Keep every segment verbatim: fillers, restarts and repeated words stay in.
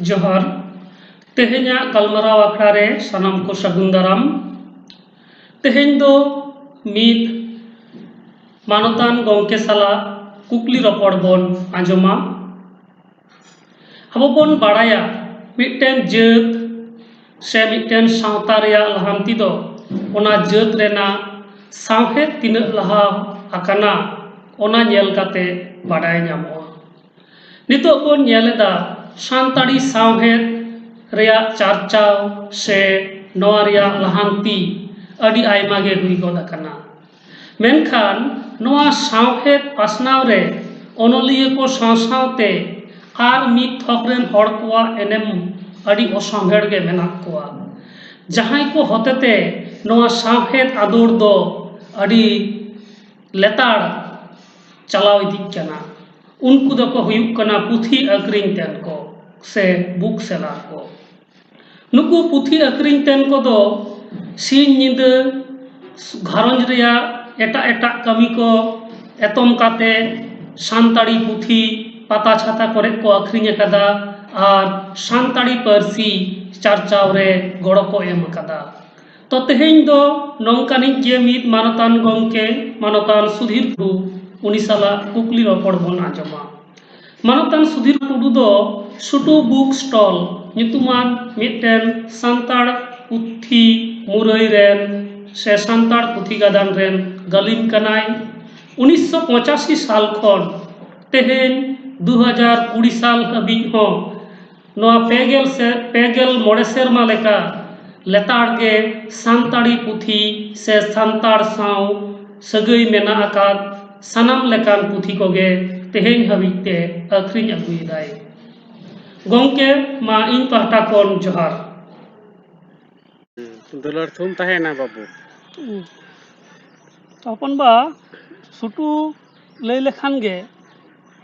ᱡᱚᱦᱟᱨ᱾ ᱛᱮᱦᱮᱧᱟᱜ ᱜᱟᱞᱢᱟᱨᱟᱣ ᱟᱠᱷᱲᱟ ᱨᱮ ᱥᱟᱱᱟᱢ ᱠᱚ ᱥᱟᱹᱜᱩᱱ ᱫᱟᱨᱟᱢ᱾ ᱛᱮᱦᱮᱧ ᱫᱚ ᱢᱤᱫ ᱢᱟᱱᱚᱛᱟᱱ ᱜᱚᱢᱠᱮ ᱥᱟᱞᱟᱜ ᱠᱩᱠᱞᱤ ᱨᱚᱯᱚᱲ ᱵᱚᱱ ᱟᱸᱡᱚᱢᱟ᱾ ᱟᱵᱚ ᱵᱚᱱ ᱵᱟᱲᱟᱭᱟ, ᱢᱤᱫᱴᱮᱱ ᱡᱟᱹᱛ ᱥᱮ ᱢᱤᱫᱴᱮᱱ ᱥᱟᱶᱛᱟ ᱨᱮᱭᱟᱜ ᱞᱟᱦᱟᱱᱛᱤ ᱫᱚ ᱚᱱᱟ ᱡᱟᱹᱛ ᱨᱮᱱᱟᱜ ᱥᱟᱶᱦᱮᱫ ᱛᱤᱱᱟᱹᱜ ᱞᱟᱦᱟ ᱟᱠᱟᱱᱟ, ᱚᱱᱟ ᱧᱮᱞ ᱠᱟᱛᱮ ᱵᱟᱰᱟᱭ ᱧᱟᱢᱚᱜᱼᱟ᱾ ᱱᱤᱛᱚᱜ ᱵᱚᱱ ᱧᱮᱞ ᱮᱫᱟ, ᱥᱟᱱᱛᱟᱲᱤ ᱥᱟᱶᱦᱮᱫ ᱨᱮᱭᱟᱜ ᱪᱟᱨᱪᱟᱣ ᱥᱮ ᱱᱚᱣᱟ ᱨᱮᱭᱟᱜ ᱞᱟᱦᱟᱱᱛᱤ ᱟᱹᱰᱤ ᱟᱭᱢᱟ ᱜᱮ ᱦᱩᱭ ᱜᱚᱫ ᱟᱠᱟᱱᱟ᱾ ᱢᱮᱱᱠᱷᱟᱱ ᱱᱚᱣᱟ ᱥᱟᱶᱦᱮᱫ ᱯᱟᱥᱱᱟᱣ ᱨᱮ ᱚᱱᱚᱞᱤᱭᱟᱹ ᱠᱚ ᱥᱟᱶ ᱥᱟᱶᱛᱮ ᱟᱨ ᱢᱤᱫ ᱛᱷᱚᱠ ᱨᱮᱱ ᱦᱚᱲ ᱠᱚᱣᱟᱜ ᱮᱱᱮᱢ ᱟᱹᱰᱤ ᱚᱥᱟᱢᱵᱷᱮᱲ ᱜᱮ ᱢᱮᱱᱟᱜ ᱠᱚᱣᱟ, ᱡᱟᱦᱟᱸᱭ ᱠᱚ ᱦᱚᱛᱮᱛᱮ ᱱᱚᱣᱟ ᱥᱟᱶᱦᱮᱫ ᱟᱫᱚᱲ ᱫᱚ ᱟᱹᱰᱤ ᱞᱮᱛᱟᱲ ᱪᱟᱞᱟᱣ ᱤᱫᱤᱜ ᱠᱟᱱᱟ᱾ ᱩᱱᱠᱩ ᱫᱚᱠᱚ ᱦᱩᱭᱩᱜ ᱠᱟᱱᱟ ᱯᱩᱛᱷᱤ ᱟᱹᱠᱷᱨᱤᱧ ᱛᱮᱱ ᱠᱚ ᱥᱮ ᱵᱩᱠ ᱥᱮᱞᱟᱨ ᱠᱚ᱾ ᱱᱩᱠᱩ ᱯᱩᱛᱷᱤ ᱟᱹᱠᱷᱨᱤᱧ ᱛᱮᱱ ᱠᱚᱫᱚ ᱥᱤᱧ ᱧᱤᱫᱟᱹ ᱜᱷᱟᱨᱚᱸᱡᱽ ᱨᱮᱭᱟᱜ ᱮᱴᱟᱜ ᱮᱴᱟᱜ ᱠᱟᱹᱢᱤ ᱠᱚ ᱮᱛᱚᱢ ᱠᱟᱛᱮ ᱥᱟᱱᱛᱟᱲᱤ ᱯᱩᱛᱷᱤ ᱯᱟᱛᱟ ᱪᱷᱟᱛᱟ ᱠᱚᱨᱮ ᱠᱚ ᱟᱹᱠᱷᱨᱤᱧ ᱟᱠᱟᱫᱟ ᱟᱨ ᱥᱟᱱᱛᱟᱲᱤ ᱯᱟᱹᱨᱥᱤ ᱪᱟᱨᱪᱟᱣ ᱨᱮ ᱜᱚᱲᱚ ᱠᱚ ᱮᱢ ᱟᱠᱟᱫᱟ᱾ ᱛᱚ ᱛᱮᱦᱮᱧ ᱫᱚ ᱱᱚᱝᱠᱟᱱᱤᱡ ᱜᱮ ᱢᱤᱫ ᱢᱟᱱᱚᱛᱟᱱ ᱜᱚᱢᱠᱮ, ᱢᱟᱱᱚᱛᱟᱱ ᱥᱩᱫᱷᱤᱨ ᱴᱩᱰᱩ, ᱩᱱᱤ ᱥᱟᱞᱟᱜ ᱠᱩᱠᱞᱤ ᱨᱚᱯᱚᱲ ᱵᱚᱱ ᱟᱸᱡᱚᱢᱟ᱾ ᱢᱟᱱᱚᱛᱟᱱ ᱥᱩᱫᱷᱤᱨ ᱴᱩᱰᱩ ᱫᱚ ᱥᱩᱴᱩ ᱵᱩᱠ ᱥᱴᱚᱞ ᱧᱩᱛᱩᱢᱟᱱ ᱢᱤᱫᱴᱮᱱ ᱥᱟᱱᱛᱟᱲ ᱯᱩᱛᱷᱤ ᱢᱩᱨᱟᱹᱭ ᱨᱮᱱ ᱥᱮ ᱥᱟᱱᱛᱟᱲ ᱯᱩᱛᱷᱤ ᱜᱟᱫᱟᱱ ᱨᱮᱱ ᱜᱟᱹᱞᱤᱢ ᱠᱟᱱᱟᱭ᱾ ᱩᱱᱤᱥᱥᱚ ᱯᱚᱸᱪᱟᱥᱤ ᱥᱟᱞ ᱠᱷᱚᱱ ᱛᱮᱦᱮᱧ ᱫᱩ ᱦᱟᱡᱟᱨ ᱠᱩᱲᱤ ᱥᱟᱞ ᱦᱟᱹᱵᱤᱡ ᱦᱚᱸ ᱱᱚᱣᱟ ᱯᱮ ᱜᱮᱞ ᱥᱮ-, ᱯᱮ ᱜᱮᱞ ᱢᱚᱬᱮ ᱥᱮᱨᱢᱟ ᱞᱮᱠᱟ ᱞᱮᱛᱟᱲ ᱜᱮ ᱥᱟᱱᱛᱟᱲᱤ ᱯᱩᱛᱷᱤ ᱥᱮ ᱥᱟᱱᱛᱟᱲ ᱥᱟᱶ ᱥᱟᱹᱜᱟᱹᱭ ᱢᱮᱱᱟᱜ ᱟᱠᱟᱫ ᱥᱟᱱᱟᱢ ᱞᱮᱠᱟᱱ ᱯᱩᱛᱷᱤ ᱠᱚᱜᱮ ᱛᱮᱦᱮᱧ ᱦᱟᱹᱵᱤᱡ ᱛᱮ ᱟᱹᱠᱷᱨᱤᱧ ᱟᱹᱜᱩᱭᱮᱫᱟᱭ᱾ ᱜᱚᱢᱠᱮ, ᱢᱟ ᱤᱧ ᱯᱟᱦᱴᱟ ᱠᱷᱚᱱ ᱡᱚᱦᱟᱨ᱾ ᱫᱩᱞᱟᱹᱲ ᱛᱷᱩᱢ ᱛᱟᱦᱮᱸᱭᱮᱱᱟ ᱵᱟᱹᱵᱩ᱾ ᱛᱚ ᱦᱚᱯᱚᱱ ᱵᱟ, ᱥᱩᱴᱩ ᱞᱟᱹᱭ ᱞᱮᱠᱷᱟᱱ ᱜᱮ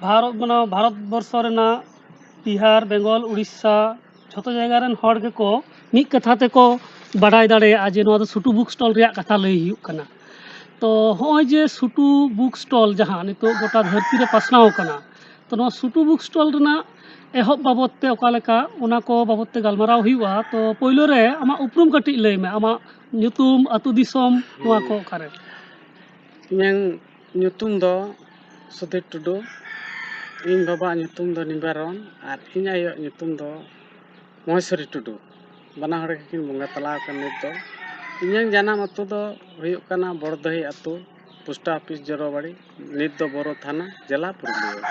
ᱵᱷᱟᱨᱚᱛ, ᱢᱟᱱᱮ ᱵᱷᱟᱨᱚᱛ ᱵᱚᱨᱥᱚ ᱨᱮᱱᱟᱜ ᱵᱤᱦᱟᱨ, ᱵᱮᱝᱜᱚᱞ, ᱩᱲᱤᱥᱥᱟ, ᱡᱷᱚᱛᱚ ᱡᱟᱭᱜᱟ ᱨᱮᱱ ᱦᱚᱲ ᱜᱮᱠᱚ ᱢᱤᱫ ᱠᱟᱛᱷᱟ ᱛᱮᱠᱚ ᱵᱟᱰᱟᱭ ᱫᱟᱲᱮᱭᱟᱜᱼᱟ ᱡᱮ ᱱᱚᱣᱟ ᱫᱚ ᱥᱩᱴᱩ ᱵᱩᱠ ᱥᱴᱚᱞ ᱨᱮᱭᱟᱜ ᱠᱟᱛᱷᱟ ᱞᱟᱹᱭ ᱦᱩᱭᱩᱜ ᱠᱟᱱᱟ᱾ ᱛᱚ ᱦᱚᱸᱜᱼᱚᱭ ᱡᱮ ᱥᱩᱴᱩ ᱵᱩᱠ ᱥᱴᱚᱞ ᱡᱟᱦᱟᱸ ᱱᱤᱛᱚᱜ ᱜᱚᱴᱟ ᱫᱷᱟᱹᱨᱛᱤ ᱨᱮ ᱯᱟᱥᱱᱟᱣ ᱟᱠᱟᱱᱟ, ᱛᱚ, ᱱᱚᱣᱟ ᱥᱩᱴᱩ ᱵᱩᱠ ᱥᱴᱚᱞ ᱨᱮᱱᱟᱜ ᱮᱦᱚᱵ ᱵᱟᱵᱚᱫ ᱛᱮ ᱚᱠᱟ ᱞᱮᱠᱟ, ᱚᱱᱟ ᱠᱚ ᱵᱟᱵᱚᱫ ᱛᱮ ᱜᱟᱞᱢᱟᱨᱟᱣ ᱦᱩᱭᱩᱜᱼᱟ᱾ ᱛᱚ, ᱯᱳᱭᱞᱳ ᱨᱮ ᱟᱢᱟᱜ ᱩᱯᱨᱩᱢ ᱠᱟᱹᱴᱤᱡ ᱞᱟᱹᱭ ᱢᱮ, ᱟᱢᱟᱜ ᱧᱩᱛᱩᱢ, ᱟᱹᱛᱩ ᱫᱤᱥᱚᱢ, ᱱᱚᱣᱟ ᱠᱚ ᱚᱠᱟᱨᱮ? ᱤᱧᱟᱹᱝ ᱧᱩᱛᱩᱢ ᱫᱚ ᱥᱩᱫᱷᱤᱨ ᱴᱩᱰᱩ, ᱤᱧ ᱵᱟᱵᱟᱣᱟᱜ ᱧᱩᱛᱩᱢ ᱫᱚ ᱱᱤᱵᱟᱨᱚᱱ ᱟᱨ ᱤᱧ ᱟᱭᱳᱣᱟᱜ ᱧᱩᱛᱩᱢ ᱫᱚ ᱢᱚᱦᱮᱥᱣᱚᱨᱤ ᱴᱩᱰᱩ᱾ ᱵᱟᱱᱟ ᱦᱚᱲ ᱜᱮᱠᱤᱱ ᱵᱚᱸᱜᱟ ᱛᱟᱞᱟ ᱟᱠᱟᱱ ᱱᱤᱛ ᱫᱚ᱾ ᱤᱧᱟᱹᱝ ᱡᱟᱱᱟᱢ ᱟᱹᱛᱩ ᱫᱚ ᱦᱩᱭᱩᱜ ᱠᱟᱱᱟ ᱵᱚᱲᱫᱟᱹᱦᱤ ᱟᱹᱛᱩ, ᱯᱳᱥᱴ ᱚᱯᱷᱤᱥ ᱡᱚᱨᱚᱵᱟᱲᱤ, ᱱᱤᱛ ᱫᱚ ᱵᱳᱨᱳ ᱛᱷᱟᱱᱟ, ᱡᱮᱞᱟ ᱯᱩᱨᱩᱞᱤᱭᱟᱹ᱾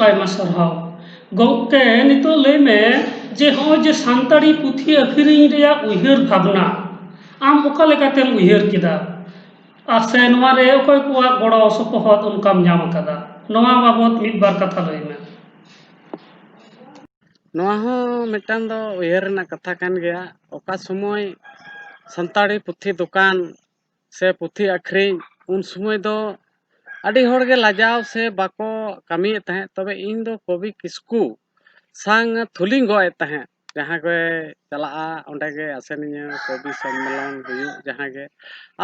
ᱟᱭᱢᱟ ᱥᱟᱨᱦᱟᱣ᱾ ᱜᱚᱢᱠᱮ, ᱱᱤᱛᱚᱜ ᱞᱟᱹᱭ ᱢᱮ ᱡᱮ ᱦᱚᱸᱜᱼᱚᱭ ᱡᱮ ᱥᱟᱱᱛᱟᱲᱤ ᱯᱩᱛᱷᱤ ᱟᱹᱠᱷᱨᱤᱧ ᱨᱮᱭᱟᱜ ᱩᱭᱦᱟᱹᱨ ᱵᱷᱟᱵᱽᱱᱟ, ᱟᱢ ᱚᱠᱟ ᱞᱮᱠᱟᱛᱮᱢ ᱩᱭᱦᱟᱹᱨ ᱠᱮᱫᱟ? ᱟᱨ ᱥᱮ ᱱᱚᱣᱟ ᱨᱮ ᱚᱠᱚᱭ ᱠᱚᱣᱟᱜ ᱜᱚᱲᱚ ᱥᱚᱯᱚᱦᱚᱫ ᱚᱱᱠᱟᱢ ᱧᱟᱢ ᱟᱠᱟᱫᱟ? ᱱᱚᱣᱟ ᱵᱟᱵᱚᱛ ᱢᱤᱫ ᱵᱟᱨ ᱠᱟᱛᱷᱟ ᱞᱟᱹᱭ ᱢᱮ᱾ ᱱᱚᱣᱟ ᱦᱚᱸ ᱢᱤᱫᱴᱟᱝ ᱫᱚ ᱩᱭᱦᱟᱹᱨ ᱨᱮᱱᱟᱜ ᱠᱟᱛᱷᱟ ᱠᱟᱱ ᱜᱮᱭᱟ᱾ ᱚᱠᱟ ᱥᱚᱢᱚᱭ ᱥᱟᱱᱛᱟᱲᱤ ᱯᱩᱛᱷᱤ ᱫᱚᱠᱟᱱ ᱥᱮ ᱯᱩᱛᱷᱤ ᱟᱹᱠᱷᱨᱤᱧ, ᱩᱱ ᱥᱚᱢᱚᱭ ᱫᱚ ᱟᱹᱰᱤ ᱦᱚᱲ ᱜᱮ ᱞᱟᱡᱟᱣ ᱥᱮ ᱵᱟᱠᱚ ᱠᱟᱹᱢᱤᱭᱮᱫ ᱛᱟᱦᱮᱸᱫ᱾ ᱛᱚᱵᱮ ᱤᱧ ᱫᱚ ᱠᱚᱵᱤ ᱠᱤᱥᱠᱩ ᱥᱟᱝ ᱛᱷᱩᱞᱤᱧ ᱜᱚᱜ ᱮᱫ ᱛᱟᱦᱮᱸᱫ᱾ ᱡᱟᱦᱟᱸ ᱜᱮ ᱪᱟᱞᱟᱜᱼᱟ, ᱚᱸᱰᱮ ᱜᱮ ᱟᱥᱮᱱᱤᱧᱟᱹ, ᱠᱚᱵᱤ ᱥᱚᱢᱢᱮᱞᱚᱱ ᱦᱩᱭᱩᱜ, ᱡᱟᱦᱟᱸ ᱜᱮ᱾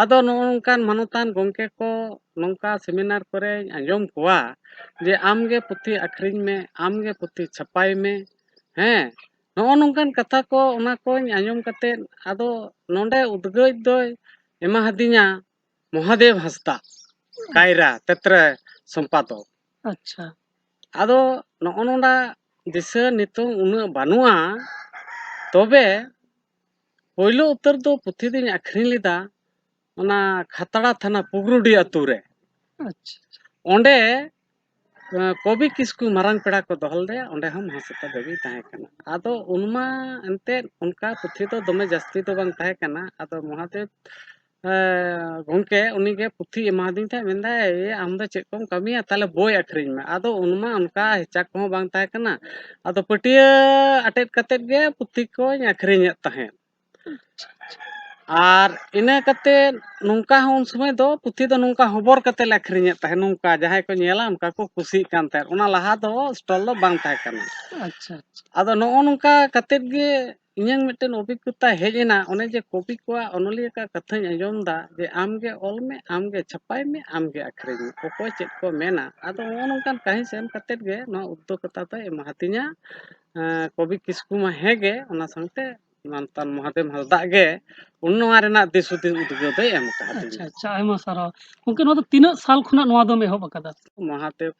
ᱟᱫᱚ ᱱᱚᱜᱼᱚ ᱱᱚᱝᱠᱟᱱ ᱢᱟᱱᱚᱛᱟᱱ ᱜᱚᱢᱠᱮ ᱠᱚ ᱱᱚᱝᱠᱟ ᱥᱮᱢᱤᱱᱟᱨ ᱠᱚᱨᱮᱧ ᱟᱸᱡᱚᱢ ᱠᱚᱣᱟ ᱡᱮ, "ᱟᱢ ᱜᱮ ᱯᱩᱛᱷᱤ ᱟᱹᱠᱷᱨᱤᱧ ᱢᱮ, ᱟᱢ ᱜᱮ ᱯᱩᱛᱷᱤ ᱪᱷᱟᱯᱟᱭ ᱢᱮ", ᱦᱮᱸ, ᱱᱚᱜᱼᱚ ᱱᱚᱝᱠᱟᱱ ᱠᱟᱛᱷᱟ ᱠᱚ, ᱚᱱᱟ ᱠᱚᱧ ᱟᱸᱡᱚᱢ ᱠᱟᱛᱮᱫ ᱟᱫᱚ ᱱᱚᱰᱮ ᱩᱫᱽᱜᱟᱹᱣ ᱫᱚᱭ ᱮᱢᱟ ᱦᱟᱫᱤᱧᱟ ᱢᱚᱦᱟᱫᱮᱵ ᱦᱟᱸᱥᱫᱟ, ᱠᱟᱭᱨᱟ ᱛᱮᱛᱨᱮ ᱥᱚᱢᱯᱟᱫᱚᱠ᱾ ᱟᱪᱪᱷᱟ᱾ ᱟᱫᱚ ᱱᱚᱜᱼᱚ ᱱᱚᱰᱟ ᱫᱤᱥᱟᱹ ᱱᱤᱛᱚᱝ ᱩᱱᱟᱹᱜ ᱵᱟᱹᱱᱩᱜᱼᱟ, ᱛᱚᱵᱮ ᱯᱳᱭᱞᱳ ᱩᱛᱟᱹᱨ ᱫᱚ ᱯᱩᱛᱷᱤ ᱫᱚᱧ ᱟᱹᱠᱷᱨᱤᱧ ᱞᱮᱫᱟ ᱚᱱᱟ ᱠᱷᱟᱛᱲᱟ ᱛᱷᱟᱱᱟ ᱯᱩᱜᱨᱩᱰᱤ ᱟᱹᱛᱩ ᱨᱮ᱾ ᱟᱪᱪᱷᱟ᱾ ᱚᱸᱰᱮ ᱮᱸ, ᱠᱚᱵᱤ ᱠᱤᱥᱠᱩ ᱢᱟᱨᱟᱝ ᱯᱮᱲᱟ ᱠᱚ ᱫᱚᱦᱚ ᱞᱮᱫᱮᱭᱟ, ᱚᱸᱰᱮ ᱦᱚᱸ ᱢᱚᱦᱟᱥᱮᱛᱟ ᱫᱮᱵᱤ ᱛᱟᱦᱮᱸ ᱠᱟᱱᱟ᱾ ᱟᱫᱚ ᱩᱱᱢᱟ ᱮᱱᱛᱮᱫ ᱚᱱᱠᱟ ᱯᱩᱛᱷᱤ ᱫᱚ ᱫᱚᱢᱮ ᱡᱟᱹᱥᱛᱤ ᱫᱚ ᱵᱟᱝ ᱛᱟᱦᱮᱸ ᱠᱟᱱᱟ᱾ ᱟᱫᱚ ᱢᱚᱦᱟᱫᱮᱵ, ᱮᱸ, ᱜᱚᱢᱠᱮ ᱩᱱᱤᱜᱮ ᱯᱩᱛᱷᱤ ᱮᱢᱟᱫᱤᱧ ᱛᱟᱦᱮᱸᱫ, ᱢᱮᱱᱫᱟᱭ, "ᱮ, ᱟᱢ ᱫᱚ ᱪᱮᱫ ᱠᱚᱢ ᱠᱟᱹᱢᱤᱭᱟ, ᱛᱟᱦᱞᱮ ᱵᱳᱭ ᱟᱹᱠᱷᱨᱤᱧ ᱢᱮ᱾" ᱟᱫᱚ ᱩᱱᱢᱟ ᱚᱱᱠᱟ ᱦᱮᱪᱟ ᱠᱚᱦᱚᱸ ᱵᱟᱝ ᱛᱟᱦᱮᱸ ᱠᱟᱱᱟ᱾ ᱟᱫᱚ ᱯᱟᱹᱴᱭᱟᱹ ᱟᱴᱮᱫ ᱠᱟᱛᱮᱫ ᱜᱮ ᱯᱩᱛᱷᱤ ᱠᱚᱧ ᱟᱹᱠᱷᱨᱤᱧᱮᱫ ᱛᱟᱦᱮᱸᱫ᱾ ᱟᱨ ᱤᱱᱟᱹ ᱠᱟᱛᱮᱫ ᱱᱚᱝᱠᱟ ᱦᱚᱸ ᱩᱱ ᱥᱚᱢᱚᱭ ᱫᱚ ᱯᱩᱛᱷᱤ ᱫᱚ ᱱᱚᱝᱠᱟ ᱦᱚᱵᱚᱨ ᱠᱟᱛᱮᱫ ᱞᱮ ᱟᱹᱠᱷᱨᱤᱧᱮᱫ ᱛᱟᱦᱮᱸᱫ, ᱱᱚᱝᱠᱟ ᱡᱟᱦᱟᱸᱭ ᱠᱚ ᱧᱮᱞᱟ ᱚᱱᱠᱟ ᱠᱚ ᱠᱩᱥᱤᱜ ᱠᱟᱱ ᱛᱟᱦᱮᱸᱫ᱾ ᱚᱱᱟ ᱞᱟᱦᱟ ᱫᱚ ᱥᱴᱚᱞ ᱫᱚ ᱵᱟᱝ ᱛᱟᱦᱮᱸ ᱠᱟᱱᱟ᱾ ᱟᱪᱪᱷᱟ, ᱟᱪᱪᱷᱟ᱾ ᱟᱫᱚ ᱱᱚᱜᱼᱚ ᱱᱚᱝᱠᱟ ᱠᱟᱛᱮᱫ ᱜᱮ ᱤᱧᱟᱹᱝ ᱢᱤᱫᱴᱮᱱ ᱚᱵᱷᱤᱜᱽᱜᱚᱛᱟ ᱦᱮᱡ ᱮᱱᱟ, ᱚᱱᱮ ᱡᱮ ᱠᱚᱵᱤ ᱠᱚᱣᱟᱜ ᱚᱱᱚᱞᱤᱭᱟᱹ ᱠᱚᱣᱟᱜ ᱠᱟᱛᱷᱟᱧ ᱟᱸᱡᱚᱢ ᱮᱫᱟ ᱡᱮ, "ᱟᱢ ᱜᱮ ᱚᱞ ᱢᱮ, ᱟᱢ ᱜᱮ ᱪᱷᱟᱯᱟᱭ ᱢᱮ, ᱟᱢ ᱜᱮ ᱟᱹᱠᱷᱨᱤᱧ ᱢᱮ, ᱚᱠᱚᱭ ᱪᱮᱫ ᱠᱚ ᱢᱮᱱᱟ?" ᱟᱫᱚ ᱱᱚᱜᱼᱚ ᱱᱚᱝᱠᱟᱱ ᱠᱟᱹᱦᱤᱥ ᱮᱢ ᱠᱟᱛᱮᱫ ᱜᱮ ᱱᱚᱣᱟ ᱩᱫᱽᱫᱳᱜᱽᱠᱚᱛᱟ ᱫᱚᱭ ᱮᱢᱟᱦᱟᱫᱤᱧᱟ᱾ ᱮᱸ, ᱠᱚᱵᱤ ᱠᱤᱥᱠᱩ ᱢᱟ ᱦᱮᱸ ᱜᱮ, ᱚᱱᱟ ᱥᱟᱶᱛᱮ ᱢᱟᱱᱛᱟᱱ ᱢᱚᱦᱟᱫᱮᱵ ᱦᱟᱸᱥᱫᱟᱜ ᱜᱮ ᱩᱱ ᱱᱚᱣᱟ ᱨᱮᱱᱟᱜ ᱫᱤᱥ ᱦᱩᱫᱤᱥ ᱩᱫᱽᱜᱟᱹᱣ ᱫᱚᱭ ᱮᱢ ᱟᱠᱟᱫᱤᱧᱟ᱾ ᱟᱪᱪᱷᱟ, ᱟᱪᱪᱷᱟ, ᱟᱭᱢᱟ ᱥᱟᱨᱦᱟᱣ᱾ ᱜᱚᱢᱠᱮ, ᱱᱚᱣᱟ ᱫᱚ ᱛᱤᱱᱟᱹᱜ ᱥᱟᱞ ᱠᱷᱚᱱᱟᱜ ᱱᱚᱣᱟ ᱫᱚᱢ ᱮᱦᱚᱵ ᱟᱠᱟᱫᱟ? ᱢᱚᱦᱟᱫᱮᱵ,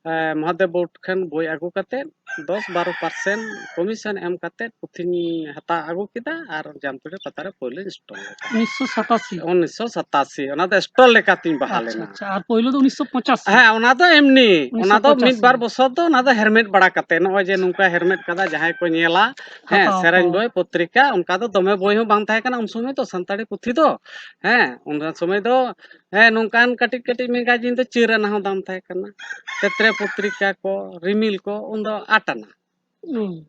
ᱮ, ᱢᱚᱦᱟᱫᱮᱵ ᱵᱳᱨᱰ ᱴᱷᱮᱱ ᱵᱳᱭ ᱟᱹᱜᱩ ᱠᱟᱛᱮᱫ ᱫᱚᱥ ᱵᱟᱨᱚ percent commission ᱮᱢ ᱠᱟᱛᱮᱫ ᱯᱩᱛᱷᱤᱧ ᱦᱟᱛᱟᱣ ᱟᱹᱜᱩ ᱠᱮᱫᱟ ᱟᱨ ᱡᱟᱢᱛᱩᱲᱤ ᱯᱟᱛᱟ ᱨᱮ ᱯᱳᱭᱞᱳ install ᱞᱮᱫᱟ᱾ ᱩᱱᱤᱥᱥᱚ ᱥᱟᱛᱟᱥᱤ᱾ ᱩᱱᱤᱥᱥᱚ ᱥᱟᱛᱟᱥᱤ, ᱚᱱᱟ ᱫᱚ stall ᱞᱮᱠᱟᱛᱤᱧ ᱵᱟᱦᱟᱞ ᱟᱪᱪᱷᱟ, ᱞᱮᱱᱟ᱾ ᱟᱪᱪᱷᱟ, ᱟᱨ ᱯᱳᱭᱞᱳ ᱫᱚ ᱩᱱᱤᱥᱥᱚ ᱯᱚᱸᱪᱟᱥᱤ᱾ ᱦᱮᱸ, ᱚᱱᱟ ᱫᱚ ᱮᱢᱱᱤ, ᱚᱱᱟ ᱫᱚ ᱩᱱᱤᱥᱥᱚ ᱯᱚᱸᱪᱟᱥᱤ᱾ ᱢᱤᱫ ᱵᱟᱨ ᱵᱚᱥᱚᱨ ᱫᱚ ᱚᱱᱟ ᱫᱚ ᱦᱮᱨᱢᱮᱫ ᱵᱟᱲᱟ ᱠᱟᱛᱮ, ᱱᱚᱜᱼᱚᱭ ᱡᱮ ᱱᱚᱝᱠᱟ ᱦᱮᱨᱢᱮᱫ ᱠᱟᱫᱟ, ᱡᱟᱦᱟᱸᱭ ᱠᱚ ᱧᱮᱞᱟ, ᱦᱮᱸ, ᱦᱟᱛᱟᱣ ᱥᱮᱨᱮᱧ ᱠᱚ᱾ ᱵᱳᱭ, ᱯᱚᱛᱨᱤᱠᱟ, ᱚᱱᱠᱟ ᱫᱚ ᱫᱚᱢᱮ ᱵᱳᱭ ᱦᱚᱸ ᱵᱟᱝ ᱛᱟᱦᱮᱸ ᱠᱟᱱᱟ ᱩᱱ ᱥᱚᱢᱚᱭ ᱫᱚ, ᱥᱟᱱᱛᱟᱲᱤ ᱯᱩᱛᱷᱤ ᱫᱚ, ᱦᱮᱸ, ᱩᱱ ᱥᱚᱢᱚᱭ ᱫᱚ, ᱦᱮᱸ, ᱱᱚᱝᱠᱟᱱ ᱠᱟᱹᱴᱤᱡ ᱠᱟᱹᱴᱤᱡ magazine ᱫᱚ ᱪᱟᱹᱨ ᱟᱱᱟ ᱦᱚᱸ ᱫᱟᱢ ᱛᱟᱦᱮᱸ ᱠᱟᱱᱟ, ᱛᱮᱛᱨᱮ ᱯᱚᱛᱨᱤᱠᱟ ᱠᱚ, ᱨᱤᱢᱤᱞ ᱠᱚ, ᱩᱱ ᱫᱚ ᱟᱴ ᱟᱱᱟ᱾ ᱦᱩᱸ᱾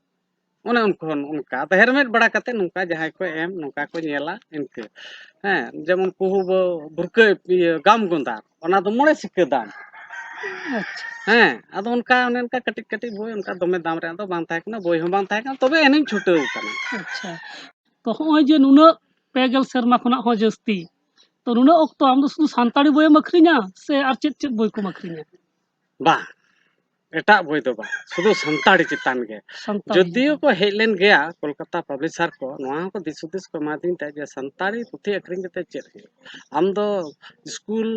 ᱚᱱᱮ ᱩᱱ ᱠᱷᱚᱱ ᱚᱱᱠᱟ ᱟᱫᱚ ᱦᱮᱨᱢᱮᱫ ᱵᱟᱲᱟ ᱠᱟᱛᱮ ᱱᱚᱝᱠᱟ ᱡᱟᱦᱟᱸᱭ ᱠᱚ ᱮᱢ, ᱱᱚᱝᱠᱟ ᱠᱚ ᱧᱮᱞᱟ, ᱤᱱᱠᱟᱹ᱾ ᱦᱮᱸ, ᱡᱮᱢᱚᱱ ᱠᱩᱦᱩ ᱵᱚ-, ᱵᱷᱩᱨᱠᱟᱹ, ᱤᱭᱟᱹ, ᱜᱟᱢ ᱜᱚᱸᱫᱟᱨ, ᱚᱱᱟ ᱫᱚ ᱢᱚᱬᱮ ᱥᱤᱠᱟᱹ ᱫᱟᱢ᱾ ᱟᱪᱪᱷᱟ᱾ ᱦᱮᱸ, ᱟᱫᱚ ᱚᱱᱠᱟ, ᱚᱱᱮ ᱚᱱᱠᱟ ᱠᱟᱹᱴᱤᱡ ᱠᱟᱹᱴᱤᱡ ᱵᱳᱭ, ᱚᱱᱠᱟ ᱫᱚᱢᱮ ᱫᱟᱢ ᱨᱮᱭᱟᱜ ᱫᱚ ᱵᱟᱝ ᱛᱟᱦᱮᱸ ᱠᱟᱱᱟ, ᱵᱳᱭ ᱦᱚᱸ ᱵᱟᱝ ᱛᱟᱦᱮᱸ ᱠᱟᱱᱟ, ᱛᱚᱵᱮ ᱮᱱᱮᱧ ᱪᱷᱩᱴᱟᱹᱣ ᱠᱟᱱᱟ᱾ ᱟᱪᱪᱷᱟ, ᱛᱚ ᱦᱚᱸᱜᱼᱚᱭ ᱡᱮ ᱱᱩᱱᱟᱹᱜ ᱯᱮ ᱜᱮᱞ ᱥᱮᱨᱢᱟ ᱠᱷᱚᱱᱟᱜ ᱦᱚᱸ ᱡᱟᱹᱥᱛᱤ, ᱛᱚ ᱱᱩᱱᱟᱹᱜ ᱚᱠᱛᱚ ᱟᱢ ᱫᱚ ᱥᱩᱫᱷᱩ ᱥᱟᱱᱛᱟᱲᱤ ᱵᱳᱭᱮᱢ ᱟᱹᱠᱷᱨᱤᱧᱟ ᱥᱮ ᱟᱨ ᱪᱮᱫ ᱪᱮᱫ ᱵᱳᱭ ᱠᱚᱢ ᱟᱹᱠᱷᱨᱤᱧᱟ? ᱵᱟᱝ, ᱮᱴᱟᱜ ᱵᱳᱭ ᱫᱚ ᱵᱟᱝ, ᱥᱩᱫᱷᱩ ᱥᱟᱱᱛᱟᱲᱤ ᱪᱮᱛᱟᱱ ᱜᱮ᱾ ᱥᱟᱱᱛᱟᱲᱤ ᱡᱚᱫᱤᱭᱳ ᱪᱮᱛᱟᱱ᱾ ᱠᱚ ᱦᱮᱡ ᱞᱮᱱ ᱜᱮᱭᱟ ᱠᱳᱞᱠᱟᱛᱟ publisher ᱠᱚ, ᱱᱚᱣᱟ ᱦᱚᱸᱠᱚ ᱫᱤᱥ ᱦᱩᱫᱤᱥ ᱠᱚ ᱮᱢᱟᱫᱤᱧ ᱛᱟᱦᱮᱸᱫ ᱡᱮ ᱥᱟᱱᱛᱟᱲᱤ ᱯᱩᱛᱷᱤ ᱟᱹᱠᱷᱨᱤᱧ ᱠᱟᱛᱮ ᱪᱮᱫ ᱦᱩᱭᱩᱜᱼᱟ? ᱟᱢ ᱫᱚ ᱥᱠᱩᱞ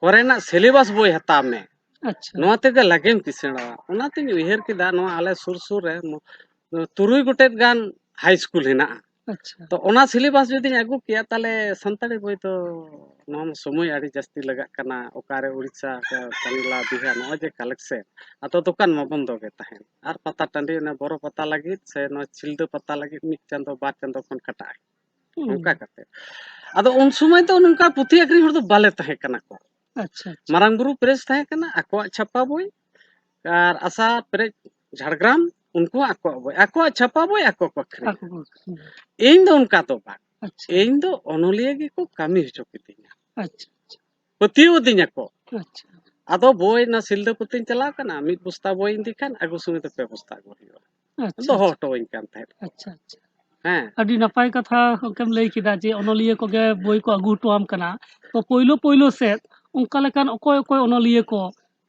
ᱠᱚᱨᱮᱱᱟᱜ syllabus ᱵᱳᱭ ᱦᱟᱛᱟᱣ ᱢᱮ, ᱟᱪᱪᱷᱟ᱾ ᱱᱚᱣᱟ ᱛᱮᱜᱮ ᱞᱟᱜᱮᱢ ᱠᱤᱥᱟᱹᱬᱟ᱾ ᱚᱱᱟᱛᱤᱧ ᱩᱭᱦᱟᱹᱨ ᱠᱮᱫᱟ, ᱱᱚᱣᱟ ᱟᱞᱮ ᱥᱩᱨ ᱥᱩᱨ ᱨᱮ ᱢᱚ-, ᱛᱩᱨᱩᱭ ᱜᱚᱴᱮᱡ ᱜᱟᱱ high school ᱦᱮᱱᱟᱜᱼᱟ᱾ ᱟᱪᱪᱷᱟ᱾ ᱛᱚ ᱚᱱᱟ syllabus ᱡᱩᱫᱤᱧ ᱟᱹᱜᱩ ᱠᱮᱭᱟ, ᱛᱟᱦᱞᱮ ᱥᱟᱱᱛᱟᱲᱤ ᱵᱳᱭ ᱫᱚ ᱱᱚᱣᱟ ᱢᱟ ᱥᱚᱢᱚᱭ ᱟᱹᱰᱤ ᱡᱟᱹᱥᱛᱤ ᱞᱟᱜᱟᱜ ᱠᱟᱱᱟ, ᱚᱠᱟᱨᱮ ᱩᱲᱤᱥᱥᱟ, ᱵᱟᱝᱞᱟ, ᱵᱤᱦᱟᱨ, ᱱᱚᱜᱼᱚᱭ ᱡᱮ collection, ᱟᱫᱚ ᱫᱚᱠᱟᱱ ᱢᱟ ᱵᱚᱱᱫᱚ ᱜᱮ ᱛᱟᱦᱮᱸᱱ᱾ ᱟᱨ ᱯᱟᱛᱟ ᱴᱟᱺᱰᱤ, ᱚᱱᱟ ᱵᱚᱨᱚ ᱯᱟᱛᱟ ᱞᱟᱹᱜᱤᱫ ᱥᱮ ᱱᱚᱣᱟ ᱥᱤᱞᱫᱟᱹ ᱯᱟᱛᱟ ᱞᱟᱹᱜᱤᱫ ᱢᱤᱫ ᱪᱟᱸᱫᱚ, ᱵᱟᱨ ᱪᱟᱸᱫᱚ ᱠᱷᱚᱱ ᱠᱟᱴᱟᱜᱼᱟ᱾ ᱦᱩᱸ᱾ ᱚᱱᱠᱟ ᱠᱟᱛᱮ᱾ ᱟᱫᱚ ᱩᱱ ᱥᱚᱢᱚᱭ ᱫᱚ ᱱᱚᱝᱠᱟ ᱯᱩᱛᱷᱤ ᱟᱹᱠᱷᱨᱤᱧ ᱦᱚᱲ ᱫᱚ ᱵᱟᱞᱮ ᱛᱟᱦᱮᱸ ᱠᱟᱱᱟ ᱠᱚ᱾ ᱟᱪᱪᱷᱟ, ᱟᱪᱪᱷᱟ᱾ ᱢᱟᱨᱟᱝ ᱵᱩᱨᱩ press ᱛᱟᱦᱮᱸ ᱠᱟᱱᱟ, ᱟᱠᱚᱣᱟᱜ ᱪᱷᱟᱯᱟ ᱵᱳᱭ, ᱟᱨ ᱟᱥᱟ ᱯᱮᱨᱮᱡ ᱡᱷᱟᱲᱜᱨᱟᱢ, ᱩᱱᱠᱩ ᱦᱚᱸ ᱟᱠᱚᱣᱟᱜ ᱵᱳᱭ, ᱟᱠᱚᱣᱟᱜ ᱪᱷᱟᱯᱟ ᱵᱳᱭ ᱟᱠᱚ ᱠᱚ ᱟᱹᱠᱷᱨᱤᱧᱟ᱾ ᱟᱠᱚ ᱠᱚ ᱟᱹᱠᱷᱨᱤᱧᱟ᱾ ᱤᱧ ᱫᱚ ᱚᱱᱠᱟ ᱫᱚ ᱵᱟᱝ᱾ ᱟᱪᱪᱷᱟ᱾ ᱤᱧ ᱫᱚ ᱚᱱᱚᱞᱤᱭᱟᱹ ᱜᱮᱠᱚ ᱠᱟᱹᱢᱤ ᱦᱚᱪᱚ ᱠᱤᱫᱤᱧᱟ᱾ ᱟᱪᱪᱷᱟ, ᱟᱪᱪᱷᱟ᱾ ᱯᱟᱹᱛᱭᱟᱹᱣ ᱟᱹᱫᱤᱧᱟ ᱠᱚ᱾ ᱟᱪᱪᱷᱟ᱾ ᱟᱫᱚ ᱵᱳᱭ ᱚᱱᱟ ᱥᱤᱞᱫᱟᱹ ᱯᱟᱹᱛᱤᱧ ᱪᱟᱞᱟᱣ ᱠᱟᱱᱟ, ᱢᱤᱫ ᱵᱚᱥᱛᱟ ᱵᱳᱭ ᱤᱧ ᱤᱫᱤ ᱠᱷᱟᱱ ᱟᱹᱜᱩ ᱥᱚᱢᱚᱭ ᱫᱚ ᱯᱮ ᱵᱚᱥᱛᱟ ᱟᱹᱜᱩ ᱦᱩᱭᱩᱜᱼᱟ᱾ ᱟᱪᱪᱷᱟ, ᱫᱚᱦᱚ ᱟᱪᱪᱷᱟ᱾ ᱦᱚᱴᱚᱣᱟᱹᱧ ᱠᱟᱱ ᱛᱟᱦᱮᱸᱫ᱾ ᱟᱪᱪᱷᱟ, ᱟᱪᱪᱷᱟ᱾ ᱦᱮᱸ᱾ ᱟᱹᱰᱤ ᱱᱟᱯᱟᱭ ᱠᱟᱛᱷᱟ ᱜᱚᱢᱠᱮᱢ ᱞᱟᱹᱭ ᱠᱮᱫᱟ ᱡᱮ ᱚᱱᱚᱞᱤᱭᱟᱹ ᱠᱚᱜᱮ ᱵᱳᱭ ᱠᱚ ᱟᱹᱜᱩ ᱦᱚᱴᱚᱣᱟᱢ ᱠᱟᱱᱟ᱾ ᱛᱚ ᱯᱳᱭᱞᱳ ᱯᱳᱭᱞᱳ ᱥᱮᱫ ᱚᱱᱠᱟ ᱞᱮᱠᱟᱱ ᱚᱠᱚᱭ ᱚᱠᱚᱭ ᱚᱱᱚᱞᱤᱭᱟᱹ ᱠᱚ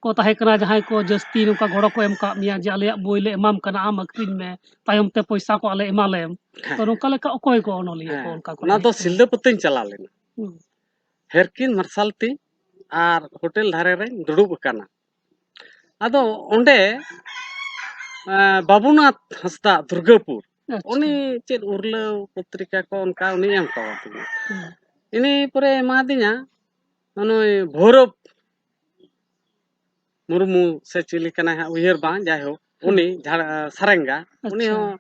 ᱠᱚ ᱛᱟᱦᱮᱸ ᱠᱟᱱᱟ ᱡᱟᱦᱟᱸᱭ ᱠᱚ ᱡᱟᱹᱥᱛᱤ ᱱᱚᱝᱠᱟ ᱜᱚᱲᱚ ᱠᱚ ᱮᱢ ᱠᱟᱜ ᱢᱮᱭᱟ ᱡᱮ ᱟᱞᱮᱭᱟᱜ ᱵᱳᱭ ᱞᱮ ᱮᱢᱟᱢ ᱠᱟᱱᱟ, ᱟᱢ ᱟᱹᱠᱷᱨᱤᱧ ᱢᱮ, ᱛᱟᱭᱚᱢ ᱛᱮ ᱯᱚᱭᱥᱟ ᱠᱚ ᱟᱞᱮ ᱮᱢᱟ ᱞᱮᱢ? ᱦᱮᱸ᱾ ᱛᱚ ᱱᱚᱝᱠᱟ ᱞᱮᱠᱟ ᱚᱠᱚᱭ ᱠᱚ ᱚᱱᱚᱞᱤᱭᱟᱹ ᱠᱚ ᱦᱮᱸ, ᱚᱱᱠᱟ ᱠᱚ ᱚᱱᱟ ᱛᱟᱦᱮᱸ ᱫᱚ ᱠᱟᱱᱟ? ᱥᱤᱞᱫᱟᱹ ᱯᱟᱹᱛᱟᱹᱧ ᱪᱟᱞᱟᱣ ᱞᱮᱱᱟ᱾ ᱦᱩᱸ᱾ ᱦᱮᱨᱠᱤᱱ ᱢᱟᱨᱥᱟᱞ ᱛᱤᱧ ᱟᱨ ᱦᱳᱴᱮᱞ ᱫᱷᱟᱨᱮ ᱨᱮᱧ ᱫᱩᱲᱩᱵ ᱟᱠᱟᱱᱟ᱾ ᱟᱫᱚ ᱚᱸᱰᱮ, ᱮᱸ, ᱵᱟᱵᱩᱱᱟᱛᱷ ᱦᱟᱸᱥᱫᱟ ᱫᱩᱨᱜᱟᱹᱯᱩᱨ, ᱟᱪᱪᱷᱟ᱾ ᱩᱱᱤ ᱪᱮᱫ ᱩᱨᱞᱟᱹᱣ ᱯᱚᱛᱨᱤᱠᱟ ᱠᱚ ᱚᱱᱠᱟ ᱩᱱᱤ ᱮᱢ ᱦᱚᱴᱚ ᱟᱹᱫᱤᱧᱟ᱾ ᱦᱩᱸ᱾ ᱤᱱᱟᱹ ᱯᱚᱨᱮ ᱮᱢᱟᱫᱤᱧᱟ ᱱᱩᱭ ᱵᱷᱳᱨᱚᱵ ᱢᱩᱨᱢᱩ ᱥᱮ ᱪᱤᱞᱤ ᱠᱟᱱᱟᱭ ᱦᱟᱸᱜ, ᱩᱭᱦᱟᱹᱨ ᱵᱟᱝ, ᱡᱟᱭᱦᱳᱠ, ᱦᱩᱸ᱾ ᱩᱱᱤ ᱡᱷᱟᱲ-, ᱥᱟᱨᱮᱝᱜᱟ, ᱩᱱᱤ ᱟᱪᱪᱷᱟ᱾ ᱦᱚᱸ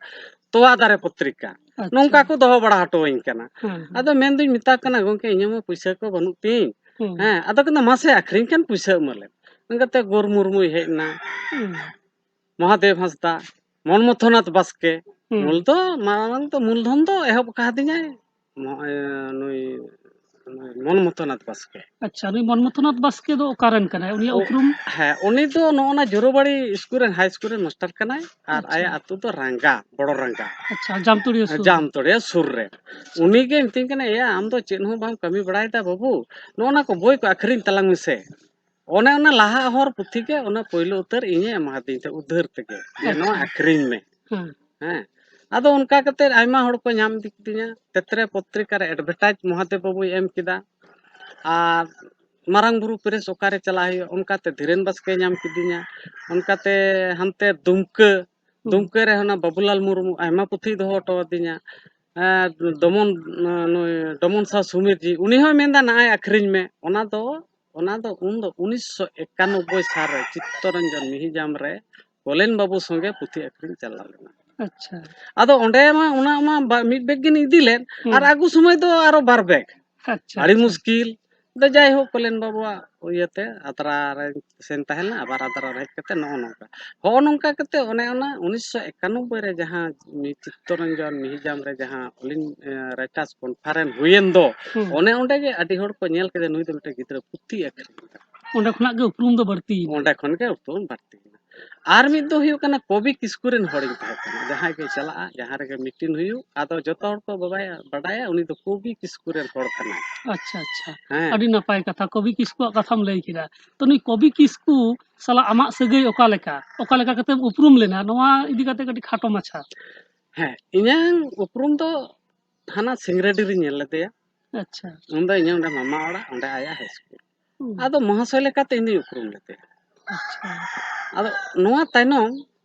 ᱛᱚᱣᱟ ᱫᱟᱨᱮ ᱯᱚᱛᱨᱤᱠᱟ, ᱟᱪᱪᱷᱟ᱾ ᱱᱚᱝᱠᱟ ᱠᱚ ᱫᱚᱦᱚ ᱵᱟᱲᱟ ᱦᱚᱴᱚ ᱟᱹᱧ ᱠᱟᱱᱟ᱾ ᱦᱩᱸ, ᱦᱩᱸ᱾ ᱟᱫᱚ ᱢᱮᱱᱫᱩᱧ ᱢᱮᱛᱟ ᱠᱟᱱᱟ, "ᱜᱚᱢᱠᱮ, ᱤᱧᱟᱹᱜ ᱢᱟ ᱯᱩᱭᱥᱟᱹ ᱠᱚ ᱵᱟᱹᱱᱩᱜ ᱛᱤᱧ, ᱦᱩᱸ᱾ ᱦᱮᱸ, ᱟᱫᱚ ᱠᱤᱱᱛᱩ ᱢᱟᱥᱮ ᱟᱹᱠᱷᱨᱤᱧ ᱠᱷᱟᱱ ᱯᱩᱭᱥᱟᱹ ᱮᱢᱟᱞᱮᱢ᱾" ᱚᱱᱠᱟᱛᱮ ᱜᱳᱨ ᱢᱩᱨᱢᱩᱭ ᱦᱮᱡ ᱮᱱᱟ, ᱦᱩᱸ᱾ ᱢᱚᱦᱟᱫᱮᱵ ᱦᱟᱸᱥᱫᱟ, ᱢᱚᱱᱢᱚᱛᱷᱚᱱᱟᱛᱷ ᱵᱟᱥᱠᱮ, ᱦᱩᱸ᱾ ᱢᱩᱞ ᱫᱚ, ᱢᱟᱲᱟᱝ ᱫᱚ ᱢᱩᱞ ᱫᱷᱚᱱ ᱫᱚ ᱮᱦᱚᱵ ᱟᱠᱟᱫᱤᱧᱟᱭ ᱢᱚ-, ᱮ, ᱱᱩᱭ, ᱱᱩᱭ ᱢᱚᱱᱢᱚᱛᱷᱚᱱᱟᱛᱷ ᱵᱟᱥᱠᱮ᱾ ᱟᱪᱪᱷᱟ, ᱱᱩᱭ ᱢᱚᱱᱢᱚᱛᱷᱚᱱᱟᱛᱷ ᱵᱟᱥᱠᱮ ᱫᱚ ᱚᱠᱟ ᱨᱮᱱ ᱠᱟᱱᱟᱭ? ᱩᱱᱤᱭᱟᱜ ᱳ, ᱩᱯᱨᱩᱢ? ᱦᱮᱸ, ᱩᱱᱤ ᱫᱚ ᱱᱚᱜᱼᱚ ᱱᱟ ᱡᱳᱨᱳᱵᱟᱲᱤ ᱥᱠᱩᱞ ᱨᱮᱱ, ᱦᱟᱭ ᱥᱠᱩᱞ ᱨᱮᱱ ᱢᱟᱥᱴᱟᱨ ᱠᱟᱱᱟᱭ, ᱟᱨ ᱟᱪᱪᱷᱟ᱾ ᱟᱭᱟᱜ ᱟᱹᱛᱩ ᱫᱚ ᱨᱟᱝᱜᱟ, ᱵᱚᱲᱚ ᱨᱟᱝᱜᱟ᱾ ᱟᱪᱪᱷᱟ, ᱡᱟᱢᱛᱩᱲᱤᱭᱟᱹ ᱥᱩᱨ ᱨᱮ᱾ ᱡᱟᱢᱛᱩᱲᱤᱭᱟᱹ ᱥᱩᱨ ᱨᱮ᱾ ᱩᱱᱤ ᱜᱮ ᱢᱤᱛᱟᱹᱧ ᱠᱟᱱᱟ, "ᱮᱭᱟ, ᱟᱢ ᱫᱚ ᱪᱮᱫ ᱦᱚᱸ ᱵᱟᱢ ᱠᱟᱹᱢᱤ ᱵᱟᱲᱟᱭᱮᱫᱟ ᱵᱟᱹᱵᱩ, ᱱᱚᱜᱼᱚ ᱱᱟ ᱠᱚ ᱵᱳᱭ ᱠᱚ ᱟᱹᱠᱷᱨᱤᱧ ᱛᱟᱞᱟᱝ ᱢᱮᱥᱮ᱾" ᱚᱱᱮ ᱚᱱᱟ ᱞᱟᱦᱟ ᱦᱚᱨ ᱯᱩᱛᱷᱤ ᱜᱮ ᱚᱱᱟ ᱯᱳᱭᱞᱳ ᱩᱛᱟᱹᱨ ᱤᱧᱮ ᱮᱢᱟᱫᱤᱧ ᱛᱟᱦᱮᱸ ᱩᱫᱷᱟᱹᱨ ᱛᱮᱜᱮ, ᱡᱮ, ᱟᱪᱪᱷᱟ᱾ "ᱱᱚᱣᱟ ᱟᱹᱠᱷᱨᱤᱧ ᱢᱮ᱾" ᱦᱮᱸ᱾ ᱦᱮᱸ᱾ ᱟᱫᱚ ᱚᱱᱠᱟ ᱠᱟᱛᱮ ᱟᱭᱢᱟ ᱦᱚᱲ ᱠᱚ ᱧᱟᱢ ᱤᱫᱤ ᱠᱤᱫᱤᱧᱟ᱾ ᱛᱮᱛᱨᱮ ᱯᱚᱛᱨᱤᱠᱟ ᱨᱮ advertise ᱢᱚᱦᱟᱫᱮᱵ ᱵᱟᱹᱵᱩᱭ ᱮᱢ ᱠᱮᱫᱟ᱾ ᱟᱨ ᱢᱟᱨᱟᱝ ᱵᱩᱨᱩ ᱯᱨᱮᱥ ᱚᱠᱟᱨᱮ ᱪᱟᱞᱟᱜ ᱦᱩᱭᱩᱜᱼᱟ, ᱚᱱᱠᱟᱛᱮ ᱫᱷᱤᱨᱮᱱ ᱵᱟᱥᱠᱮᱭ ᱧᱟᱢ ᱠᱤᱫᱤᱧᱟ᱾ ᱚᱱᱠᱟᱛᱮ ᱦᱟᱱᱛᱮ ᱫᱩᱢᱠᱟᱹ, ᱦᱩᱸ᱾ ᱫᱩᱢᱠᱟᱹ ᱨᱮ ᱚᱱᱟ ᱵᱟᱵᱩᱞᱟᱞ ᱢᱩᱨᱢᱩ ᱟᱭᱢᱟ ᱯᱩᱛᱷᱤᱭ ᱫᱚᱦᱚ ᱦᱚᱴᱚ ᱟᱹᱫᱤᱧᱟ᱾ ᱮᱸ, ᱫᱚᱢᱚᱱ, ᱱᱩᱭ ᱰᱚᱢᱚᱱ ᱥᱟᱶ ᱥᱩᱢᱤᱨ ᱡᱤ, ᱩᱱᱤ ᱦᱚᱸᱭ ᱢᱮᱱᱫᱟ, "ᱱᱟᱜᱼᱟᱭ ᱟᱹᱠᱷᱨᱤᱧ ᱢᱮ᱾" ᱚᱱᱟ ᱫᱚ, ᱚᱱᱟ ᱫᱚ ᱩᱱ ᱫᱚ ᱩᱱᱤᱥᱥᱚ ᱮᱠᱟᱱᱚᱵᱵᱳᱭ ᱥᱟᱞ ᱨᱮ ᱪᱤᱛᱛᱚᱨᱚᱧᱡᱚᱱ ᱢᱤᱦᱤᱡᱟᱢ ᱨᱮ ᱠᱚᱞᱮᱱ ᱵᱟᱹᱵᱩ ᱥᱚᱸᱜᱮ ᱯᱩᱛᱷᱤ ᱟᱹᱠᱷᱨᱤᱧ ᱪᱟᱞᱟᱣ ᱞᱮᱱᱟ᱾ ᱟᱪᱪᱷᱟ᱾ ᱟᱫᱚ ᱚᱸᱰᱮ ᱢᱟ ᱚᱱᱟ ᱢᱟ ᱵᱟ-, ᱢᱤᱫ ᱵᱮᱜᱽ ᱜᱤᱧ ᱤᱫᱤ ᱞᱮᱫ, ᱦᱩᱸ᱾ ᱟᱨ ᱟᱹᱜᱩ ᱥᱚᱢᱚᱭ ᱫᱚ ᱟᱨᱚ ᱵᱟᱨ ᱵᱮᱜᱽ᱾ ᱟᱪᱪᱷᱟ, ᱟᱹᱰᱤ ᱟᱪᱪᱷᱟ᱾ ᱢᱩᱥᱠᱤᱞ᱾ ᱟᱫᱚ ᱡᱟᱭᱦᱳᱠ, ᱠᱚᱞᱮᱱ ᱵᱟᱹᱵᱩᱣᱟᱜ ᱤᱭᱟᱹᱛᱮ ᱟᱛᱨᱟ ᱨᱮᱧ ᱥᱮᱱ ᱛᱟᱦᱮᱸ ᱞᱮᱱᱟ, ᱟᱵᱟᱨ ᱟᱛᱨᱟ ᱨᱮ ᱦᱮᱡ ᱠᱟᱛᱮ ᱱᱚᱜᱼᱚ ᱱᱚᱝᱠᱟ᱾ ᱦᱚᱸᱜᱼᱚ ᱱᱚᱝᱠᱟ ᱠᱟᱛᱮ ᱚᱱᱮ ᱚᱱᱟ ᱩᱱᱤᱥᱥᱚ ᱮᱠᱟᱱᱚᱵᱵᱳᱭ ᱨᱮ ᱡᱟᱦᱟᱸ ᱢᱤ-, ᱪᱤᱛᱛᱚᱨᱚᱧᱡᱚᱱ ᱢᱤᱦᱤᱡᱟᱢ ᱨᱮ ᱡᱟᱦᱟᱸ ᱚᱞ ᱤᱧ, ᱮ, writers conference ᱦᱩᱭᱮᱱ ᱫᱚ, ᱦᱩᱸ᱾ ᱚᱱᱮ ᱚᱸᱰᱮ ᱜᱮ ᱟᱹᱰᱤ ᱦᱚᱲ ᱠᱚ ᱧᱮᱞ ᱠᱮᱫᱟ, ᱱᱩᱭ ᱫᱚ ᱢᱤᱫᱴᱮᱱ ᱜᱤᱫᱽᱨᱟᱹ ᱯᱩᱛᱷᱤ ᱟᱹᱠᱷᱨᱤᱧ ᱠᱟᱱᱟ᱾ ᱚᱸᱰᱮ ᱠᱷᱚᱱᱟᱜ ᱜᱮ ᱩᱯᱨᱩᱢ ᱫᱚ ᱵᱟᱹᱲᱛᱤᱭᱮᱱᱟ᱾ ᱚᱸᱰᱮ ᱠᱷᱚᱱ ᱜᱮ ᱩᱯᱨᱩᱢ ᱵᱟᱹᱲᱛᱤᱭᱮᱱᱟ᱾ ᱟᱨ ᱢᱤᱫ ᱫᱚ ᱦᱩᱭᱩᱜ ᱠᱟᱱᱟ, ᱠᱚᱵᱤ ᱠᱤᱥᱠᱩ ᱨᱮᱱ ᱦᱚᱲᱤᱧ ᱛᱟᱦᱮᱸ ᱠᱟᱱᱟ᱾ ᱡᱟᱦᱟᱸᱭ ᱜᱮ ᱪᱟᱞᱟᱜᱼᱟ, ᱡᱟᱦᱟᱸ ᱨᱮᱜᱮ ᱢᱤᱴᱤᱝ ᱦᱩᱭᱩᱜ, ᱟᱫᱚ ᱡᱚᱛᱚ ᱦᱚᱲ ᱠᱚ ᱵᱟᱵᱟᱭᱟ, ᱵᱟᱰᱟᱭᱟ ᱩᱱᱤ ᱫᱚ ᱠᱚᱵᱤ ᱠᱤᱥᱠᱩ ᱨᱮᱱ ᱦᱚᱲ ᱠᱟᱱᱟᱭ᱾ ᱟᱪᱪᱷᱟ, ᱟᱪᱪᱷᱟ᱾ ᱦᱮᱸ᱾ ᱟᱹᱰᱤ ᱱᱟᱯᱟᱭ ᱠᱟᱛᱷᱟ, ᱠᱚᱵᱤ ᱠᱤᱥᱠᱩᱣᱟᱜ ᱠᱟᱛᱷᱟᱢ ᱞᱟᱹᱭ ᱠᱮᱫᱟ᱾ ᱛᱚ, ᱱᱩᱭ ᱠᱚᱵᱤ ᱠᱤᱥᱠᱩ ᱥᱟᱞᱟᱜ ᱟᱢᱟᱜ ᱥᱟᱹᱜᱟᱹᱭ ᱚᱠᱟ ᱞᱮᱠᱟ? ᱚᱠᱟ ᱞᱮᱠᱟ ᱠᱟᱛᱮᱢ ᱩᱯᱨᱩᱢ ᱞᱮᱱᱟ? ᱱᱚᱣᱟ ᱤᱫᱤ ᱠᱟᱛᱮ ᱠᱟᱹᱴᱤᱡ ᱠᱷᱟᱴᱚ ᱢᱟᱪᱷᱟ᱾ ᱦᱮᱸ, ᱤᱧᱟᱹᱝ ᱩᱯᱨᱩᱢ ᱫᱚ ᱦᱟᱱᱟ ᱥᱤᱝᱨᱟᱹᱰᱤ ᱨᱤᱧ ᱧᱮᱞ ᱞᱮᱫᱮᱭᱟ᱾ ᱟᱪᱪᱷᱟ᱾ ᱩᱱᱫᱚ ᱤᱧᱟᱹᱜ ᱚᱸᱰᱮ ᱢᱟᱢᱟ ᱚᱲᱟᱜ, ᱚᱸᱰᱮ ᱟᱭᱟᱜ ᱦᱟᱭ ᱥᱠᱩᱞ᱾ ᱦᱩᱸ᱾ ᱟᱫᱚ ᱢᱚᱦᱟᱥᱚᱭ ᱞᱮᱠᱟᱛᱮ ᱤᱧ ᱫᱚᱧ ᱩᱯᱨᱩᱢ ᱞᱮᱫᱮᱭᱟ᱾ ᱟᱪᱪᱷᱟ᱾ ᱟᱫᱚ ᱱᱚᱣᱟ ᱛᱟᱭᱱᱚᱢ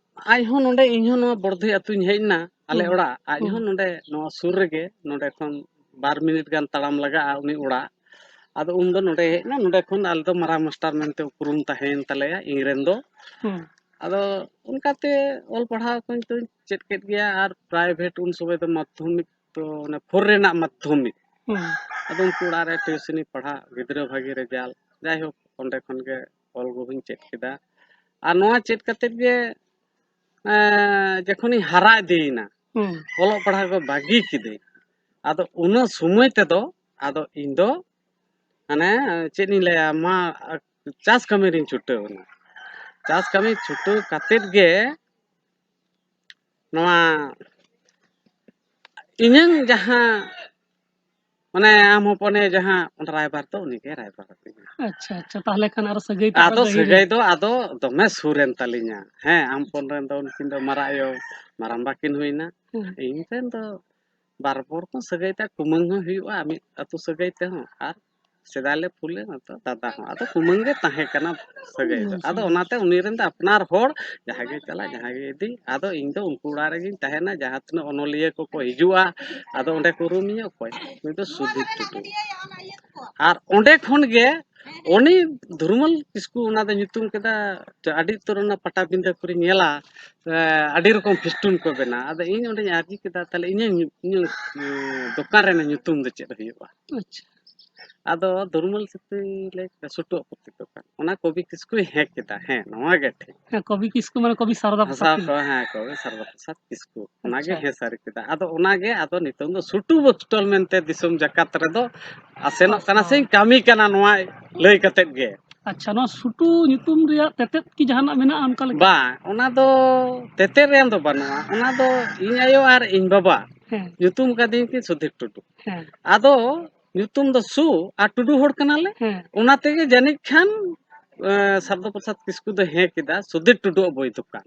ᱟᱡ ᱦᱚᱸ ᱱᱚᱰᱮ, ᱤᱧ ᱦᱚᱸ ᱱᱚᱣᱟ ᱵᱚᱨᱫᱷᱚᱭ ᱟᱹᱛᱩᱧ ᱦᱮᱡ ᱮᱱᱟ, ᱟᱞᱮ ᱦᱩᱸ᱾ ᱚᱲᱟᱜ᱾ ᱟᱡ ᱦᱩᱸ᱾ ᱦᱚᱸ ᱱᱚᱰᱮ ᱱᱚᱣᱟ ᱥᱩᱨ ᱨᱮᱜᱮ, ᱱᱚᱰᱮ ᱠᱷᱚᱱ ᱵᱟᱨ ᱢᱤᱱᱤᱴ ᱜᱟᱱ ᱛᱟᱲᱟᱢ ᱞᱟᱜᱟᱜᱼᱟ ᱩᱱᱤ ᱚᱲᱟᱜ᱾ ᱟᱫᱚ ᱩᱱᱫᱚ ᱱᱚᱰᱮ ᱦᱮᱡ ᱮᱱᱟ, ᱱᱚᱰᱮ ᱠᱷᱚᱱ ᱟᱞᱮ ᱫᱚ ᱢᱟᱨᱟᱝ ᱢᱟᱥᱴᱟᱨ ᱢᱮᱱᱛᱮ ᱩᱯᱨᱩᱢ ᱛᱟᱦᱮᱸᱭᱮᱱ ᱛᱟᱞᱮᱭᱟ ᱤᱧ ᱨᱮᱱ ᱫᱚ᱾ ᱦᱩᱸ᱾ ᱟᱫᱚ ᱚᱱᱠᱟᱛᱮ ᱚᱞ ᱯᱟᱲᱦᱟᱣ ᱠᱚᱧ ᱛᱚᱧ ᱪᱮᱫ ᱠᱮᱫ ᱜᱮᱭᱟ, ᱟᱨ ᱯᱨᱟᱭᱵᱷᱮᱴ ᱩᱱ ᱥᱚᱢᱚᱭ ᱫᱚ ᱢᱟᱫᱽᱫᱷᱚᱢᱤᱠ ᱛᱚ ᱚᱱᱮ ᱯᱷᱳᱨ ᱨᱮᱱᱟᱜ ᱢᱟᱫᱽᱫᱷᱚᱢᱤᱠ᱾ ᱦᱩᱸ᱾ ᱟᱫᱚ ᱩᱱᱠᱩ ᱚᱲᱟᱜ ᱨᱮ ᱴᱤᱭᱩᱥᱤᱱᱤ ᱯᱟᱲᱦᱟᱜ, ᱜᱤᱫᱽᱨᱟᱹ ᱵᱷᱟᱹᱜᱤ ᱨᱮᱡᱟᱞᱴ, ᱡᱟᱭᱦᱳᱠ ᱚᱸᱰᱮ ᱠᱷᱚᱱ ᱜᱮ ᱚᱞ ᱠᱚᱦᱚᱸᱧ ᱪᱮᱫ ᱠᱮᱫᱟ᱾ ᱟᱨ ᱱᱚᱣᱟ ᱪᱮᱫ ᱠᱟᱛᱮᱫ ᱜᱮ, ᱮᱸ, ᱡᱚᱠᱷᱚᱱᱤᱧ ᱦᱟᱨᱟ ᱤᱫᱤᱭᱮᱱᱟ, ᱦᱩᱸ᱾ ᱚᱞᱚᱜ ᱯᱟᱲᱦᱟᱜ ᱠᱚ ᱵᱟᱹᱜᱤ ᱠᱤᱫᱟᱹᱧ, ᱟᱫᱚ ᱩᱱᱟᱹ ᱥᱚᱢᱚᱭ ᱛᱮᱫᱚ ᱟᱫᱚ ᱤᱧ ᱫᱚ ᱢᱟᱱᱮ ᱪᱮᱫ ᱤᱧ ᱞᱟᱹᱭᱟ, ᱢᱟ ᱪᱟᱥ ᱠᱟᱹᱢᱤ ᱨᱤᱧ ᱪᱷᱩᱴᱟᱹᱣ ᱮᱱᱟ᱾ ᱪᱟᱥ ᱠᱟᱹᱢᱤ ᱪᱷᱩᱴᱟᱹᱣ ᱠᱟᱛᱮᱫ ᱜᱮ ᱱᱚᱣᱟ ᱤᱧᱟᱹᱝ ᱡᱟᱦᱟᱸ, ᱢᱟᱱᱮ ᱟᱢ ᱦᱚᱯᱚᱱᱮ ᱡᱟᱦᱟᱸ ᱨᱟᱭᱵᱟᱨ ᱫᱚ ᱩᱱᱤᱜᱮ ᱨᱟᱭᱵᱟᱨ ᱟᱹᱫᱤᱧᱟ᱾ ᱟᱪᱪᱷᱟ, ᱟᱪᱪᱷᱟ, ᱛᱟᱦᱚᱞᱮ ᱠᱷᱟᱱ ᱟᱨᱚ ᱥᱟᱹᱜᱟᱹᱭ ᱛᱟᱯᱮ ᱟᱫᱚ ᱜᱟᱹᱦᱤᱨ ᱥᱟᱹᱜᱟᱹᱭ ᱮᱱᱟ᱾ ᱫᱚ ᱟᱫᱚ ᱫᱚᱢᱮ ᱥᱩᱨ ᱮᱱ ᱛᱟᱹᱞᱤᱧᱟ᱾ ᱦᱮᱸ, ᱟᱢ ᱦᱚᱯᱚᱱ ᱨᱮᱱ ᱫᱚ ᱩᱱᱠᱤᱱ ᱫᱚ ᱢᱟᱨᱟᱝ ᱟᱭᱳ, ᱢᱟᱨᱟᱝᱵᱟ ᱠᱤᱱ ᱦᱩᱭᱱᱟ᱾ ᱦᱩᱸ᱾ ᱤᱧ ᱨᱮᱱ ᱫᱚ ᱵᱟᱨ ᱦᱚᱯᱚᱱ ᱠᱚ ᱥᱟᱹᱜᱟᱹᱭ ᱛᱟ ᱠᱩᱢᱟᱹᱝ ᱦᱚᱸ ᱦᱩᱭᱩᱜᱼᱟ, ᱢᱤᱫ ᱟᱹᱛᱩ ᱥᱟᱹᱜᱟᱹᱭ ᱛᱮᱦᱚᱸ᱾ ᱟᱨ ᱥᱮᱫᱟᱭ ᱞᱮ ᱯᱷᱩᱞᱮ ᱢᱟᱛᱚ ᱫᱟᱫᱟ ᱦᱚᱸ, ᱟᱫᱚ ᱠᱩᱢᱟᱹᱝ ᱜᱮ ᱛᱟᱦᱮᱸ ᱠᱟᱱᱟ ᱥᱟᱹᱜᱟᱹᱭ ᱫᱚ᱾ ᱟᱫᱚ ᱚᱱᱟᱛᱮ ᱩᱱᱤ ᱨᱮᱱ ᱫᱚ ᱟᱯᱱᱟᱨ ᱦᱚᱲ, ᱡᱟᱦᱟᱸᱭ ᱜᱮ ᱪᱟᱞᱟᱜ, ᱡᱟᱦᱟᱸᱭ ᱜᱮ ᱤᱫᱤ, ᱟᱫᱚ ᱤᱧ ᱫᱚ ᱩᱱᱠᱩ ᱚᱲᱟᱜ ᱨᱮᱜᱤᱧ ᱛᱟᱦᱮᱱᱟ᱾ ᱡᱟᱦᱟᱸ ᱛᱤᱱᱟᱹᱜ ᱚᱱᱚᱞᱤᱭᱟᱹ ᱠᱚᱠᱚ ᱦᱤᱡᱩᱜᱼᱟ, ᱟᱫᱚ ᱚᱸᱰᱮ ᱠᱚ ᱩᱨᱩᱢᱤᱧᱟ, ᱚᱠᱚᱭ ᱱᱩᱭ ᱫᱚ ᱥᱩᱫᱷᱤᱨ ᱴᱩᱰᱩ᱾ ᱟᱨ ᱚᱸᱰᱮ ᱠᱷᱚᱱ ᱜᱮ ᱩᱱᱤ ᱫᱷᱩᱨᱢᱟᱹᱞ ᱠᱤᱥᱠᱩ ᱚᱱᱟ ᱫᱚ ᱧᱩᱛᱩᱢ ᱠᱮᱫᱟ, ᱟᱹᱰᱤ ᱩᱛᱟᱹᱨ ᱚᱱᱟ ᱯᱟᱴᱟᱵᱤᱸᱫᱟᱹ ᱠᱚᱨᱮᱧ ᱧᱮᱞᱟ, ᱮ, ᱟᱹᱰᱤ ᱨᱚᱠᱚᱢ ᱯᱷᱮᱥᱴᱩᱱ ᱠᱚ ᱵᱮᱱᱟᱣᱟ᱾ ᱟᱫᱚ ᱤᱧ ᱚᱸᱰᱮᱧ ᱟᱨᱡᱤ ᱠᱮᱫᱟ, ᱛᱟᱦᱞᱮ ᱤᱧᱟᱹᱜ ᱧᱩ-, ᱤᱧᱟᱹᱜ, ᱮ, ᱫᱚᱠᱟᱱ ᱨᱮᱱᱟᱜ ᱧᱩᱛᱩᱢ ᱫᱚ ᱪᱮᱫ ᱦᱩᱭᱩᱜᱼᱟ? ᱟᱪᱪᱷᱟ᱾ ᱟᱫᱚ ᱫᱩᱨᱢᱟᱹᱞ ᱥᱤᱯᱤ ᱞᱮ ᱥᱩᱴᱩ ᱟᱯᱚᱛᱛᱤ ᱫᱚᱠᱟᱱ, ᱚᱱᱟ ᱠᱚᱵᱤ ᱠᱤᱥᱠᱩᱭ ᱦᱮᱸ ᱠᱮᱫᱟ, ᱦᱮᱸ, ᱱᱚᱣᱟ ᱜᱮ ᱴᱷᱤᱠ᱾ ᱦᱮᱸ, ᱠᱚᱵᱤ ᱠᱤᱥᱠᱩ ᱢᱟᱱᱮ ᱠᱚᱵᱤ ᱥᱟᱨᱚᱫᱟ ᱯᱨᱚᱥᱟᱫᱽ ᱦᱟᱥᱟ ᱠᱤᱱ᱾ ᱠᱚ, ᱦᱮᱸ, ᱠᱚᱵᱤ ᱥᱟᱨᱚᱫᱟ ᱯᱨᱚᱥᱟᱫᱽ ᱠᱤᱥᱠᱩ, ᱚᱱᱟᱜᱮ ᱟᱪᱪᱷᱟ᱾ ᱦᱮᱸ ᱥᱟᱹᱨᱤ ᱠᱮᱫᱟ᱾ ᱟᱫᱚ ᱚᱱᱟᱜᱮ ᱟᱫᱚ ᱱᱤᱛᱚᱝ ᱫᱚ ᱥᱩᱴᱩ ᱵᱚᱥᱴᱚᱞ ᱢᱮᱱᱛᱮ ᱫᱤᱥᱚᱢ ᱡᱟᱠᱟᱛ ᱨᱮᱫᱚ ᱟᱥᱮᱱᱚᱜ ᱠᱟᱱᱟ, ᱥᱮᱧ ᱠᱟᱹᱢᱤ ᱠᱟᱱᱟ ᱱᱚᱣᱟ ᱞᱟᱹᱭ ᱠᱟᱛᱮᱫ ᱜᱮ᱾ ᱟᱪᱪᱷᱟ, ᱱᱚᱣᱟ ᱥᱩᱴᱩ ᱧᱩᱛᱩᱢ ᱨᱮᱭᱟᱜ ᱛᱮᱛᱮᱫ ᱠᱤ ᱡᱟᱦᱟᱱᱟᱜ ᱢᱮᱱᱟᱜᱼᱟ ᱚᱱᱠᱟ ᱞᱮᱠᱟ? ᱵᱟᱝ, ᱚᱱᱟ ᱫᱚ ᱛᱮᱛᱮᱫ ᱨᱮᱭᱟᱜ ᱫᱚ ᱵᱟᱹᱱᱩᱜᱼᱟ᱾ ᱚᱱᱟ ᱫᱚ ᱤᱧ ᱟᱭᱳ ᱟᱨ ᱤᱧ ᱵᱟᱵᱟ ᱦᱮᱸ᱾ ᱧᱩᱛᱩᱢ ᱠᱟᱫᱤᱧ ᱠᱤᱱ ᱥᱩᱫᱷᱤᱨ ᱴᱩᱰᱩ᱾ ᱦᱮᱸ᱾ ᱟᱫᱚ ᱧᱩᱛᱩᱢ ᱫᱚ ᱥᱩ ᱟᱨ ᱴᱩᱰᱩ ᱦᱚᱲ ᱠᱟᱱᱟᱞᱮ᱾ ᱦᱮᱸ᱾ ᱚᱱᱟ ᱛᱮᱜᱮ ᱡᱟᱹᱱᱤᱡ ᱠᱷᱟᱱ, ᱮ, ᱥᱟᱨᱫᱚ ᱯᱨᱚᱥᱟᱫᱽ ᱠᱤᱥᱠᱩ ᱫᱚ ᱦᱮᱸ ᱠᱮᱫᱟ ᱥᱩᱫᱷᱤᱨ ᱴᱩᱰᱩᱣᱟᱜ ᱵᱳᱭ ᱫᱚᱠᱟᱱ᱾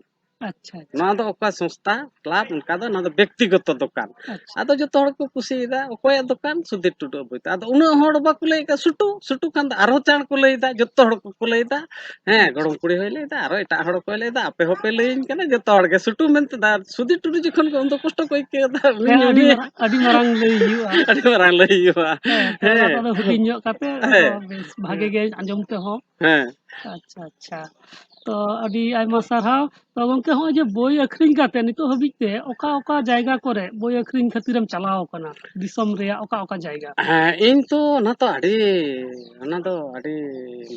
ᱟᱪᱪᱷᱟ, ᱟᱪᱪᱷᱟ᱾ ᱱᱚᱣᱟ ᱫᱚ ᱚᱠᱟ ᱥᱚᱝᱥᱛᱷᱟ, ᱠᱞᱟᱵᱽ, ᱚᱱᱠᱟ ᱫᱚ, ᱱᱚᱣᱟ ᱫᱚ ᱵᱮᱠᱛᱤᱜᱚᱛᱚ ᱫᱚᱠᱟᱱ᱾ ᱟᱪᱪᱷᱟ᱾ ᱟᱫᱚ ᱡᱚᱛᱚ ᱦᱚᱲ ᱠᱚ ᱠᱩᱥᱤᱭᱮᱫᱟ, ᱚᱠᱚᱭᱟᱜ ᱫᱚᱠᱟᱱ? ᱥᱩᱫᱷᱤᱨ ᱴᱩᱰᱩᱣᱟᱜ ᱵᱳᱭ᱾ ᱟᱫᱚ ᱩᱱᱟᱹᱜ ᱦᱚᱲ ᱵᱟᱠᱚ ᱞᱟᱹᱭᱮᱫ ᱠᱟᱱ ᱥᱩᱴᱩ, ᱥᱩᱴᱩ ᱠᱷᱟᱱ ᱫᱚ ᱟᱨᱦᱚᱸ ᱪᱟᱬ ᱠᱚ ᱞᱟᱹᱭᱮᱫᱟ, ᱡᱚᱛᱚ ᱦᱚᱲ ᱠᱚᱠᱚ ᱞᱟᱹᱭᱮᱫᱟ᱾ ᱦᱮᱸ, ᱟᱪᱪᱷᱟ᱾ ᱜᱚᱲᱚᱢ ᱠᱩᱲᱤ ᱦᱚᱸᱭ ᱞᱟᱹᱭᱮᱫᱟ, ᱟᱨᱦᱚᱸ ᱮᱴᱟᱜ ᱦᱚᱲ ᱠᱚᱭ ᱞᱟᱹᱭᱮᱫᱟ, ᱟᱯᱮ ᱦᱚᱸᱯᱮ ᱞᱟᱹᱭᱟᱹᱧ ᱠᱟᱱᱟ, ᱡᱚᱛᱚ ᱦᱚᱲ ᱜᱮ ᱥᱩᱴᱩ ᱢᱮᱱᱛᱮ᱾ ᱟᱨ ᱥᱩᱫᱷᱤᱨ ᱴᱩᱰᱩ ᱡᱚᱠᱷᱚᱱ ᱜᱮ ᱩᱱ ᱫᱚ ᱠᱚᱥᱴᱚ ᱠᱚ ᱟᱹᱭᱠᱟᱹᱣ ᱮᱫᱟ, ᱩᱱᱤ ᱦᱮᱸ, ᱟᱹᱰᱤ ᱧᱩᱭᱮ ᱢᱟᱨᱟᱝ, ᱟᱹᱰᱤ ᱢᱟᱨᱟᱝ ᱞᱟᱹᱭ ᱦᱩᱭᱩᱜᱼᱟ᱾ ᱟᱹᱰᱤ ᱢᱟᱨᱟᱝ ᱞᱟᱹᱭ ᱦᱩᱭᱩᱜᱼᱟ᱾ ᱦᱮᱸ, ᱛᱚ ᱚᱱᱟ ᱦᱮᱸ᱾ ᱫᱚ ᱦᱩᱰᱤᱧ ᱧᱚᱜ ᱠᱟᱛᱮ ᱟᱫᱚ ᱦᱮᱸ᱾ ᱵᱮᱥ ᱵᱷᱟᱜᱮ ᱦᱮᱸ᱾ ᱜᱮ ᱟᱸᱡᱚᱢ ᱛᱮᱦᱚᱸ᱾ ᱦᱮᱸ᱾ ᱟᱪᱪᱷᱟ, ᱟᱪᱪᱷᱟ᱾ ᱛᱚ ᱟᱹᱰᱤ ᱟᱭᱢᱟ ᱥᱟᱨᱦᱟᱣ᱾ ᱛᱚ ᱜᱚᱝᱠᱮ, ᱦᱚᱸᱜᱼᱚᱭ ᱡᱮ ᱵᱳᱭ ᱟᱹᱠᱷᱨᱤᱧ ᱠᱟᱛᱮ ᱱᱤᱛᱚᱜ ᱦᱟᱹᱵᱤᱡ ᱛᱮ ᱚᱠᱟ ᱚᱠᱟ ᱡᱟᱭᱜᱟ ᱠᱚᱨᱮ ᱵᱳᱭ ᱟᱹᱠᱷᱨᱤᱧ ᱠᱷᱟᱹᱛᱤᱨᱮᱢ ᱪᱟᱞᱟᱣ ᱟᱠᱟᱱᱟ? ᱫᱤᱥᱚᱢ ᱨᱮᱭᱟᱜ ᱚᱠᱟ ᱚᱠᱟ ᱡᱟᱭᱜᱟ? ᱦᱮᱸ, ᱤᱧ ᱛᱚ ᱚᱱᱟ ᱛᱚ ᱟᱹᱰᱤ, ᱚᱱᱟ ᱫᱚ ᱟᱹᱰᱤ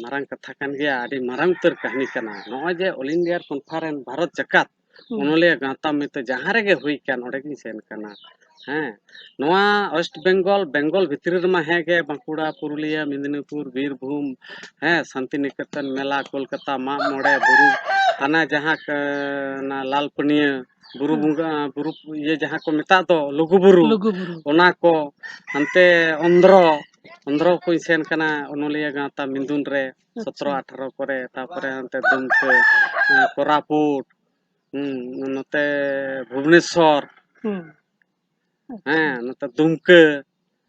ᱢᱟᱨᱟᱝ ᱠᱟᱛᱷᱟ ᱠᱟᱱ ᱜᱮᱭᱟ, ᱟᱹᱰᱤ ᱢᱟᱨᱟᱝ ᱩᱛᱟᱹᱨ ᱠᱟᱹᱦᱱᱤ ᱠᱟᱱᱟ᱾ ᱱᱚᱜᱼᱚᱭ ᱡᱮ All India Conference ᱵᱷᱟᱨᱚᱛ ᱡᱟᱠᱟᱛ ᱦᱩᱸ᱾ ᱚᱱᱚᱞᱤᱭᱟᱹ ᱜᱟᱶᱛᱟ ᱢᱮᱱᱛᱮ ᱡᱟᱦᱟᱸ ᱨᱮᱜᱮ ᱦᱩᱭ ᱠᱟᱱ, ᱚᱸᱰᱮ ᱜᱤᱧ ᱥᱮᱱ ᱠᱟᱱᱟ᱾ ᱦᱮᱸ, ᱱᱚᱣᱟ West Bengal, ᱵᱮᱝᱜᱚᱞ ᱵᱷᱤᱛᱨᱤ ᱨᱮᱢᱟ ᱦᱮᱸ ᱜᱮ, ᱵᱟᱸᱠᱩᱲᱟ, ᱯᱩᱨᱩᱞᱤᱭᱟᱹ, ᱢᱮᱫᱤᱱᱤᱯᱩᱨ, ᱵᱤᱨᱵᱷᱩᱢ, ᱦᱮᱸ, ᱥᱟᱱᱛᱤᱱᱤᱠᱮᱛᱚᱱ ᱢᱮᱞᱟ, ᱠᱳᱞᱠᱟᱛᱟ ᱢᱟᱜ ᱢᱚᱬᱮ, ᱵᱩᱨᱩ, ᱦᱟᱱᱟ ᱡᱟᱦᱟᱸ ᱠ-, ᱚᱱᱟ ᱞᱟᱞ ᱯᱟᱹᱱᱤᱭᱟᱹ, ᱵᱩᱨᱩ ᱦᱩᱸ᱾ ᱵᱚᱸᱜᱟ, ᱵᱩᱨᱩ ᱤᱭᱟᱹ ᱡᱟᱦᱟᱸ ᱠᱚ ᱢᱮᱛᱟᱜ ᱫᱚ ᱞᱩᱜᱩ ᱵᱩᱨᱩ, ᱞᱩᱜᱩ ᱵᱩᱨᱩ᱾ ᱚᱱᱟ ᱠᱚ, ᱦᱟᱱᱛᱮ ᱚᱱᱫᱷᱨᱚ, ᱚᱱᱫᱷᱨᱚ ᱠᱚᱧ ᱥᱮᱱ ᱠᱟᱱᱟ ᱚᱱᱚᱞᱤᱭᱟᱹ ᱜᱟᱶᱛᱟ ᱢᱤᱫᱩᱱ ᱨᱮ, ᱟᱪᱪᱷᱟ᱾ ᱥᱚᱛᱨᱚ ᱟᱴᱷᱟᱨᱚ ᱠᱚᱨᱮ, ᱛᱟᱯᱚᱨᱮ ᱦᱟᱱᱛᱮ ᱫᱩᱢᱠᱟᱹ, ᱮᱸ, ᱠᱳᱨᱟᱯᱩᱴ, ᱦᱩᱸ, ᱱᱚᱛᱮ ᱵᱷᱩᱵᱽᱱᱮᱥᱚᱨ, ᱦᱩᱸ᱾ ᱟᱪᱪᱷᱟ᱾ ᱦᱮᱸ, ᱱᱚᱛᱮ ᱫᱩᱢᱠᱟᱹ,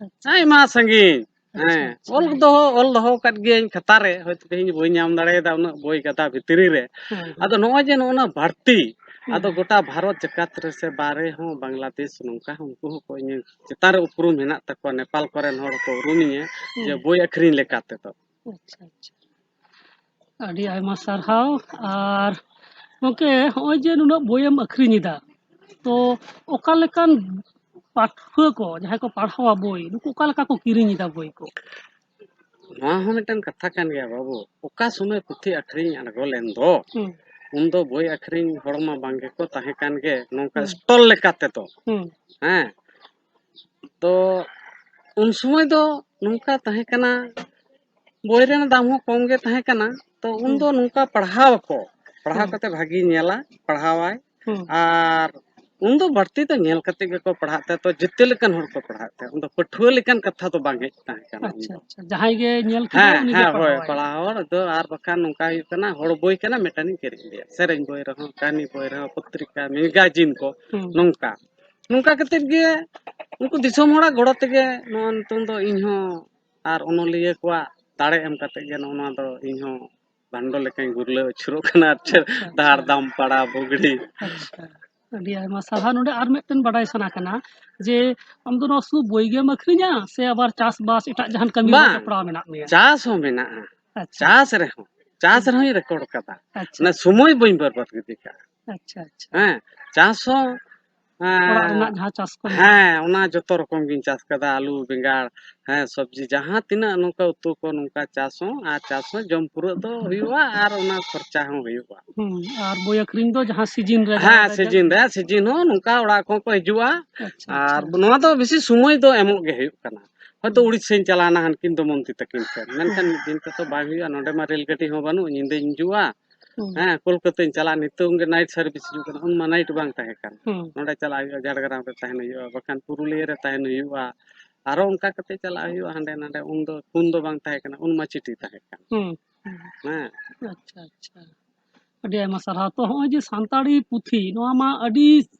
ᱟᱪᱪᱷᱟ᱾ ᱟᱭᱢᱟ ᱥᱟᱺᱜᱤᱧ᱾ ᱟᱪᱪᱷᱟ, ᱦᱮᱸ, ᱟᱪᱪᱷᱟ᱾ ᱚᱞ ᱫᱚᱦᱚ, ᱚᱞ ᱫᱚᱦᱚ ᱟᱠᱟᱫ ᱜᱤᱭᱟᱹᱧ ᱠᱷᱟᱛᱟ ᱨᱮ, ᱦᱚᱭᱛᱳ ᱛᱮᱦᱮᱧ ᱵᱟᱹᱧ ᱧᱟᱢ ᱫᱟᱲᱮᱭᱟᱫᱟ ᱩᱱᱟᱹᱜ ᱵᱳᱭ ᱜᱟᱫᱟ ᱵᱷᱤᱛᱨᱤ ᱨᱮ᱾ ᱦᱮᱸ, ᱦᱮᱸ᱾ ᱟᱫᱚ ᱱᱚᱜᱼᱚᱭ ᱡᱮ ᱱᱚᱜᱼᱚ ᱱᱟ ᱵᱟᱹᱲᱛᱤ, ᱦᱩᱸ᱾ ᱟᱫᱚ ᱜᱚᱴᱟ ᱵᱷᱟᱨᱚᱛ ᱡᱟᱠᱟᱛ ᱨᱮ ᱥᱮ ᱵᱟᱨᱦᱮ ᱦᱚᱸ, ᱵᱟᱝᱞᱟᱫᱮᱥ, ᱱᱚᱝᱠᱟ ᱦᱚᱸ ᱩᱱᱠᱩ ᱦᱚᱸᱠᱚ ᱤᱧᱟᱹᱜ ᱪᱮᱛᱟᱱ ᱨᱮ ᱩᱯᱨᱩᱢ ᱦᱮᱱᱟᱜ ᱛᱟᱠᱚᱣᱟ, ᱱᱮᱯᱟᱞ ᱠᱚᱨᱮᱱ ᱦᱚᱲ ᱦᱚᱸᱠᱚ ᱩᱨᱩᱢᱤᱧᱟᱹ ᱡᱮ ᱦᱩᱸ᱾ ᱵᱳᱭ ᱟᱹᱠᱷᱨᱤᱧ ᱞᱮᱠᱟ ᱛᱮᱫᱚ᱾ ᱟᱪᱪᱷᱟ, ᱟᱪᱪᱷᱟ᱾ ᱟᱹᱰᱤ ᱟᱭᱢᱟ ᱥᱟᱨᱦᱟᱣ᱾ ᱟᱨ ᱜᱚᱢᱠᱮ, ᱦᱚᱸᱜᱼᱚᱭ ᱡᱮ ᱱᱩᱱᱟᱹᱜ ᱵᱳᱭᱮᱢ ᱟᱹᱠᱷᱨᱤᱧ ᱮᱫᱟ, ᱛᱚ ᱚᱠᱟ ᱞᱮᱠᱟᱱ ᱯᱟᱹᱴᱷᱩᱣᱟᱹ ᱠᱚ, ᱡᱟᱦᱟᱸᱭ ᱠᱚ ᱯᱟᱲᱦᱟᱣᱟ ᱵᱳᱭ, ᱱᱩᱠᱩ ᱚᱠᱟ ᱞᱮᱠᱟ ᱠᱚ ᱠᱤᱨᱤᱧ ᱮᱫᱟ ᱵᱳᱭ ᱠᱚ? ᱱᱚᱣᱟ ᱦᱚᱸ ᱢᱤᱫᱴᱟᱝ ᱠᱟᱛᱷᱟ ᱠᱟᱱ ᱜᱮᱭᱟ ᱵᱟᱹᱵᱩ, ᱚᱠᱟ ᱥᱚᱢᱚᱭ ᱯᱩᱛᱷᱤ ᱟᱹᱠᱷᱨᱤᱧ ᱟᱬᱜᱚ ᱞᱮᱱ ᱫᱚ, ᱦᱩᱸ᱾ ᱩᱱᱫᱚ ᱵᱳᱭ ᱟᱹᱠᱷᱨᱤᱧ ᱦᱚᱲ ᱢᱟ ᱵᱟᱝ ᱜᱮᱠᱚ ᱛᱟᱦᱮᱸ ᱠᱟᱱ ᱜᱮ, ᱱᱚᱝᱠᱟ ᱦᱩᱸ᱾ ᱥᱴᱚᱞ ᱞᱮᱠᱟ ᱛᱮᱫᱚ᱾ ᱦᱩᱸ᱾ ᱦᱮᱸ, ᱛᱚ ᱩᱱ ᱥᱚᱢᱚᱭ ᱫᱚ ᱱᱚᱝᱠᱟ ᱛᱟᱦᱮᱸ ᱠᱟᱱᱟ, ᱵᱳᱭ ᱨᱮᱱᱟᱜ ᱫᱟᱢ ᱦᱚᱸ ᱠᱚᱢ ᱜᱮ ᱛᱟᱦᱮᱸ ᱠᱟᱱᱟ᱾ ᱛᱚ ᱩᱱᱫᱚ ᱦᱩᱸ᱾ ᱱᱚᱝᱠᱟ ᱯᱟᱲᱦᱟᱣ ᱟᱠᱚ, ᱯᱟᱲᱦᱟᱣ ᱦᱩᱸ᱾ ᱠᱟᱛᱮ ᱵᱷᱟᱜᱮ ᱧᱮᱞᱟ, ᱯᱟᱲᱦᱟᱣᱟᱭ᱾ ᱦᱩᱸ᱾ ᱟᱨ ᱩᱱᱫᱚ ᱵᱟᱹᱲᱛᱤ ᱫᱚ ᱧᱮᱞ ᱠᱟᱛᱮ ᱜᱮᱠᱚ ᱯᱟᱲᱦᱟᱜ ᱛᱟᱦᱮᱸ, ᱛᱚ ᱡᱮᱛᱮ ᱞᱮᱠᱟᱱ ᱦᱚᱲ ᱠᱚ ᱯᱟᱲᱦᱟᱜ ᱛᱟᱦᱮᱸ᱾ ᱩᱱᱫᱚ ᱯᱟᱹᱴᱷᱩᱣᱟᱹ ᱞᱮᱠᱟᱱ ᱠᱟᱛᱷᱟ ᱫᱚ ᱵᱟᱝ ᱦᱮᱡ ᱛᱟᱦᱮᱸ ᱠᱟᱱᱟ ᱟᱪᱪᱷᱟ, ᱩᱱᱫᱚ᱾ ᱟᱪᱪᱷᱟ᱾ ᱡᱟᱦᱟᱸᱭ ᱜᱮ ᱧᱮᱞ ᱠᱮᱫᱟᱭ, ᱦᱮᱸ, ᱩᱱᱤ ᱜᱮ ᱦᱮᱸ, ᱦᱳᱭ, ᱯᱟᱲᱦᱟᱣᱟᱭ᱾ ᱯᱟᱲᱦᱟᱣ ᱦᱚᱲ ᱫᱚ᱾ ᱟᱨ ᱵᱟᱠᱷᱟᱱ ᱱᱚᱝᱠᱟ ᱦᱩᱭᱩᱜ ᱠᱟᱱᱟ, ᱦᱚᱲ ᱵᱳᱭ ᱠᱟᱱᱟ, ᱢᱤᱫᱴᱟᱝ ᱤᱧ ᱠᱤᱨᱤᱧ ᱤᱫᱤᱭᱟ᱾ ᱥᱮᱨᱮᱧ ᱵᱳᱭ ᱨᱮᱦᱚᱸ, ᱠᱟᱹᱦᱱᱤ ᱵᱳᱭ ᱨᱮᱦᱚᱸ, ᱯᱚᱛᱨᱤᱠᱟ, ᱢᱮᱜᱟᱡᱤᱱ ᱠᱚ, ᱦᱩᱸ᱾ ᱱᱚᱝᱠᱟ᱾ ᱱᱚᱝᱠᱟ ᱠᱟᱛᱮᱫ ᱜᱮ ᱩᱱᱠᱩ ᱫᱤᱥᱚᱢ ᱦᱚᱲᱟᱜ ᱜᱚᱲᱚ ᱛᱮᱜᱮ ᱱᱚᱣᱟ ᱱᱤᱛᱚᱝ ᱫᱚ ᱤᱧ ᱦᱚᱸ ᱟᱨ ᱚᱱᱚᱞᱤᱭᱟᱹ ᱠᱚᱣᱟᱜ ᱫᱟᱲᱮ ᱮᱢ ᱠᱟᱛᱮᱫ ᱜᱮ ᱱᱚᱜᱼᱚ ᱱᱚᱣᱟ ᱫᱚ ᱤᱧ ᱦᱚᱸ ᱵᱷᱟᱱᱰᱚ ᱞᱮᱠᱟᱧ ᱜᱩᱨᱞᱟᱹᱣ ᱟᱹᱪᱩᱨᱚᱜ ᱠᱟᱱᱟ, ᱟᱨ ᱪᱮᱫ ᱟᱪᱪᱷᱟ, ᱟᱪᱪᱷᱟ᱾ ᱫᱷᱟᱲ ᱫᱟᱢᱯᱟᱲᱟ ᱵᱩᱜᱽᱲᱤ᱾ ᱟᱪᱪᱷᱟ, ᱟᱹᱰᱤ ᱟᱭᱢᱟ ᱥᱟᱨᱦᱟᱣ᱾ ᱱᱚᱰᱮ ᱟᱨ ᱢᱤᱫᱴᱮᱱ ᱵᱟᱰᱟᱭ ᱥᱟᱱᱟ ᱠᱟᱱᱟ ᱡᱮ ᱟᱢ ᱫᱚ ᱱᱚᱣᱟ ᱥᱩᱫᱷᱩ ᱵᱳᱭ ᱜᱮᱢ ᱟᱹᱠᱷᱨᱤᱧᱟ ᱥᱮ ᱟᱵᱟᱨ ᱪᱟᱥᱵᱟᱥ ᱮᱴᱟᱜ ᱡᱟᱦᱟᱱ ᱠᱟᱹᱢᱤ ᱨᱮ ᱵᱟᱝ, ᱡᱚᱯᱲᱟᱣ ᱢᱮᱱᱟᱜ ᱢᱮᱭᱟ? ᱪᱟᱥ ᱦᱚᱸ ᱢᱮᱱᱟᱜᱼᱟ᱾ ᱟᱪᱪᱷᱟ᱾ ᱪᱟᱥ ᱨᱮᱦᱚᱸ, ᱪᱟᱥ ᱦᱩᱸ᱾ ᱨᱮᱦᱚᱸᱧ ᱨᱮᱠᱚᱨᱰ ᱠᱟᱫᱟ᱾ ᱟᱪᱪᱷᱟ᱾ ᱢᱟᱱᱮ ᱥᱚᱢᱚᱭ ᱵᱟᱹᱧ ᱵᱚᱨᱵᱟᱫ ᱜᱤᱰᱤ ᱠᱟᱜᱼᱟ᱾ ᱟᱪᱪᱷᱟ, ᱟᱪᱪᱷᱟ᱾ ᱦᱮᱸ, ᱪᱟᱥ ᱦᱚᱸ, ᱚᱲᱟᱜ ᱨᱮᱱᱟᱜ ᱮᱸ, ᱡᱟᱦᱟᱸ ᱪᱟᱥ ᱠᱚ ᱢᱮᱱᱟᱜᱼᱟ᱾ ᱦᱮᱸ, ᱚᱱᱟ ᱡᱚᱛᱚ ᱨᱚᱠᱚᱢ ᱜᱤᱧ ᱪᱟᱥ ᱠᱟᱫᱟ, ᱟᱹᱞᱩ, ᱵᱮᱸᱜᱟᱲ, ᱦᱮᱸ, ᱥᱚᱵᱽᱡᱤ, ᱡᱟᱦᱟᱸ ᱛᱤᱱᱟᱹᱜ ᱱᱚᱝᱠᱟ ᱩᱛᱩ ᱠᱚ ᱱᱚᱝᱠᱟ ᱪᱟᱥ ᱦᱚᱸ, ᱟᱨ ᱪᱟᱥ ᱦᱚᱸ ᱡᱚᱢ ᱯᱩᱨᱟᱹᱜ ᱫᱚ ᱦᱩᱭᱩᱜᱼᱟ ᱟᱨ ᱚᱱᱟ ᱠᱷᱚᱨᱪᱟ ᱦᱚᱸ ᱦᱩᱭᱩᱜᱼᱟ᱾ ᱦᱩᱸ, ᱟᱨ ᱵᱳᱭ ᱟᱹᱠᱷᱨᱤᱧ ᱫᱚ ᱡᱟᱦᱟᱸ ᱥᱤᱡᱤᱱ ᱨᱮ ᱦᱮᱸ, ᱡᱟᱦᱟᱸ ᱨᱮ ᱥᱤᱡᱤᱱ ᱨᱮ, ᱥᱤᱡᱤᱱ ᱦᱚᱸ ᱱᱚᱝᱠᱟ ᱚᱲᱟᱜ ᱠᱚᱦᱚᱸ ᱠᱚ ᱦᱤᱡᱩᱜᱼᱟ᱾ ᱟᱪᱪᱷᱟ, ᱟᱨ ᱟᱪᱪᱷᱟ᱾ ᱱᱚᱣᱟ ᱫᱚ ᱵᱮᱥᱤ ᱥᱚᱢᱚᱭ ᱫᱚ ᱮᱢᱚᱜ ᱜᱮ ᱦᱩᱭᱩᱜ ᱠᱟᱱᱟ᱾ ᱦᱚᱭᱛᱳ ᱦᱩᱸ᱾ ᱩᱲᱤᱥᱥᱟᱧ ᱪᱟᱞᱟᱣᱱᱟ ᱦᱟᱱᱠᱤᱱ ᱫᱚᱢᱚᱱᱛᱤ ᱛᱟᱹᱠᱤᱱ ᱴᱷᱮᱱ, ᱢᱮᱱᱠᱷᱟᱱ ᱦᱩᱸ᱾ ᱢᱤᱫ ᱫᱤᱱ ᱛᱮᱛᱚ ᱵᱟᱝ ᱦᱩᱭᱩᱜᱼᱟ, ᱱᱚᱰᱮ ᱢᱟ ᱨᱮᱹᱞ ᱜᱟᱹᱰᱤ ᱦᱚᱸ ᱵᱟᱹᱱᱩᱜ, ᱧᱤᱫᱟᱹᱧ ᱦᱤᱡᱩᱜᱼᱟ᱾ ᱦᱩᱸ᱾ ᱦᱮᱸ, ᱠᱳᱞᱠᱟᱛᱟᱧ ᱪᱟᱞᱟᱜᱼᱟ, ᱱᱤᱛᱚᱝ ᱜᱮ ᱱᱟᱭᱤᱴ ᱥᱟᱨᱵᱷᱤᱥ ᱦᱤᱡᱩᱜ ᱠᱟᱱᱟ, ᱩᱱ ᱢᱟ ᱱᱟᱭᱤᱴ ᱵᱟᱝ ᱛᱟᱦᱮᱸ ᱠᱟᱱᱟ᱾ ᱦᱩᱸ᱾ ᱱᱚᱰᱮ ᱪᱟᱞᱟᱜ ᱦᱩᱭᱩᱜᱼᱟ, ᱡᱷᱟᱲᱜᱨᱟᱢ ᱨᱮ ᱛᱟᱦᱮᱱ ᱦᱩᱭᱩᱜᱼᱟ, ᱵᱟᱠᱷᱟᱱ ᱯᱩᱨᱩᱞᱤᱭᱟᱹ ᱨᱮ ᱛᱟᱦᱮᱱ ᱦᱩᱭᱩᱜᱼᱟ, ᱟᱨᱚ ᱚᱱᱠᱟ ᱠᱟᱛᱮ ᱪᱟᱞᱟᱜ ᱦᱩᱭᱩᱜᱼᱟ ᱦᱟᱸᱰᱮ ᱱᱟᱰᱮ᱾ ᱩᱱ ᱫᱚ ᱯᱷᱳᱱ ᱫᱚ ᱵᱟᱝ ᱛᱟᱦᱮᱸ ᱠᱟᱱᱟ, ᱩᱱ ᱢᱟ ᱪᱤᱴᱷᱤ ᱛᱟᱦᱮᱸ ᱠᱟᱱᱟ᱾ ᱦᱩᱸ, ᱦᱩᱸ᱾ ᱦᱮᱸ᱾ ᱟᱪᱪᱷᱟ, ᱟᱪᱪᱷᱟ᱾ ᱟᱹᱰᱤ ᱟᱭᱢᱟ ᱥᱟᱨᱦᱟᱣ᱾ ᱛᱚ, ᱦᱚᱸᱜᱼᱚᱭ ᱡᱮ ᱥᱟᱱᱛᱟᱲᱤ ᱯᱩᱛᱷᱤ, ᱱᱚᱣᱟ ᱢᱟ ᱟᱹᱰᱤ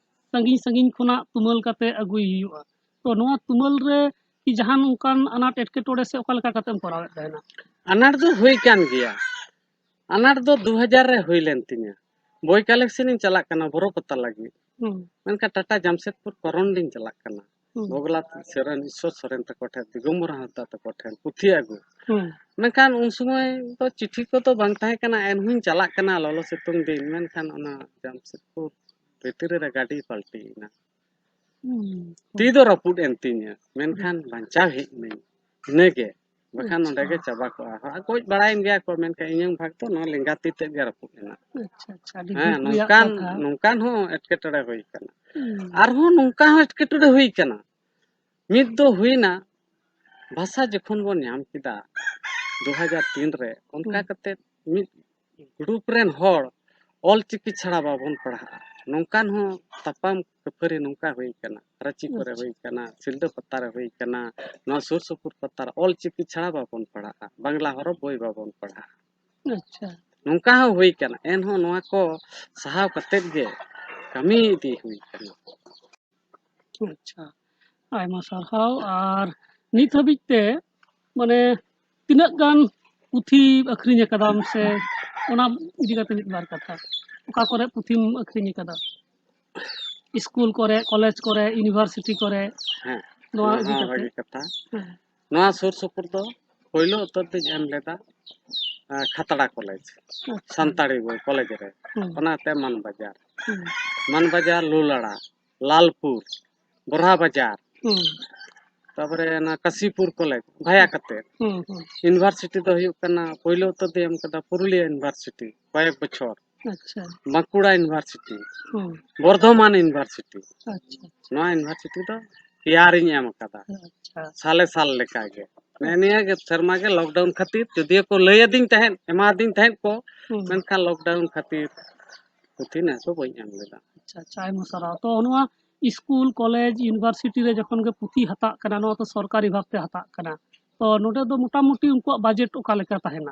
ᱥᱟᱺᱜᱤᱧ ᱥᱟᱺᱜᱤᱧ ᱠᱷᱚᱱᱟᱜ ᱛᱩᱢᱟᱹᱞ ᱠᱟᱛᱮ ᱟᱹᱜᱩᱭ ᱦᱩᱭᱩᱜᱼᱟ᱾ ᱛᱚ, ᱱᱚᱣᱟ ᱛᱩᱢᱟᱹᱞ ᱨᱮ ᱠᱤ ᱡᱟᱦᱟᱱ ᱚᱱᱠᱟᱱ ᱟᱱᱟᱴ ᱮᱴᱠᱮᱴᱚᱬᱮ ᱥᱮ ᱚᱠᱟ ᱞᱮᱠᱟ ᱠᱟᱛᱮᱢ ᱠᱚᱨᱟᱣᱮᱫ ᱛᱟᱦᱮᱱᱟ? ᱟᱱᱟᱴ ᱫᱚ ᱦᱩᱭ ᱠᱟᱱ ᱜᱮᱭᱟ᱾ ᱟᱱᱟᱴ ᱫᱚ ᱫᱩ ᱦᱟᱡᱟᱨ ᱨᱮ ᱦᱩᱭ ᱞᱮᱱ ᱛᱤᱧᱟᱹ᱾ ᱵᱳᱭ ᱠᱟᱞᱮᱠᱥᱚᱱ ᱤᱧ ᱪᱟᱞᱟᱜ ᱠᱟᱱᱟ ᱵᱚᱨᱚ ᱯᱟᱛᱟ ᱞᱟᱹᱜᱤᱫ᱾ ᱦᱩᱸ᱾ ᱢᱮᱱᱠᱷᱟᱱ ᱴᱟᱴᱟ ᱡᱟᱢᱥᱮᱫᱽᱯᱩᱨ ᱠᱚᱨᱚᱱ ᱞᱤᱧ ᱪᱟᱞᱟᱜ ᱠᱟᱱᱟ᱾ ᱦᱩᱸ᱾ ᱵᱷᱳᱜᱽᱞᱟᱞ ᱥᱚᱨᱮᱱ, ᱤᱥᱥᱚᱨ ᱥᱚᱨᱮᱱ ᱛᱟᱠᱚ ᱴᱷᱮᱱ, ᱫᱤᱜᱚᱢᱵᱚᱨ ᱦᱟᱸᱥᱫᱟ ᱛᱟᱠᱚ ᱴᱷᱮᱱ ᱯᱩᱛᱷᱤ ᱟᱹᱜᱩ᱾ ᱦᱩᱸ᱾ ᱢᱮᱱᱠᱷᱟᱱ ᱩᱱ ᱥᱚᱢᱚᱭ ᱫᱚ ᱪᱤᱴᱷᱤ ᱠᱚᱫᱚ ᱵᱟᱝ ᱛᱟᱦᱮᱸ ᱠᱟᱱᱟ, ᱮᱱᱦᱚᱸᱧ ᱪᱟᱞᱟᱜ ᱠᱟᱱᱟ ᱞᱚᱞᱚ ᱥᱤᱛᱩᱝ ᱫᱤᱱ᱾ ᱢᱮᱱᱠᱷᱟᱱ ᱚᱱᱟ ᱡᱟᱢᱥᱮᱫᱽᱯᱩᱨ ᱵᱷᱤᱛᱨᱤ ᱨᱮ ᱜᱟᱹᱰᱤ ᱯᱟᱞᱴᱤ ᱮᱱᱟ᱾ ᱦᱩᱸ᱾ ᱛᱤ ᱫᱚ ᱨᱟᱹᱯᱩᱫ ᱮᱱ ᱛᱤᱧᱟᱹ, ᱢᱮᱱᱠᱷᱟᱱ ᱦᱩᱸ᱾ ᱵᱟᱧᱪᱟᱣ ᱦᱮᱡ ᱮᱱᱟᱹᱧ᱾ ᱤᱱᱟᱹᱜᱮ᱾ ᱵᱟᱠᱷᱟᱱ ᱱᱚᱸᱰᱮ ᱟᱪᱪᱷᱟ᱾ ᱜᱮ ᱪᱟᱵᱟ ᱠᱚᱜᱼᱟ᱾ ᱦᱚᱲ ᱜᱚᱡ ᱵᱟᱲᱟᱭᱮᱱ ᱜᱮᱭᱟ ᱠᱚ, ᱢᱮᱱᱠᱷᱟᱱ ᱤᱧᱟᱹᱝ ᱵᱷᱟᱜᱽ ᱫᱚ ᱱᱚᱣᱟ ᱞᱮᱸᱜᱟ ᱛᱤ ᱛᱮᱫ ᱜᱮ ᱨᱟᱹᱯᱩᱫ ᱮᱱᱟ᱾ ᱟᱪᱪᱷᱟ, ᱟᱪᱪᱷᱟ, ᱟᱹᱰᱤ ᱦᱮᱸ, ᱫᱩᱠ ᱨᱮᱭᱟᱜ ᱱᱚᱝᱠᱟᱱ, ᱠᱟᱛᱷᱟ᱾ ᱱᱚᱝᱠᱟᱱ ᱦᱚᱸ ᱮᱴᱠᱮᱴᱚᱬᱮ ᱦᱩᱭ ᱠᱟᱱᱟ᱾ ᱦᱩᱸ᱾ ᱟᱨᱦᱚᱸ ᱱᱚᱝᱠᱟ ᱦᱚᱸ ᱮᱴᱠᱮᱴᱚᱬᱮ ᱦᱩᱭ ᱠᱟᱱᱟ᱾ ᱢᱤᱫ ᱫᱚ ᱦᱩᱭᱱᱟ, ᱵᱷᱟᱥᱟ ᱡᱚᱠᱷᱚᱱ ᱵᱚᱱ ᱧᱟᱢ ᱠᱮᱫᱟ, ᱫᱩ ᱦᱟᱡᱟᱨ ᱛᱤᱱ ᱨᱮ ᱚᱱᱠᱟ ᱦᱩᱸ᱾ ᱠᱟᱛᱮ ᱢᱤᱫ ᱜᱨᱩᱯ ᱨᱮᱱ ᱦᱚᱲ ᱚᱞ ᱪᱤᱠᱤ ᱪᱷᱟᱲᱟ ᱵᱟᱵᱚᱱ ᱯᱟᱲᱦᱟᱜᱼᱟ, ᱱᱚᱝᱠᱟᱱ ᱦᱚᱸ ᱛᱟᱯᱟᱢ ᱠᱷᱟᱹᱯᱟᱹᱨᱤ ᱱᱚᱝᱠᱟ ᱦᱩᱭ ᱠᱟᱱᱟ, ᱨᱟᱺᱪᱤ ᱠᱚᱨᱮ ᱟᱪᱪᱷᱟ᱾ ᱦᱩᱭ ᱠᱟᱱᱟ, ᱥᱤᱞᱫᱟᱹ ᱯᱟᱛᱟ ᱨᱮ ᱦᱩᱭ ᱠᱟᱱᱟ, ᱱᱚᱣᱟ ᱥᱩᱨ ᱥᱩᱯᱩᱨ ᱯᱟᱛᱟ ᱨᱮ ᱚᱞ ᱪᱤᱠᱤ ᱪᱷᱟᱲᱟ ᱵᱟᱵᱚᱱ ᱯᱟᱲᱦᱟᱜᱼᱟ, ᱵᱟᱝᱞᱟ ᱦᱚᱨᱚᱯ ᱵᱳᱭ ᱵᱟᱵᱚᱱ ᱯᱟᱲᱦᱟᱜᱼᱟ᱾ ᱟᱪᱪᱷᱟ᱾ ᱱᱚᱝᱠᱟ ᱦᱚᱸ ᱦᱩᱭ ᱠᱟᱱᱟ, ᱮᱱᱦᱚᱸ ᱱᱚᱣᱟ ᱠᱚ ᱥᱟᱦᱟᱣ ᱠᱟᱛᱮᱫ ᱜᱮ ᱠᱟᱹᱢᱤ ᱤᱫᱤ ᱦᱩᱭ ᱠᱟᱱᱟ᱾ ᱟᱪᱪᱷᱟ, ᱟᱭᱢᱟ ᱥᱟᱨᱦᱟᱣ᱾ ᱟᱨ ᱱᱤᱛ ᱦᱟᱹᱵᱤᱡ ᱛᱮ ᱢᱟᱱᱮ ᱛᱤᱱᱟᱹᱜ ᱜᱟᱱ ᱯᱩᱛᱷᱤ ᱟᱹᱠᱷᱨᱤᱧ ᱟᱠᱟᱫᱟᱢ ᱥᱮ ᱚᱱᱟ ᱤᱫᱤ ᱠᱟᱛᱮ ᱢᱤᱫ ᱵᱟᱨ ᱠᱟᱛᱷᱟ, ᱚᱠᱟ ᱠᱚᱨᱮ ᱯᱩᱛᱷᱤᱢ ᱟᱹᱠᱷᱨᱤᱧ ᱟᱠᱟᱫᱟ? ᱥᱠᱩᱞ ᱠᱚᱨᱮ, ᱠᱚᱞᱮᱡᱽ ᱠᱚᱨᱮ, ᱤᱭᱩᱱᱤᱵᱷᱟᱨᱥᱤᱴᱤ ᱠᱚᱨᱮ, ᱦᱮᱸ, ᱱᱚᱣᱟ ᱱᱚᱣᱟ ᱤᱫᱤ ᱦᱚᱸ ᱠᱟᱛᱮ? ᱵᱷᱟᱹᱜᱤ ᱠᱟᱛᱷᱟ᱾ ᱦᱮᱸ᱾ ᱱᱚᱣᱟ ᱥᱩᱨ ᱥᱩᱯᱩᱨ ᱫᱚ ᱯᱳᱭᱞᱳ ᱩᱛᱟᱹᱨ ᱫᱚᱧ ᱮᱢ ᱞᱮᱫᱟ, ᱟᱸ, ᱠᱷᱟᱛᱲᱟ ᱠᱚᱞᱮᱡᱽ, ᱟᱪᱪᱷᱟ᱾ ᱥᱟᱱᱛᱟᱲᱤ ᱵᱳᱭ ᱠᱚᱞᱮᱡᱽ ᱨᱮ, ᱦᱩᱸ᱾ ᱚᱱᱟᱛᱮ ᱢᱟᱱᱵᱟᱡᱟᱨ᱾ ᱦᱩᱸ᱾ ᱢᱟᱱᱵᱟᱡᱟᱨ, ᱞᱩᱞᱟᱲᱟ, ᱞᱟᱞᱯᱩᱨ, ᱵᱚᱨᱦᱟ ᱵᱟᱡᱟᱨ, ᱦᱩᱸ᱾ ᱛᱟᱯᱚᱨᱮ ᱚᱱᱟ ᱠᱟᱥᱤᱯᱩᱨ ᱠᱚᱞᱮᱡᱽ, ᱵᱷᱟᱭᱟ ᱠᱟᱛᱮ᱾ ᱦᱩᱸ, ᱦᱩᱸ᱾ ᱤᱭᱩᱱᱤᱵᱷᱟᱨᱥᱤᱴᱤ ᱫᱚ ᱦᱩᱭᱩᱜ ᱠᱟᱱᱟ, ᱯᱳᱭᱞᱳ ᱩᱛᱟᱹᱨ ᱫᱚᱧ ᱮᱢ ᱠᱟᱫᱟ ᱯᱩᱨᱩᱞᱤᱭᱟᱹ ᱤᱭᱩᱱᱤᱵᱷᱟᱨᱥᱤᱴᱤ, ᱠᱚᱭᱮᱠ ᱵᱚᱪᱷᱚᱨ᱾ ᱟᱪᱪᱷᱟ᱾ ᱵᱟᱸᱠᱩᱲᱟ ᱤᱭᱩᱱᱤᱵᱷᱟᱨᱥᱤᱴᱤ, ᱦᱩᱸ᱾ ᱵᱚᱨᱫᱷᱚᱢᱟᱱ ᱤᱭᱩᱱᱤᱵᱷᱟᱨᱥᱤᱴᱤ᱾ ᱟᱪᱪᱷᱟ, ᱟᱪᱪᱷᱟ᱾ ᱱᱚᱣᱟ ᱤᱭᱩᱱᱤᱵᱷᱟᱨᱥᱤᱴᱤ ᱫᱚ ᱯᱮᱭᱟ ᱨᱤᱧ ᱮᱢ ᱟᱠᱟᱫᱟ᱾ ᱟᱪᱪᱷᱟ᱾ ᱥᱟᱞᱮ ᱥᱟᱞ ᱞᱮᱠᱟᱜᱮ᱾ ᱱᱮᱜᱼᱮ ᱟᱪᱪᱷᱟ᱾ ᱱᱤᱭᱟᱹ ᱜᱮ ᱥᱮᱨᱢᱟ ᱜᱮ ᱞᱚᱠᱰᱟᱣᱩᱱ ᱠᱷᱟᱹᱛᱤᱨ, ᱡᱩᱫᱤᱭᱳ ᱠᱚ ᱞᱟᱹᱭ ᱟᱹᱫᱤᱧ ᱛᱟᱦᱮᱸᱫ, ᱮᱢᱟᱫᱤᱧ ᱛᱟᱦᱮᱸᱫ ᱠᱚ, ᱦᱩᱸ᱾ ᱢᱮᱱᱠᱷᱟᱱ ᱞᱚᱠᱰᱟᱣᱩᱱ ᱠᱷᱟᱹᱛᱤᱨ ᱯᱩᱛᱷᱤ ᱱᱮᱥ ᱫᱚ ᱵᱟᱹᱧ ᱮᱢ ᱞᱮᱫᱟ᱾ ᱟᱪᱪᱷᱟ, ᱟᱪᱪᱷᱟ, ᱟᱭᱢᱟ ᱥᱟᱨᱦᱟᱣ᱾ ᱛᱚ, ᱱᱚᱣᱟ ᱥᱠᱩᱞ, ᱠᱚᱞᱮᱡᱽ, ᱤᱭᱩᱱᱤᱵᱷᱟᱨᱥᱤᱴᱤ ᱨᱮ ᱡᱚᱠᱷᱚᱱ ᱜᱮ ᱯᱩᱛᱷᱤ ᱦᱟᱛᱟᱜ ᱠᱟᱱᱟ, ᱱᱚᱣᱟ ᱛᱚ ᱥᱚᱨᱠᱟᱨᱤ ᱵᱷᱟᱵᱽ ᱛᱮ ᱦᱟᱛᱟᱜ ᱠᱟᱱᱟ᱾ ᱛᱚ, ᱱᱚᱰᱮ ᱫᱚ ᱢᱚᱴᱟᱢᱩᱴᱤ ᱩᱱᱠᱩᱣᱟᱜ ᱵᱟᱡᱮᱴ ᱚᱠᱟ ᱞᱮᱠᱟ ᱛᱟᱦᱮᱱᱟ?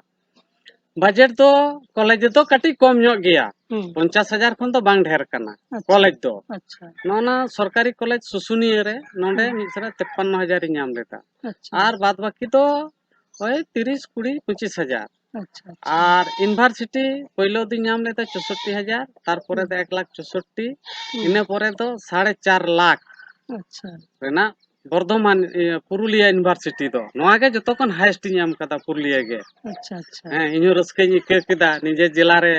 ᱵᱟᱡᱮᱴ ᱫᱚ ᱠᱚᱞᱮᱡᱽ ᱨᱮᱫᱚ ᱠᱟᱹᱴᱤᱡ ᱠᱚᱢ ᱧᱚᱜ ᱜᱮᱭᱟ, ᱦᱩᱸ᱾ ᱯᱚᱧᱪᱟᱥ ᱦᱟᱡᱟᱨ ᱠᱷᱚᱱ ᱫᱚ ᱵᱟᱝ ᱰᱷᱮᱨ ᱠᱟᱱᱟ ᱟᱪᱪᱷᱟ᱾ ᱠᱚᱞᱮᱡᱽ ᱫᱚ᱾ ᱟᱪᱪᱷᱟ᱾ ᱱᱚᱜᱼᱚ ᱱᱟ ᱥᱚᱨᱠᱟᱨᱤ ᱠᱚᱞᱮᱡᱽ ᱥᱩᱥᱩᱱᱤᱭᱟᱹ ᱨᱮ ᱱᱚᱰᱮ ᱦᱩᱸ᱾ ᱢᱤᱫ ᱥᱮᱨᱢᱟ ᱛᱮᱯᱯᱟᱱᱱᱚ ᱦᱟᱡᱟᱨ ᱤᱧ ᱧᱟᱢ ᱞᱮᱫᱟ᱾ ᱟᱪᱪᱷᱟ᱾ ᱟᱨ ᱵᱟᱫ ᱵᱟᱹᱠᱤ ᱫᱚ ᱳᱭ ᱛᱤᱨᱤᱥ, ᱠᱩᱲᱤ, ᱯᱚᱸᱪᱤᱥ ᱦᱟᱡᱟᱨ᱾ ᱟᱪᱪᱷᱟ, ᱟᱪᱪᱷᱟ᱾ ᱟᱨ ᱤᱭᱩᱱᱤᱵᱷᱟᱨᱥᱤᱴᱤ ᱯᱳᱭᱞᱳ ᱫᱚᱧ ᱧᱟᱢ ᱞᱮᱫᱟ ᱪᱳᱥᱳᱴᱴᱤ ᱦᱟᱡᱟᱨ, ᱛᱟᱨᱯᱚᱨᱮ ᱦᱩᱸ᱾ ᱫᱚ ᱮᱠ ᱞᱟᱠᱷ ᱪᱳᱥᱳᱴᱴᱤ, ᱦᱩᱸ᱾ ᱤᱱᱟᱹ ᱯᱚᱨᱮ ᱫᱚ ᱥᱟᱲᱮ ᱪᱟᱨ ᱞᱟᱠᱷ ᱟᱪᱪᱷᱟ᱾ ᱨᱮᱱᱟᱜ ᱵᱚᱨᱫᱷᱚᱢᱟᱱ, ᱤᱭᱟᱹ, ᱯᱩᱨᱩᱞᱤᱭᱟᱹ ᱤᱭᱩᱱᱤᱵᱷᱟᱨᱥᱤᱴᱤ ᱫᱚ ᱱᱚᱣᱟ ᱜᱮ ᱡᱚᱛᱚ ᱠᱷᱚᱱ ᱦᱟᱭᱮᱥᱴ ᱤᱧ ᱮᱢ ᱠᱟᱫᱟ, ᱯᱩᱨᱩᱞᱤᱭᱟᱹ ᱜᱮ᱾ ᱟᱪᱪᱷᱟ, ᱟᱪᱪᱷᱟ᱾ ᱦᱮᱸ, ᱤᱧ ᱦᱚᱸ ᱨᱟᱹᱥᱠᱟᱹᱧ ᱟᱹᱭᱠᱟᱹᱣ ᱠᱮᱫᱟ, ᱱᱤᱡᱮ ᱡᱮᱞᱟ ᱨᱮ,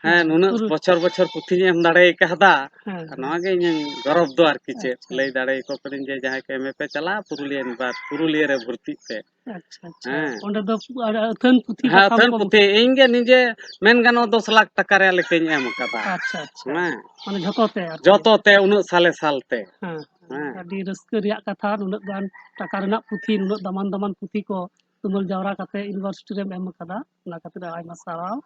ᱦᱮᱸ, ᱦᱮᱸ, ᱱᱩᱱᱟᱹᱜ ᱯᱩᱨᱩ- ᱵᱚᱪᱷᱚᱨ ᱵᱚᱪᱷᱚᱨ ᱯᱩᱛᱷᱤᱧ ᱮᱢ ᱫᱟᱲᱮ ᱠᱟᱣᱫᱟ᱾ ᱦᱮᱸ, ᱟᱨ ᱦᱮᱸ᱾ ᱱᱚᱣᱟ ᱜᱮ ᱤᱧᱟᱹᱝ ᱜᱚᱨᱚᱵᱽ ᱫᱚ ᱟᱨᱠᱤ ᱪᱮᱫ, ᱟᱪᱪᱷᱟ᱾ ᱞᱟᱹᱭ ᱫᱟᱲᱮ ᱟᱠᱚ ᱠᱟᱹᱱᱟᱹᱧ ᱡᱮ ᱡᱟᱦᱟᱸᱭ ᱠᱚ ᱮᱢ ᱮ ᱯᱮ ᱪᱟᱞᱟᱜᱼᱟ, ᱯᱩᱨᱩᱞᱤᱭᱟᱹ ᱤᱭᱩᱱᱤᱵᱷᱟᱨ-, ᱯᱩᱨᱩᱞᱤᱭᱟᱹ ᱨᱮ ᱵᱷᱚᱨᱛᱤᱜ ᱯᱮ᱾ ᱟᱪᱪᱷᱟ, ᱟᱪᱪᱷᱟ᱾ ᱦᱮᱸ᱾ ᱚᱸᱰᱮ ᱫᱚ ᱟᱹᱰᱤ ᱟᱹᱛᱷᱟᱹᱱ ᱯᱩᱛᱷᱤ ᱦᱮᱸ, ᱯᱟᱛᱷᱟᱢ ᱟᱹᱛᱷᱟᱹᱱ ᱠᱚ ᱯᱩᱛᱷᱤ᱾ ᱤᱧ ᱜᱮ ᱱᱤᱡᱮ ᱢᱮᱱ ᱜᱟᱱᱚᱜᱼᱟ ᱫᱚᱥ ᱞᱟᱠᱷ ᱴᱟᱠᱟ ᱨᱮᱭᱟᱜ ᱞᱮᱠᱟᱧ ᱮᱢ ᱠᱟᱫᱟ᱾ ᱟᱪᱪᱷᱟ, ᱟᱪᱪᱷᱟ᱾ ᱦᱮᱸ᱾ ᱢᱟᱱᱮ ᱡᱷᱚᱛᱚ ᱛᱮ ᱟᱨᱠᱤ᱾ ᱡᱚᱛᱚ ᱛᱮ ᱩᱱᱟᱹᱜ ᱥᱟᱞᱮ ᱥᱟᱞ ᱛᱮ᱾ ᱦᱮᱸ, ᱦᱮᱸ᱾ ᱦᱮᱸ᱾ ᱟᱹᱰᱤ ᱨᱟᱹᱥᱠᱟᱹ ᱨᱮᱭᱟᱜ ᱠᱟᱛᱷᱟ, ᱱᱩᱱᱟᱹᱜ ᱜᱟᱱ ᱴᱟᱠᱟ ᱨᱮᱱᱟᱜ ᱯᱩᱛᱷᱤ, ᱱᱩᱱᱟᱹᱜ ᱫᱟᱢᱟᱱ ᱫᱟᱢᱟᱱ ᱯᱩᱛᱷᱤ ᱠᱚ ᱛᱩᱢᱟᱹᱞ ᱡᱟᱣᱨᱟ ᱠᱟᱛᱮ ᱤᱭᱩᱱᱤᱵᱷᱟᱨᱥᱤᱴᱤ ᱨᱮᱢ ᱮᱢ ᱟᱠᱟᱫᱟ, ᱚᱱᱟ ᱠᱷᱟᱹᱛᱤᱨ ᱟᱭᱢᱟ ᱥᱟᱨᱦᱟᱣ᱾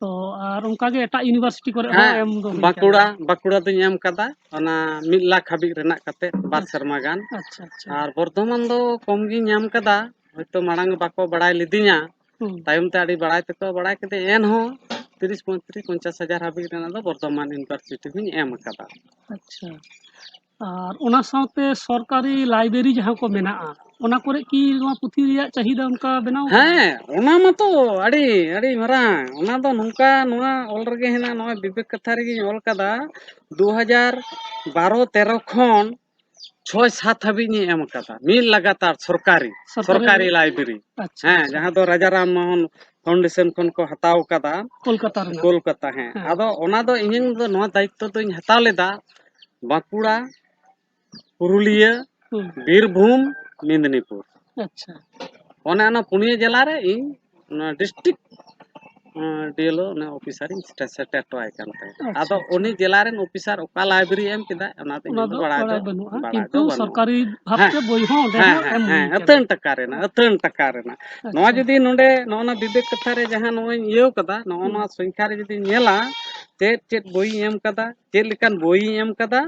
ᱛᱚ ᱟᱨ ᱚᱱᱠᱟ ᱜᱮ ᱮᱴᱟᱜ ᱤᱭᱩᱱᱤᱵᱷᱟᱨᱥᱤᱴᱤ ᱠᱚᱨᱮ ᱦᱚᱸ ᱦᱮᱸ, ᱮᱢ ᱫᱚ ᱦᱩᱭ ᱟᱠᱟᱱ ᱵᱟᱸᱠᱩᱲᱟ, ᱜᱮᱭᱟ᱾ ᱵᱟᱸᱠᱩᱲᱟ ᱫᱚᱧ ᱮᱢ ᱠᱟᱫᱟ, ᱚᱱᱟ ᱢᱤᱫ ᱞᱟᱠᱷ ᱦᱟᱹᱵᱤᱡ ᱨᱮᱱᱟᱜ ᱠᱟᱛᱮ ᱵᱟᱨ ᱟᱪᱪᱷᱟ᱾ ᱥᱮᱨᱢᱟ ᱜᱟᱱ᱾ ᱟᱪᱪᱷᱟ, ᱟᱪᱪᱷᱟ᱾ ᱟᱨ ᱵᱚᱨᱫᱷᱚᱢᱟᱱ ᱫᱚ ᱠᱚᱢ ᱜᱤᱧ ᱧᱟᱢ ᱠᱟᱫᱟ, ᱦᱚᱭᱛᱳ ᱢᱟᱲᱟᱝ ᱵᱟᱠᱚ ᱵᱟᱲᱟᱭ ᱞᱤᱫᱤᱧᱟ, ᱦᱩᱸ᱾ ᱛᱟᱭᱚᱢ ᱛᱮ ᱟᱹᱰᱤ ᱵᱟᱲᱟᱭ ᱛᱮᱠᱚ ᱵᱟᱲᱟᱭ ᱠᱮᱫᱟ, ᱮᱱᱦᱚᱸ ᱛᱤᱨᱤᱥ, ᱯᱚᱸᱭᱛᱨᱤᱥ, ᱯᱚᱧᱪᱟᱥ ᱦᱟᱡᱟᱨ ᱦᱟᱹᱵᱤᱡ ᱨᱮᱱᱟᱜ ᱫᱚ ᱵᱚᱨᱫᱷᱚᱢᱟᱱ ᱤᱭᱩᱱᱤᱵᱷᱟᱨᱥᱤᱴᱤ ᱫᱚᱧ ᱮᱢ ᱠᱟᱫᱟ᱾ ᱟᱪᱪᱷᱟ᱾ ᱟᱨ ᱚᱱᱟ ᱥᱟᱶᱛᱮ ᱥᱚᱨᱠᱟᱨᱤ ᱞᱟᱭᱵᱨᱮᱨᱤ ᱡᱟᱦᱟᱸ ᱠᱚ ᱢᱮᱱᱟᱜᱼᱟ, ᱚᱱᱟ ᱠᱚᱨᱮ ᱠᱤ ᱱᱚᱣᱟ ᱯᱩᱛᱷᱤ ᱨᱮᱭᱟᱜ ᱪᱟᱦᱤᱫᱟ ᱚᱱᱠᱟ ᱵᱮᱱᱟᱣ ᱠᱟᱱᱟ? ᱦᱮᱸ, ᱚᱱᱟ ᱢᱟᱛᱚ ᱟᱹᱰᱤ, ᱟᱹᱰᱤ ᱢᱟᱨᱟᱝ᱾ ᱚᱱᱟ ᱫᱚ ᱱᱚᱝᱠᱟ, ᱱᱚᱣᱟ ᱚᱞ ᱨᱮᱜᱮ ᱦᱮᱱᱟᱜ, ᱱᱚᱣᱟ ᱵᱤᱵᱮᱠ ᱠᱟᱛᱷᱟ ᱨᱮᱜᱮᱧ ᱚᱞ ᱠᱟᱫᱟ, ᱫᱩ ᱦᱟᱡᱟᱨ ᱵᱟᱨᱚ ᱛᱮᱨᱚ ᱠᱷᱚᱱ ᱪᱷᱚᱭ ᱥᱟᱛ ᱦᱟᱹᱵᱤᱡ ᱤᱧ ᱮᱢ ᱠᱟᱫᱟ, ᱢᱤᱫ ᱞᱟᱜᱟᱛᱟᱨ ᱥᱚᱨᱠᱟᱨᱤ, ᱥᱚᱨᱠᱟᱨᱤ ᱥᱚᱨᱠᱟᱨᱤ ᱞᱟᱭᱵᱨᱮᱨᱤ᱾ ᱟᱪᱪᱷᱟ, ᱦᱮᱸ, ᱟᱪᱪᱷᱟ᱾ ᱡᱟᱦᱟᱸ ᱫᱚ ᱨᱟᱡᱟ ᱨᱟᱢ ᱢᱳᱦᱚᱱ ᱯᱷᱟᱣᱩᱱᱰᱮᱥᱚᱱ ᱠᱷᱚᱱ ᱠᱚ ᱦᱟᱛᱟᱣ ᱠᱟᱫᱟ᱾ ᱠᱳᱞᱠᱟᱛᱟ ᱨᱮᱱᱟᱜ᱾ ᱠᱳᱞᱠᱟᱛᱟ, ᱦᱮᱸ᱾ ᱦᱮᱸ᱾ ᱟᱫᱚ ᱚᱱᱟ ᱫᱚ ᱤᱧ ᱫᱚ ᱱᱚᱣᱟ ᱫᱟᱭᱤᱛᱛᱚ ᱫᱚᱧ ᱦᱟᱛᱟᱣ ᱞᱮᱫᱟ, ᱵᱟᱸᱠᱩᱲᱟ, ᱯᱩᱨᱩᱞᱤᱭᱟᱹ, ᱦᱩᱸ᱾ ᱵᱤᱨᱵᱷᱩᱢ, ᱢᱮᱫᱽᱱᱤᱯᱩᱨ᱾ ᱟᱪᱪᱷᱟ᱾ ᱚᱱᱮ ᱚᱱᱟ ᱯᱩᱱᱭᱟᱹ ᱡᱮᱞᱟ ᱨᱮ ᱤᱧ ᱚᱱᱟ ᱰᱤᱥᱴᱨᱤᱠᱴ, ᱟᱸ, ᱰᱤ ᱮᱞ ᱳ ᱚᱱᱟ ᱚᱯᱷᱤᱥᱟᱨ ᱤᱧ ᱥᱮᱴᱮᱨ, ᱥᱮᱴᱮᱨ ᱦᱚᱴᱚ ᱟᱭ ᱠᱟᱱ ᱛᱟᱦᱮᱸᱫ᱾ ᱟᱪᱪᱷᱟ, ᱟᱫᱚ ᱟᱪᱪᱷᱟ᱾ ᱩᱱᱤ ᱡᱮᱞᱟ ᱨᱮᱱ ᱚᱯᱷᱤᱥᱟᱨ ᱚᱠᱟ ᱞᱟᱭᱵᱨᱮᱨᱤ ᱮᱢ ᱠᱮᱫᱟ, ᱚᱱᱟ ᱫᱚ ᱤᱧ ᱚᱱᱟ ᱫᱚ ᱫᱚ ᱵᱟᱲᱟᱭ ᱫᱚ, ᱵᱟᱲᱟᱭ ᱵᱟᱹᱱᱩᱜᱼᱟ, ᱵᱟᱲᱟᱭ ᱠᱤᱱᱛᱩ ᱫᱚ ᱵᱟᱹᱱᱩᱜᱼᱟ᱾ ᱥᱚᱨᱠᱟᱨᱤ ᱵᱷᱟᱵᱽ ᱦᱮᱸ, ᱛᱮ ᱵᱳᱭ ᱦᱚᱸ ᱚᱸᱰᱮ ᱦᱮᱸ, ᱦᱚᱸ ᱦᱮᱸ, ᱮᱢ ᱦᱮᱸ, ᱦᱩᱭ ᱠᱟᱱᱟ᱾ ᱟᱹᱛᱷᱟᱹᱱ ᱴᱟᱠᱟ ᱨᱮᱱᱟᱜ, ᱟᱹᱛᱷᱟᱹᱱ ᱴᱟᱠᱟ ᱨᱮᱱᱟᱜ᱾ ᱟᱪᱪᱷᱟ᱾ ᱱᱚᱣᱟ ᱡᱩᱫᱤ ᱱᱚᱰᱮ ᱱᱚᱜᱼᱚ ᱱᱟ ᱵᱤᱵᱮᱠ ᱠᱟᱛᱷᱟ ᱨᱮ ᱡᱟᱦᱟᱸ ᱱᱚᱜᱼᱚᱭ ᱤᱧ ᱤᱭᱟᱹᱣ ᱠᱟᱫᱟ, ᱱᱚᱜᱼᱚ ᱦᱩᱸ᱾ ᱱᱚᱣᱟ ᱥᱚᱝᱠᱷᱟ ᱨᱮ ᱡᱩᱫᱤ ᱧᱮᱞᱟ, ᱪᱮᱫ ᱪᱮᱫ ᱵᱳᱭᱤᱧ ᱮᱢ ᱠᱟᱫᱟ, ᱪᱮᱫ ᱞᱮᱠᱟᱱ ᱵᱳᱭᱤᱧ ᱮᱢ ᱠᱟᱫᱟ,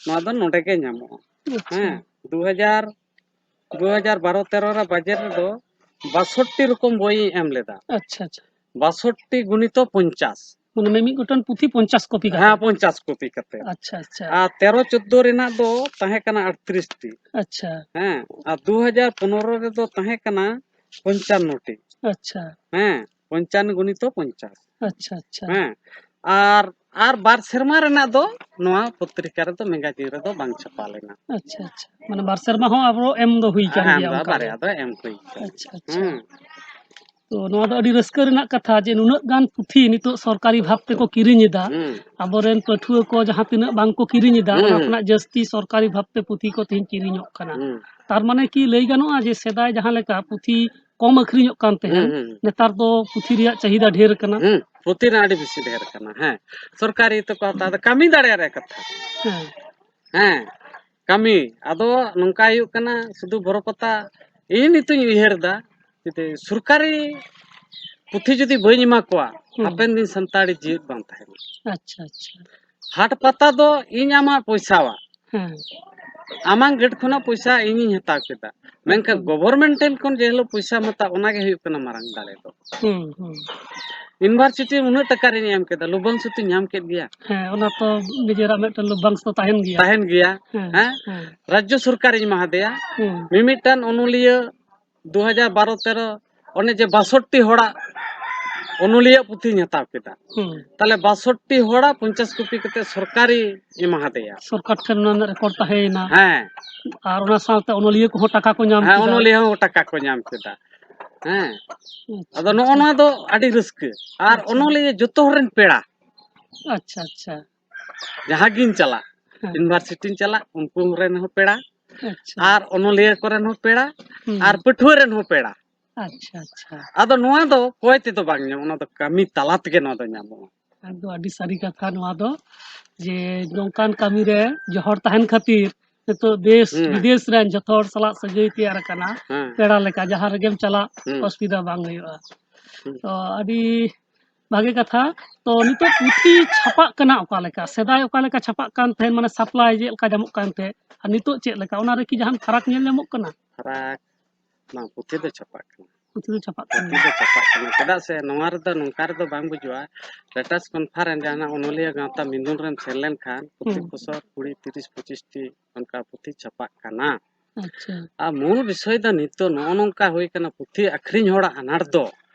ᱱᱚᱣᱟ ᱫᱚ ᱱᱚᱰᱮ ᱜᱮ ᱧᱟᱢᱚᱜᱼᱟ᱾ ᱟᱪᱪᱷᱟ᱾ ᱦᱮᱸ, ᱫᱩ ᱦᱟᱡᱟᱨ, ᱫᱩ ᱦᱟᱡᱟᱨ ᱵᱟᱨᱚ ᱛᱮᱨᱚ ᱨᱮ ᱵᱟᱡᱮᱴ ᱨᱮᱫᱚ ᱵᱟᱥᱚᱴᱴᱤ ᱨᱚᱠᱚᱢ ᱵᱳᱭᱤᱧ ᱮᱢ ᱞᱮᱫᱟ᱾ ᱟᱪᱪᱷᱟ, ᱟᱪᱪᱷᱟ᱾ ᱵᱟᱥᱚᱴᱴᱤ ᱜᱩᱱᱤᱛᱚ ᱯᱚᱧᱪᱟᱥ᱾ ᱢᱟᱱᱮ ᱢᱤᱢᱤᱫ ᱜᱚᱴᱟᱝ ᱯᱩᱛᱷᱤ ᱯᱚᱧᱪᱟᱥ ᱠᱚᱯᱤ ᱠᱟᱛᱮ? ᱦᱮᱸ, ᱯᱚᱧᱪᱟᱥ ᱠᱚᱯᱤ ᱠᱟᱛᱮ᱾ ᱟᱪᱪᱷᱟ, ᱟᱪᱪᱷᱟ᱾ ᱟᱨ ᱛᱮᱨᱚ ᱪᱳᱫᱽᱫᱳ ᱨᱮᱱᱟᱜ ᱫᱚ ᱛᱟᱦᱮᱸ ᱠᱟᱱᱟ ᱟᱴᱛᱨᱤᱥ ᱴᱤ᱾ ᱟᱪᱪᱷᱟ᱾ ᱦᱮᱸ, ᱟᱨ ᱫᱩ ᱦᱟᱡᱟᱨ ᱯᱚᱱᱨᱚ ᱨᱮᱫᱚ ᱛᱟᱦᱮᱸ ᱠᱟᱱᱟ ᱯᱚᱧᱪᱟᱱᱱᱚ ᱴᱤ᱾ ᱟᱪᱪᱷᱟ᱾ ᱦᱮᱸ, ᱯᱚᱧᱪᱟᱱᱱᱚ ᱜᱩᱱᱤᱛᱚ ᱯᱚᱧᱪᱟᱥ᱾ ᱟᱪᱪᱷᱟ, ᱟᱪᱪᱷᱟ᱾ ᱦᱮᱸ, ᱟᱨ, ᱟᱨ ᱵᱟᱨ ᱥᱮᱨᱢᱟ ᱨᱮᱱᱟᱜ ᱫᱚ ᱱᱚᱣᱟ ᱯᱚᱛᱨᱤᱠᱟ ᱨᱮᱫᱚ, ᱢᱮᱜᱟᱡᱤᱱ ᱨᱮᱫᱚ ᱵᱟᱝ ᱪᱷᱟᱯᱟ ᱞᱮᱱᱟ᱾ ᱟᱪᱪᱷᱟ, ᱟᱪᱪᱷᱟ᱾ ᱢᱟᱱᱮ ᱵᱟᱨ ᱥᱮᱨᱢᱟ ᱦᱚᱸ ᱟᱵᱚ ᱮᱢ ᱫᱚ ᱦᱩᱭ ᱠᱟᱱ ᱮᱢ ᱜᱮᱭᱟ ᱫᱚ ᱚᱱᱠᱟ ᱵᱟᱨᱭᱟ ᱜᱮ᱾ ᱫᱚ ᱮᱢ ᱦᱩᱭ ᱠᱟᱱᱟ᱾ ᱟᱪᱪᱷᱟ, ᱟᱪᱪᱷᱟ᱾ ᱦᱩᱸ᱾ ᱛᱚ ᱱᱚᱣᱟ ᱫᱚ ᱟᱹᱰᱤ ᱨᱟᱹᱥᱠᱟᱹ ᱨᱮᱱᱟᱜ ᱠᱟᱛᱷᱟ ᱡᱮ ᱱᱩᱱᱟᱹᱜ ᱜᱟᱱ ᱯᱩᱛᱷᱤ ᱱᱤᱛᱚᱜ ᱥᱚᱨᱠᱟᱨᱤ ᱵᱷᱟᱵᱽ ᱛᱮᱠᱚ ᱠᱤᱨᱤᱧ ᱮᱫᱟ᱾ ᱦᱩᱸ᱾ ᱟᱵᱚᱨᱮᱱ ᱯᱟᱹᱴᱷᱩᱣᱟᱹ ᱠᱚ ᱡᱟᱦᱟᱸ ᱛᱤᱱᱟᱹᱜ ᱵᱟᱝ ᱠᱚ ᱠᱤᱨᱤᱧ ᱮᱫᱟ, ᱦᱩᱸ, ᱚᱱᱟ ᱦᱩᱸ᱾ ᱠᱷᱚᱱᱟᱜ ᱡᱟᱹᱥᱛᱤ ᱥᱚᱨᱠᱟᱨᱤ ᱵᱷᱟᱵᱽ ᱛᱮ ᱯᱩᱛᱷᱤ ᱠᱚ ᱛᱮᱦᱮᱧ ᱠᱤᱨᱤᱧᱚᱜ ᱠᱟᱱᱟ᱾ ᱦᱩᱸ᱾ ᱛᱟᱨ ᱢᱟᱱᱮ ᱠᱤ ᱞᱟᱹᱭ ᱜᱟᱱᱚᱜᱼᱟ ᱡᱮ ᱥᱮᱫᱟᱭ ᱡᱟᱦᱟᱸ ᱞᱮᱠᱟ ᱯᱩᱛᱷᱤ ᱠᱚᱢ ᱟᱹᱠᱷᱨᱤᱧᱚᱜ ᱠᱟᱱ ᱦᱩᱸ, ᱛᱟᱦᱮᱸᱱ, ᱦᱩᱸ᱾ ᱱᱮᱛᱟᱨ ᱫᱚ ᱯᱩᱛᱷᱤ ᱨᱮᱭᱟᱜ ᱪᱟᱦᱤᱫᱟ ᱰᱷᱮᱨ ᱟᱠᱟᱱᱟ? ᱦᱩᱸ, ᱯᱩᱛᱷᱤ ᱨᱮᱱᱟᱜ ᱟᱹᱰᱤ ᱵᱮᱥᱤ ᱰᱷᱮᱨ ᱟᱠᱟᱱᱟ᱾ ᱦᱮᱸ, ᱥᱚᱨᱠᱟᱨᱤ ᱛᱮᱠᱚ ᱦᱟᱛᱟᱣ ᱮᱫᱟ, ᱠᱟᱹᱢᱤ ᱫᱟᱲᱮᱭᱟᱜ ᱨᱮᱭᱟᱜ ᱠᱟᱛᱷᱟ᱾ ᱦᱮᱸ᱾ ᱦᱮᱸ, ᱠᱟᱹᱢᱤ᱾ ᱟᱫᱚ ᱱᱚᱝᱠᱟ ᱦᱩᱭᱩᱜ ᱠᱟᱱᱟ, ᱥᱩᱫᱷᱩ ᱵᱚᱨᱚ ᱯᱟᱛᱟ, ᱤᱧ ᱱᱤᱛᱚᱜ ᱤᱧ ᱩᱭᱦᱟᱹᱨ ᱮᱫᱟ, ᱡᱩᱫᱤ ᱥᱚᱨᱠᱟᱨᱤ ᱯᱩᱛᱷᱤ ᱡᱩᱫᱤ ᱵᱟᱹᱧ ᱮᱢᱟ ᱠᱚᱣᱟ, ᱦᱩᱸ᱾ ᱦᱟᱯᱮᱱ ᱫᱤᱱ ᱥᱟᱱᱛᱟᱲᱤ ᱡᱤᱣᱤᱫ ᱵᱟᱝ ᱛᱟᱦᱮᱱᱟ᱾ ᱟᱪᱪᱷᱟ, ᱟᱪᱪᱷᱟ᱾ ᱦᱟᱴ ᱯᱟᱛᱟ ᱫᱚ ᱤᱧ ᱟᱢᱟᱜ ᱯᱚᱭᱥᱟᱣᱟ, ᱦᱮᱸ᱾ ᱟᱢᱟᱝ ᱜᱟᱹᱴ ᱠᱷᱚᱱᱟᱜ ᱯᱚᱭᱥᱟ ᱤᱧᱤᱧ ᱦᱟᱛᱟᱣ ᱠᱮᱫᱟ, ᱢᱮᱱᱠᱷᱟᱱ ᱮᱠᱫᱚᱢ᱾ ᱜᱚᱵᱷᱚᱨᱢᱮᱱᱴ ᱴᱷᱮᱱ ᱠᱷᱚᱱ ᱡᱮ ᱦᱤᱞᱳᱜ ᱯᱚᱭᱥᱟᱢ ᱦᱟᱛᱟᱣᱟ, ᱚᱱᱟᱜᱮ ᱦᱩᱭᱩᱜ ᱠᱟᱱᱟ ᱢᱟᱨᱟᱝ ᱫᱟᱲᱮ ᱫᱚ᱾ ᱦᱩᱸ, ᱦᱩᱸ᱾ ᱤᱭᱩᱱᱤᱵᱷᱟᱨᱥᱤᱴᱤ ᱩᱱᱟᱹᱜ ᱴᱟᱠᱟ ᱨᱤᱧ ᱮᱢ ᱠᱮᱫᱟ, ᱞᱚᱵᱷᱟᱝᱥᱚ ᱛᱚᱧ ᱧᱟᱢ ᱠᱮᱫ ᱜᱮᱭᱟ᱾ ᱦᱮᱸ, ᱚᱱᱟ ᱛᱚ ᱱᱤᱡᱮᱨᱟᱜ ᱢᱤᱫᱴᱮᱱ ᱞᱚᱵᱷᱟᱝᱥᱚ ᱛᱟᱦᱮᱱ ᱜᱮᱭᱟ᱾ ᱛᱟᱦᱮᱱ ᱜᱮᱭᱟ, ᱦᱮᱸ, ᱦᱮᱸ? ᱦᱮᱸ᱾ ᱨᱟᱡᱽᱡᱚ ᱥᱚᱨᱠᱟᱨᱤᱧ ᱮᱢᱟ ᱦᱟᱫᱮᱭᱟ᱾ ᱦᱩᱸ᱾ ᱢᱤᱢᱤᱫᱴᱟᱝ ᱚᱱᱚᱞᱤᱭᱟᱹ ᱫᱩ ᱦᱟᱡᱟᱨ ᱵᱟᱨᱚ ᱛᱮᱨᱚ, ᱚᱱᱮ ᱡᱮ ᱵᱟᱥᱚᱴᱴᱤ ᱦᱚᱲᱟᱜ ᱚᱱᱚᱞᱤᱭᱟᱹ ᱯᱩᱛᱷᱤᱧ ᱦᱟᱛᱟᱣ ᱠᱮᱫᱟ᱾ ᱦᱩᱸ᱾ ᱛᱟᱦᱞᱮ ᱵᱟᱥᱚᱴᱴᱤ ᱦᱚᱲᱟᱜ ᱯᱚᱧᱪᱟᱥ ᱠᱚᱯᱤ ᱠᱟᱛᱮ ᱥᱚᱨᱠᱟᱨᱤ ᱮᱢᱟ ᱦᱟᱫᱮᱭᱟ᱾ ᱥᱚᱨᱠᱟᱨ ᱴᱷᱮᱱ ᱚᱱᱟ ᱨᱮᱱᱟᱜ ᱨᱮᱠᱚᱨᱰ ᱛᱟᱦᱮᱸᱭᱮᱱᱟ᱾ ᱦᱮᱸ᱾ ᱟᱨ ᱚᱱᱟ ᱥᱟᱶᱛᱮ ᱚᱱᱚᱞᱤᱭᱟᱹ ᱠᱚᱦᱚᱸ ᱴᱟᱠᱟ ᱠᱚ ᱧᱟᱢ ᱦᱮᱸ, ᱠᱮᱫᱟ᱾ ᱚᱱᱚᱞᱤᱭᱟᱹ ᱦᱚᱸ ᱴᱟᱠᱟ ᱠᱚ ᱧᱟᱢ ᱠᱮᱫᱟ᱾ ᱦᱮᱸ᱾ ᱟᱪᱪᱷᱟ, ᱟᱫᱚ ᱱᱚᱜᱼᱚ ᱟᱪᱪᱷᱟ᱾ ᱱᱚᱣᱟ ᱫᱚ ᱟᱹᱰᱤ ᱨᱟᱹᱥᱠᱟᱹ᱾ ᱟᱨ ᱟᱪᱪᱷᱟ᱾ ᱚᱱᱚᱞᱤᱭᱟᱹ ᱡᱚᱛᱚ ᱦᱚᱲ ᱨᱮᱱ ᱯᱮᱲᱟ᱾ ᱟᱪᱪᱷᱟ, ᱟᱪᱪᱷᱟ᱾ ᱡᱟᱦᱟᱸ ᱜᱤᱧ ᱪᱟᱞᱟᱜ, ᱦᱮᱸ᱾ ᱤᱭᱩᱱᱤᱵᱷᱟᱨᱥᱤᱴᱤᱧ ᱪᱟᱞᱟᱜ, ᱩᱱᱠᱩ ᱨᱮᱱ ᱦᱚᱸ ᱯᱮᱲᱟ, ᱟᱪᱪᱷᱟ᱾ ᱟᱨ ᱚᱱᱚᱞᱤᱭᱟᱹ ᱠᱚᱨᱮᱱ ᱦᱚᱸ ᱯᱮᱲᱟ, ᱦᱩᱸ᱾ ᱟᱨ ᱯᱟᱹᱴᱷᱩᱣᱟᱹ ᱨᱮᱱ ᱦᱚᱸ ᱯᱮᱲᱟ᱾ ᱟᱪᱪᱷᱟ, ᱟᱪᱪᱷᱟ᱾ ᱟᱫᱚ ᱱᱚᱣᱟ ᱫᱚ ᱠᱚᱭ ᱛᱮᱫᱚ ᱵᱟᱝ ᱧᱟᱢᱚᱜᱼᱟ, ᱚᱱᱟ ᱫᱚ ᱠᱟᱹᱢᱤ ᱛᱟᱞᱟ ᱛᱮᱜᱮ ᱱᱚᱣᱟ ᱫᱚ ᱧᱟᱢᱚᱜᱼᱟ᱾ ᱮᱠᱫᱚᱢ ᱟᱹᱰᱤ ᱥᱟᱹᱨᱤ ᱠᱟᱛᱷᱟ ᱱᱚᱣᱟ ᱫᱚ, ᱡᱮ ᱱᱚᱝᱠᱟᱱ ᱠᱟᱹᱢᱤ ᱨᱮ ᱡᱚᱦᱚᱲ ᱛᱟᱦᱮᱱ ᱠᱷᱟᱹᱛᱤᱨ ᱱᱤᱛᱚᱜ ᱫᱮᱥ ᱦᱩᱸ᱾ ᱵᱤᱫᱮᱥ ᱨᱮᱱ ᱡᱚᱛᱚ ᱦᱚᱲ ᱥᱟᱞᱟᱜ ᱥᱟᱹᱜᱟᱹᱭ ᱛᱮᱭᱟᱨ ᱟᱠᱟᱱᱟ᱾ ᱦᱮᱸ᱾ ᱯᱮᱲᱟ ᱞᱮᱠᱟ ᱡᱟᱦᱟᱸ ᱨᱮᱜᱮᱢ ᱪᱟᱞᱟᱜ, ᱦᱩᱸ᱾ ᱚᱥᱩᱵᱤᱫᱷᱟ ᱵᱟᱝ ᱦᱩᱭᱩᱜᱼᱟ᱾ ᱦᱩᱸ᱾ ᱛᱚ ᱟᱹᱰᱤ ᱵᱷᱟᱜᱮ ᱠᱟᱛᱷᱟ᱾ ᱛᱚ ᱱᱤᱛᱚᱜ ᱯᱩᱛᱷᱤ ᱪᱷᱟᱯᱟᱜ ᱠᱟᱱᱟ ᱚᱠᱟ ᱞᱮᱠᱟ? ᱥᱮᱫᱟᱭ ᱚᱠᱟ ᱞᱮᱠᱟ ᱪᱷᱟᱯᱟᱜ ᱠᱟᱱ ᱛᱟᱦᱮᱸᱫ, ᱢᱟᱱᱮ ᱥᱟᱯᱞᱟᱭ ᱪᱮᱫ ᱞᱮᱠᱟ ᱧᱟᱢᱚᱜ ᱠᱟᱱ ᱛᱟᱦᱮᱸᱫ, ᱟᱨ ᱱᱤᱛᱚᱜ ᱪᱮᱫ ᱞᱮᱠᱟ, ᱚᱱᱟ ᱨᱮ ᱠᱤ ᱡᱟᱦᱟᱱ ᱯᱷᱟᱨᱟᱠ ᱧᱮᱞ ᱧᱟᱢᱚᱜ ᱠᱟᱱᱟ? ᱯᱷᱟᱨᱟᱠ? ᱵᱟᱝ, ᱯᱩᱛᱷᱤ ᱫᱚ ᱪᱷᱟᱯᱟᱜ ᱠᱟᱱᱟ᱾ ᱯᱩᱛᱷᱤ ᱫᱚ ᱪᱷᱟᱯᱟᱜ ᱠᱟᱱ ᱯᱩᱛᱷᱤ ᱜᱮᱭᱟ᱾ ᱫᱚ ᱪᱷᱟᱯᱟᱜ ᱠᱟᱱᱟ᱾ ᱪᱮᱫᱟᱜ ᱥᱮ ᱱᱚᱣᱟ ᱨᱮᱫᱚ ᱱᱚᱝᱠᱟ ᱨᱮᱫᱚ ᱵᱟᱝ ᱵᱩᱡᱩᱜᱼᱟ, ᱞᱮᱴᱟᱥ ᱠᱚᱱᱯᱷᱟᱨᱮᱱᱥ ᱡᱟᱦᱟᱱᱟᱜ ᱚᱱᱚᱞᱤᱭᱟᱹ ᱜᱟᱶᱛᱟ ᱢᱤᱫᱩᱱ ᱨᱮᱢ ᱥᱮᱱ ᱞᱮᱱᱠᱷᱟᱱ ᱯᱨᱚᱛᱮᱠ ᱦᱩᱸ᱾ ᱵᱚᱪᱷᱚᱨ ᱠᱩᱲᱤ, ᱛᱤᱨᱤᱥ, ᱯᱚᱸᱪᱤᱥ ᱴᱤ ᱚᱱᱠᱟ ᱯᱩᱛᱷᱤ ᱪᱷᱟᱯᱟᱜ ᱠᱟᱱᱟ᱾ ᱟᱪᱪᱷᱟ᱾ ᱟᱨ ᱢᱩᱞ ᱵᱤᱥᱚᱭ ᱫᱚ ᱱᱤᱛᱚᱜ ᱱᱚᱜᱼᱚ ᱱᱚᱝᱠᱟ ᱦᱩᱭ ᱠᱟᱱᱟ, ᱯᱩᱛᱷᱤ ᱟᱹᱠᱷᱨᱤᱧ ᱦᱚᱲᱟᱜ ᱟᱱᱟᱴ ᱫᱚ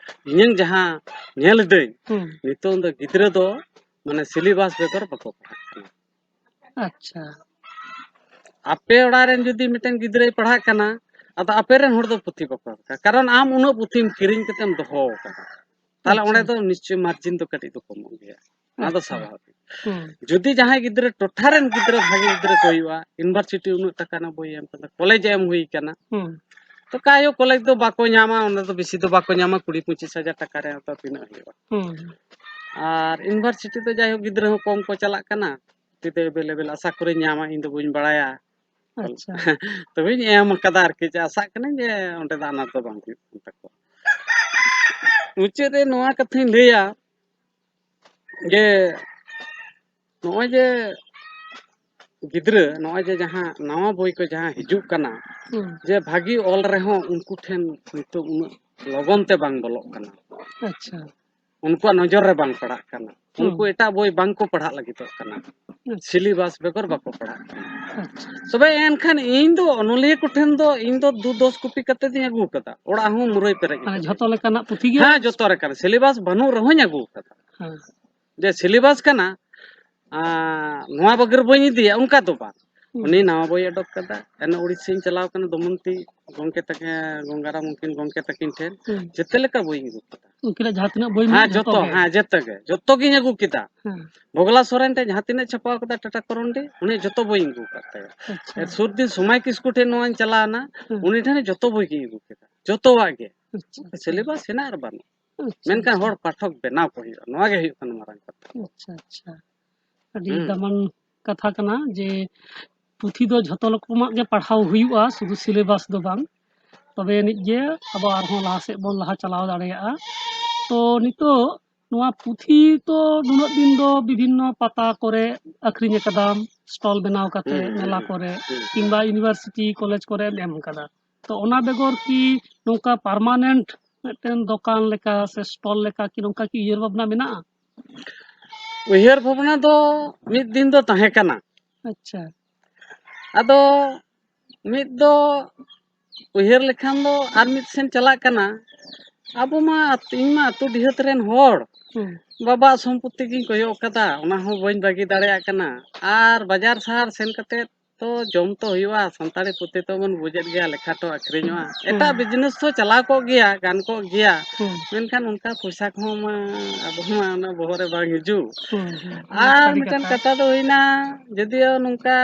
ᱤᱧᱟᱹᱝ ᱡᱟᱦᱟᱸ ᱧᱮᱞ ᱮᱫᱟᱹᱧ, ᱦᱩᱸ᱾ ᱱᱤᱛᱚᱝ ᱫᱚ ᱜᱤᱫᱽᱨᱟᱹ ᱫᱚ ᱢᱟᱱᱮ ᱥᱤᱞᱮᱵᱟᱥ ᱵᱮᱜᱚᱨ ᱵᱟᱠᱚ ᱯᱟᱲᱦᱟᱜ ᱠᱟᱱᱟ᱾ ᱟᱪᱪᱷᱟ᱾ ᱟᱯᱮ ᱚᱲᱟᱜ ᱨᱮᱱ ᱡᱩᱫᱤ ᱢᱤᱫᱴᱮᱱ ᱜᱤᱫᱽᱨᱟᱹᱭ ᱯᱟᱲᱦᱟᱜ ᱠᱟᱱᱟ, ᱟᱫᱚ ᱟᱯᱮ ᱨᱮᱱ ᱦᱚᱲ ᱫᱚ ᱯᱩᱛᱷᱤ ᱵᱟᱠᱚ ᱦᱟᱛᱟᱣᱟ, ᱠᱟᱨᱚᱱ ᱟᱢ ᱩᱱᱟᱹᱜ ᱯᱩᱛᱷᱤᱢ ᱠᱤᱨᱤᱧ ᱠᱟᱛᱮᱢ ᱫᱚᱦᱚ ᱟᱠᱟᱫᱟ᱾ ᱛᱟᱦᱞᱮ ᱟᱪᱪᱷᱟ᱾ ᱚᱸᱰᱮ ᱫᱚ ᱱᱤᱥᱪᱚᱭ ᱢᱟᱨᱡᱤᱱ ᱫᱚ ᱠᱟᱹᱴᱤᱡ ᱫᱚ ᱠᱚᱢᱚᱜ ᱜᱮᱭᱟ, ᱚᱱᱟ ᱫᱚ ᱟᱪᱪᱷᱟ᱾ ᱥᱟᱵᱷᱟᱵᱤᱠ᱾ ᱦᱩᱸ᱾ ᱡᱩᱫᱤ ᱡᱟᱦᱟᱸᱭ ᱜᱤᱫᱽᱨᱟᱹ ᱴᱚᱴᱷᱟ ᱨᱮᱱ ᱜᱤᱫᱽᱨᱟᱹ ᱵᱷᱟᱜᱮ ᱜᱤᱫᱽᱨᱟᱹ ᱠᱚ ᱦᱩᱭᱩᱜᱼᱟ, ᱤᱭᱩᱱᱤᱵᱷᱟᱨᱥᱤᱴᱤ ᱩᱱᱟᱹᱜ ᱴᱟᱠᱟ ᱨᱮᱱᱟᱜ ᱵᱳᱭ ᱮᱢ ᱠᱟᱫᱟ, ᱠᱚᱞᱮᱡᱽ ᱮ ᱮᱢ ᱦᱩᱭ ᱠᱟᱱᱟ, ᱦᱩᱸ᱾ ᱛᱚ ᱠᱟᱭᱳ ᱠᱚᱞᱮᱡᱽ ᱫᱚ ᱵᱟᱠᱚ ᱧᱟᱢᱟ, ᱚᱸᱰᱮ ᱫᱚ ᱵᱮᱥᱤ ᱫᱚ ᱵᱟᱠᱚ ᱧᱟᱢᱟ, ᱠᱩᱲᱤ ᱯᱚᱸᱪᱤᱥ ᱦᱟᱡᱟᱨ ᱴᱟᱠᱟ ᱨᱮ ᱟᱫᱚ ᱛᱤᱱᱟᱹᱜ ᱦᱩᱭᱩᱜᱼᱟ? ᱦᱩᱸ᱾ ᱟᱨ ᱤᱭᱩᱱᱤᱵᱷᱟᱨᱥᱤᱴᱤ ᱫᱚ ᱡᱟᱭᱦᱳᱠ ᱜᱤᱫᱽᱨᱟᱹ ᱦᱚᱸ ᱠᱚᱢ ᱠᱚ ᱪᱟᱞᱟᱜ ᱠᱟᱱᱟ, ᱯᱩᱛᱷᱤ ᱫᱚ ᱮᱵᱮᱞᱮᱵᱮᱞ ᱟᱥᱟ ᱠᱚᱨᱮᱧ ᱧᱟᱢᱟ, ᱤᱧ ᱫᱚ ᱵᱟᱹᱧ ᱵᱟᱲᱟᱭᱟ᱾ ᱟᱪᱪᱷᱟ᱾ ᱛᱚᱵᱮᱧ ᱮᱢ ᱠᱟᱫᱟ ᱟᱨᱠᱤ, ᱡᱮ ᱟᱥᱟᱜ ᱠᱟᱹᱱᱟᱹᱧ ᱡᱮ ᱚᱸᱰᱮ ᱫᱚ ᱟᱱᱟᱴ ᱫᱚ ᱵᱟᱝ ᱦᱩᱭᱩᱜ ᱠᱟᱱ ᱛᱟᱠᱚᱣᱟ᱾ ᱢᱩᱪᱟᱹᱫ ᱨᱮ ᱱᱚᱣᱟ ᱠᱟᱛᱷᱟᱧ ᱞᱟᱹᱭᱟ ᱡᱮ ᱱᱚᱜᱼᱚᱭ ᱡᱮ ᱜᱤᱫᱽᱨᱟᱹ, ᱱᱚᱜᱼᱚᱭ ᱡᱮ ᱡᱟᱦᱟᱸ ᱱᱟᱣᱟ ᱵᱳᱭ ᱠᱚ ᱡᱟᱦᱟᱸ ᱦᱤᱡᱩᱜ ᱠᱟᱱᱟ, ᱦᱩᱸ᱾ ᱡᱮ ᱵᱷᱟᱹᱜᱤ ᱚᱞ ᱨᱮᱦᱚᱸ ᱩᱱᱠᱩ ᱴᱷᱮᱱ ᱱᱤᱛᱚᱜ ᱩᱱᱟᱹᱜ ᱞᱚᱜᱚᱱ ᱛᱮ ᱵᱟᱝ ᱵᱚᱞᱚᱜ ᱠᱟᱱᱟ᱾ ᱟᱪᱪᱷᱟ᱾ ᱩᱱᱠᱩᱣᱟᱜ ᱱᱚᱡᱚᱨ ᱨᱮ ᱵᱟᱝ ᱯᱟᱲᱟᱜ ᱠᱟᱱᱟ᱾ ᱦᱩᱸ᱾ ᱩᱱᱠᱩ ᱮᱴᱟᱜ ᱵᱳᱭ ᱵᱟᱝ ᱠᱚ ᱯᱟᱲᱦᱟᱜ ᱞᱟᱹᱜᱤᱫᱚᱜ ᱠᱟᱱᱟ᱾ ᱟᱪᱪᱷᱟ᱾ ᱥᱤᱞᱮᱵᱟᱥ ᱵᱮᱜᱚᱨ ᱵᱟᱠᱚ ᱯᱟᱲᱦᱟᱜ ᱠᱟᱱᱟ᱾ ᱟᱪᱪᱷᱟ᱾ ᱛᱚᱵᱮ ᱮᱱᱠᱷᱟᱱ ᱤᱧ ᱫᱚ ᱚᱱᱚᱞᱤᱭᱟᱹ ᱠᱚᱴᱷᱮᱱ ᱫᱚ ᱤᱧ ᱫᱚ ᱫᱩ ᱫᱚᱥ ᱠᱚᱯᱤ ᱠᱟᱛᱮ ᱫᱚᱧ ᱟᱹᱜᱩ ᱠᱟᱫᱟ᱾ ᱚᱲᱟᱜ ᱦᱚᱸ ᱢᱩᱨᱟᱹᱭ ᱯᱮᱨᱮᱡ ᱢᱟᱱᱮ ᱠᱟᱛᱮ᱾ ᱡᱷᱚᱛᱚ ᱞᱮᱠᱟᱱᱟᱜ ᱯᱩᱛᱷᱤ ᱜᱮ? ᱦᱮᱸ, ᱡᱚᱛᱚ ᱞᱮᱠᱟᱱ᱾ ᱥᱤᱞᱮᱵᱟᱥ ᱵᱟᱹᱱᱩᱜ ᱨᱮᱦᱚᱸᱧ ᱟᱹᱜᱩ ᱠᱟᱫᱟ᱾ ᱦᱮᱸ᱾ ᱡᱮ ᱥᱤᱞᱮᱵᱟᱥ ᱠᱟᱱᱟ, ᱟᱸ, ᱱᱚᱣᱟ ᱵᱟᱹᱜᱤᱨ ᱵᱟᱹᱧ ᱤᱫᱤᱭᱟ, ᱚᱱᱠᱟ ᱫᱚ ᱵᱟᱝ᱾ ᱦᱩᱸ᱾ ᱩᱱᱤ ᱱᱟᱣᱟ ᱵᱳᱭ ᱚᱰᱚᱠ ᱠᱟᱫᱟ, ᱮᱱ ᱩᱲᱤᱥᱥᱟᱧ ᱪᱟᱞᱟᱣ ᱠᱟᱱᱟ ᱫᱚᱢᱚᱱᱛᱤ ᱜᱚᱢᱠᱮ ᱛᱟᱹᱠᱤᱱ, ᱜᱚᱝᱜᱟᱨᱟᱢ ᱩᱱᱠᱤᱱ ᱜᱚᱢᱠᱮ ᱛᱟᱹᱠᱤᱱ ᱴᱷᱮᱱ ᱦᱩᱸ᱾ ᱡᱮᱛᱮ ᱞᱮᱠᱟ ᱵᱳᱭᱤᱧ ᱟᱹᱜᱩ ᱠᱟᱫᱟ᱾ ᱩᱱᱠᱤᱱᱟᱜ ᱡᱟᱦᱟᱸ ᱛᱤᱱᱟᱹᱜ ᱵᱳᱭ ᱦᱮᱸ, ᱢᱮᱱᱟᱜᱼᱟ, ᱡᱚᱛᱚ ᱡᱚᱛᱚ, ᱜᱮ? ᱦᱮᱸ, ᱡᱚᱛᱚ ᱜᱮ, ᱡᱚᱛᱚ ᱜᱤᱧ ᱟᱹᱜᱩ ᱠᱮᱫᱟ᱾ ᱦᱮᱸ᱾ ᱵᱷᱚᱜᱽᱞᱟ ᱥᱚᱨᱮᱱ ᱴᱷᱮᱱ ᱡᱟᱦᱟᱸ ᱛᱤᱱᱟᱹᱜ ᱪᱷᱟᱯᱟᱣ ᱠᱟᱫᱟ ᱴᱟᱴᱟ ᱠᱚᱨᱚᱱᱰᱤ, ᱩᱱᱤ ᱡᱚᱛᱚ ᱵᱳᱭᱤᱧ ᱟᱹᱜᱩ ᱠᱟᱫ ᱛᱟᱭᱟ᱾ ᱟᱪᱪᱷᱟ᱾ ᱥᱩᱨ ᱫᱤᱱ ᱥᱚᱢᱟᱭ ᱠᱤᱥᱠᱩ ᱴᱷᱮᱱ ᱱᱚᱣᱟᱧ ᱪᱟᱞᱟᱣ ᱮᱱᱟ, ᱦᱮᱸ᱾ ᱩᱱᱤ ᱴᱷᱮᱱ ᱡᱚᱛᱚ ᱵᱳᱭ ᱜᱤᱧ ᱟᱹᱜᱩ ᱠᱮᱫᱟ, ᱡᱚᱛᱚᱣᱟᱜ ᱜᱮ᱾ ᱟᱪᱪᱷᱟ, ᱟᱪᱪᱷᱟ᱾ ᱥᱤᱞᱮᱵᱟᱥ ᱦᱮᱱᱟᱜ ᱟᱨ ᱵᱟᱹᱱᱩᱜ᱾ ᱟᱪᱪᱷᱟ, ᱢᱮᱱᱠᱷᱟᱱ ᱟᱪᱪᱷᱟ᱾ ᱦᱚᱲ ᱯᱟᱴᱷᱚᱠ ᱵᱮᱱᱟᱣ ᱠᱚ ᱦᱩᱭᱩᱜᱼᱟ, ᱱᱚᱣᱟ ᱜᱮ ᱦᱩᱭᱩᱜ ᱠᱟᱱᱟ ᱢᱟᱨᱟᱝ ᱠᱟᱛᱷᱟ᱾ ᱟᱪᱪᱷᱟ, ᱟᱪᱪᱷᱟ᱾ ᱟᱹᱰᱤ ᱦᱩᱸ᱾ ᱫᱟᱢᱟᱱ ᱠᱟᱛᱷᱟ ᱠᱟᱱᱟ ᱡᱮ ᱯᱩᱛᱷᱤ ᱫᱚ ᱡᱷᱚᱛᱚ ᱨᱚᱠᱚᱢᱟᱜ ᱜᱮ ᱯᱟᱲᱦᱟᱣ ᱦᱩᱭᱩᱜᱼᱟ, ᱥᱩᱫᱷᱩ ᱥᱤᱞᱮᱵᱟᱥ ᱫᱚ ᱵᱟᱝ᱾ ᱛᱚᱵᱮ ᱟᱹᱱᱤᱡ ᱜᱮ ᱟᱵᱚ ᱟᱨᱦᱚᱸ ᱞᱟᱦᱟ ᱥᱮᱫ ᱵᱚᱱ ᱞᱟᱦᱟ ᱪᱟᱞᱟᱣ ᱫᱟᱲᱮᱭᱟᱜᱼᱟ᱾ ᱛᱚ ᱱᱤᱛᱚᱜ ᱱᱚᱣᱟ ᱯᱩᱛᱷᱤ ᱛᱚ ᱱᱩᱱᱟᱹᱜ ᱫᱤᱱ ᱫᱚ ᱵᱤᱵᱷᱤᱱᱱᱚ ᱯᱟᱛᱟ ᱠᱚᱨᱮ ᱟᱹᱠᱷᱨᱤᱧ ᱟᱠᱟᱫᱟᱢ, ᱥᱴᱚᱞ ᱵᱮᱱᱟᱣ ᱠᱟᱛᱮ, ᱦᱩᱸ, ᱦᱩᱸ, ᱢᱮᱞᱟ ᱦᱩᱸ, ᱠᱚᱨᱮ, ᱦᱩᱸ, ᱦᱩᱸ᱾ ᱠᱤᱝᱵᱟ ᱤᱭᱩᱱᱤᱵᱷᱟᱨᱥᱤᱴᱤ, ᱠᱚᱞᱮᱡᱽ ᱠᱚᱨᱮᱢ ᱮᱢ ᱟᱠᱟᱫᱟ᱾ ᱛᱚ ᱚᱱᱟ ᱵᱮᱜᱚᱨ ᱠᱤ ᱱᱚᱝᱠᱟ ᱯᱟᱨᱢᱟᱱᱮᱱᱴ ᱢᱤᱫᱴᱮᱱ ᱫᱚᱠᱟᱱ ᱞᱮᱠᱟ ᱥᱮ ᱥᱴᱚᱞ ᱞᱮᱠᱟ ᱠᱤ ᱱᱚᱝᱠᱟ ᱠᱤ ᱩᱭᱦᱟᱹᱨ ᱵᱷᱟᱵᱽᱱᱟ ᱢᱮᱱᱟᱜᱼᱟ? ᱩᱭᱦᱟᱹᱨ ᱵᱷᱟᱵᱽᱱᱟ ᱫᱚ ᱢᱤᱫ ᱫᱤᱱ ᱫᱚ ᱛᱟᱦᱮᱸ ᱠᱟᱱᱟ᱾ ᱟᱪᱪᱷᱟ᱾ ᱟᱫᱚ ᱢᱤᱫ ᱫᱚ ᱩᱭᱦᱟᱹᱨ ᱞᱮᱠᱷᱟᱱ ᱫᱚ ᱟᱨ ᱢᱤᱫ ᱥᱮᱱ ᱪᱟᱞᱟᱜ ᱠᱟᱱᱟ᱾ ᱟᱵᱚ ᱢᱟ ᱟᱹᱛ-, ᱤᱧ ᱢᱟ ᱟᱹᱛᱩ ᱰᱤᱦᱟᱹᱛ ᱨᱮᱱ ᱦᱚᱲ᱾ ᱦᱩᱸ᱾ ᱵᱟᱵᱟᱣᱟᱜ ᱥᱚᱢᱯᱚᱛᱤ ᱜᱤᱧ ᱠᱚᱭᱚᱜ ᱠᱟᱫᱟ, ᱚᱱᱟ ᱦᱚᱸ ᱵᱟᱹᱧ ᱵᱟᱹᱜᱤ ᱫᱟᱲᱮᱭᱟᱜ ᱠᱟᱱᱟ᱾ ᱟᱨ ᱵᱟᱡᱟᱨ ᱥᱟᱦᱟᱨ ᱥᱮᱱ ᱠᱟᱛᱮ ᱛᱚ ᱡᱚᱢ ᱛᱚ ᱦᱩᱭᱩᱜᱼᱟ, ᱥᱟᱱᱛᱟᱲᱤ ᱯᱩᱛᱷᱤ ᱛᱚ ᱵᱚᱱ ᱵᱩᱡᱮᱫ ᱜᱮᱭᱟ, ᱞᱮᱠᱷᱟ ᱛᱚ ᱟᱹᱠᱷᱨᱤᱧᱚᱜᱼᱟ᱾ ᱦᱩᱸ᱾ ᱮᱴᱟᱜ ᱵᱤᱡᱽᱱᱮᱥ ᱛᱚ ᱪᱟᱞᱟᱣ ᱠᱚᱜ ᱜᱮᱭᱟ, ᱜᱟᱱ ᱠᱚᱜ ᱜᱮᱭᱟ᱾ ᱦᱩᱸ᱾ ᱢᱮᱱᱠᱷᱟᱱ ᱚᱱᱠᱟ ᱯᱚᱭᱥᱟ ᱠᱚᱦᱚᱸ ᱢᱟ ᱟᱵᱚ ᱢᱟ ᱚᱱᱟ ᱵᱚᱦᱚᱜ ᱨᱮ ᱵᱟᱝ ᱦᱤᱡᱩᱜ᱾ ᱦᱩᱸ, ᱦᱩᱸ᱾ ᱟᱨ ᱥᱟᱹᱨᱤ ᱢᱤᱫᱴᱮᱱ ᱠᱟᱛᱷᱟ᱾ ᱠᱟᱛᱷᱟ ᱫᱚ ᱦᱩᱭᱱᱟ, ᱡᱩᱫᱤᱭᱳ ᱱᱚᱝᱠᱟ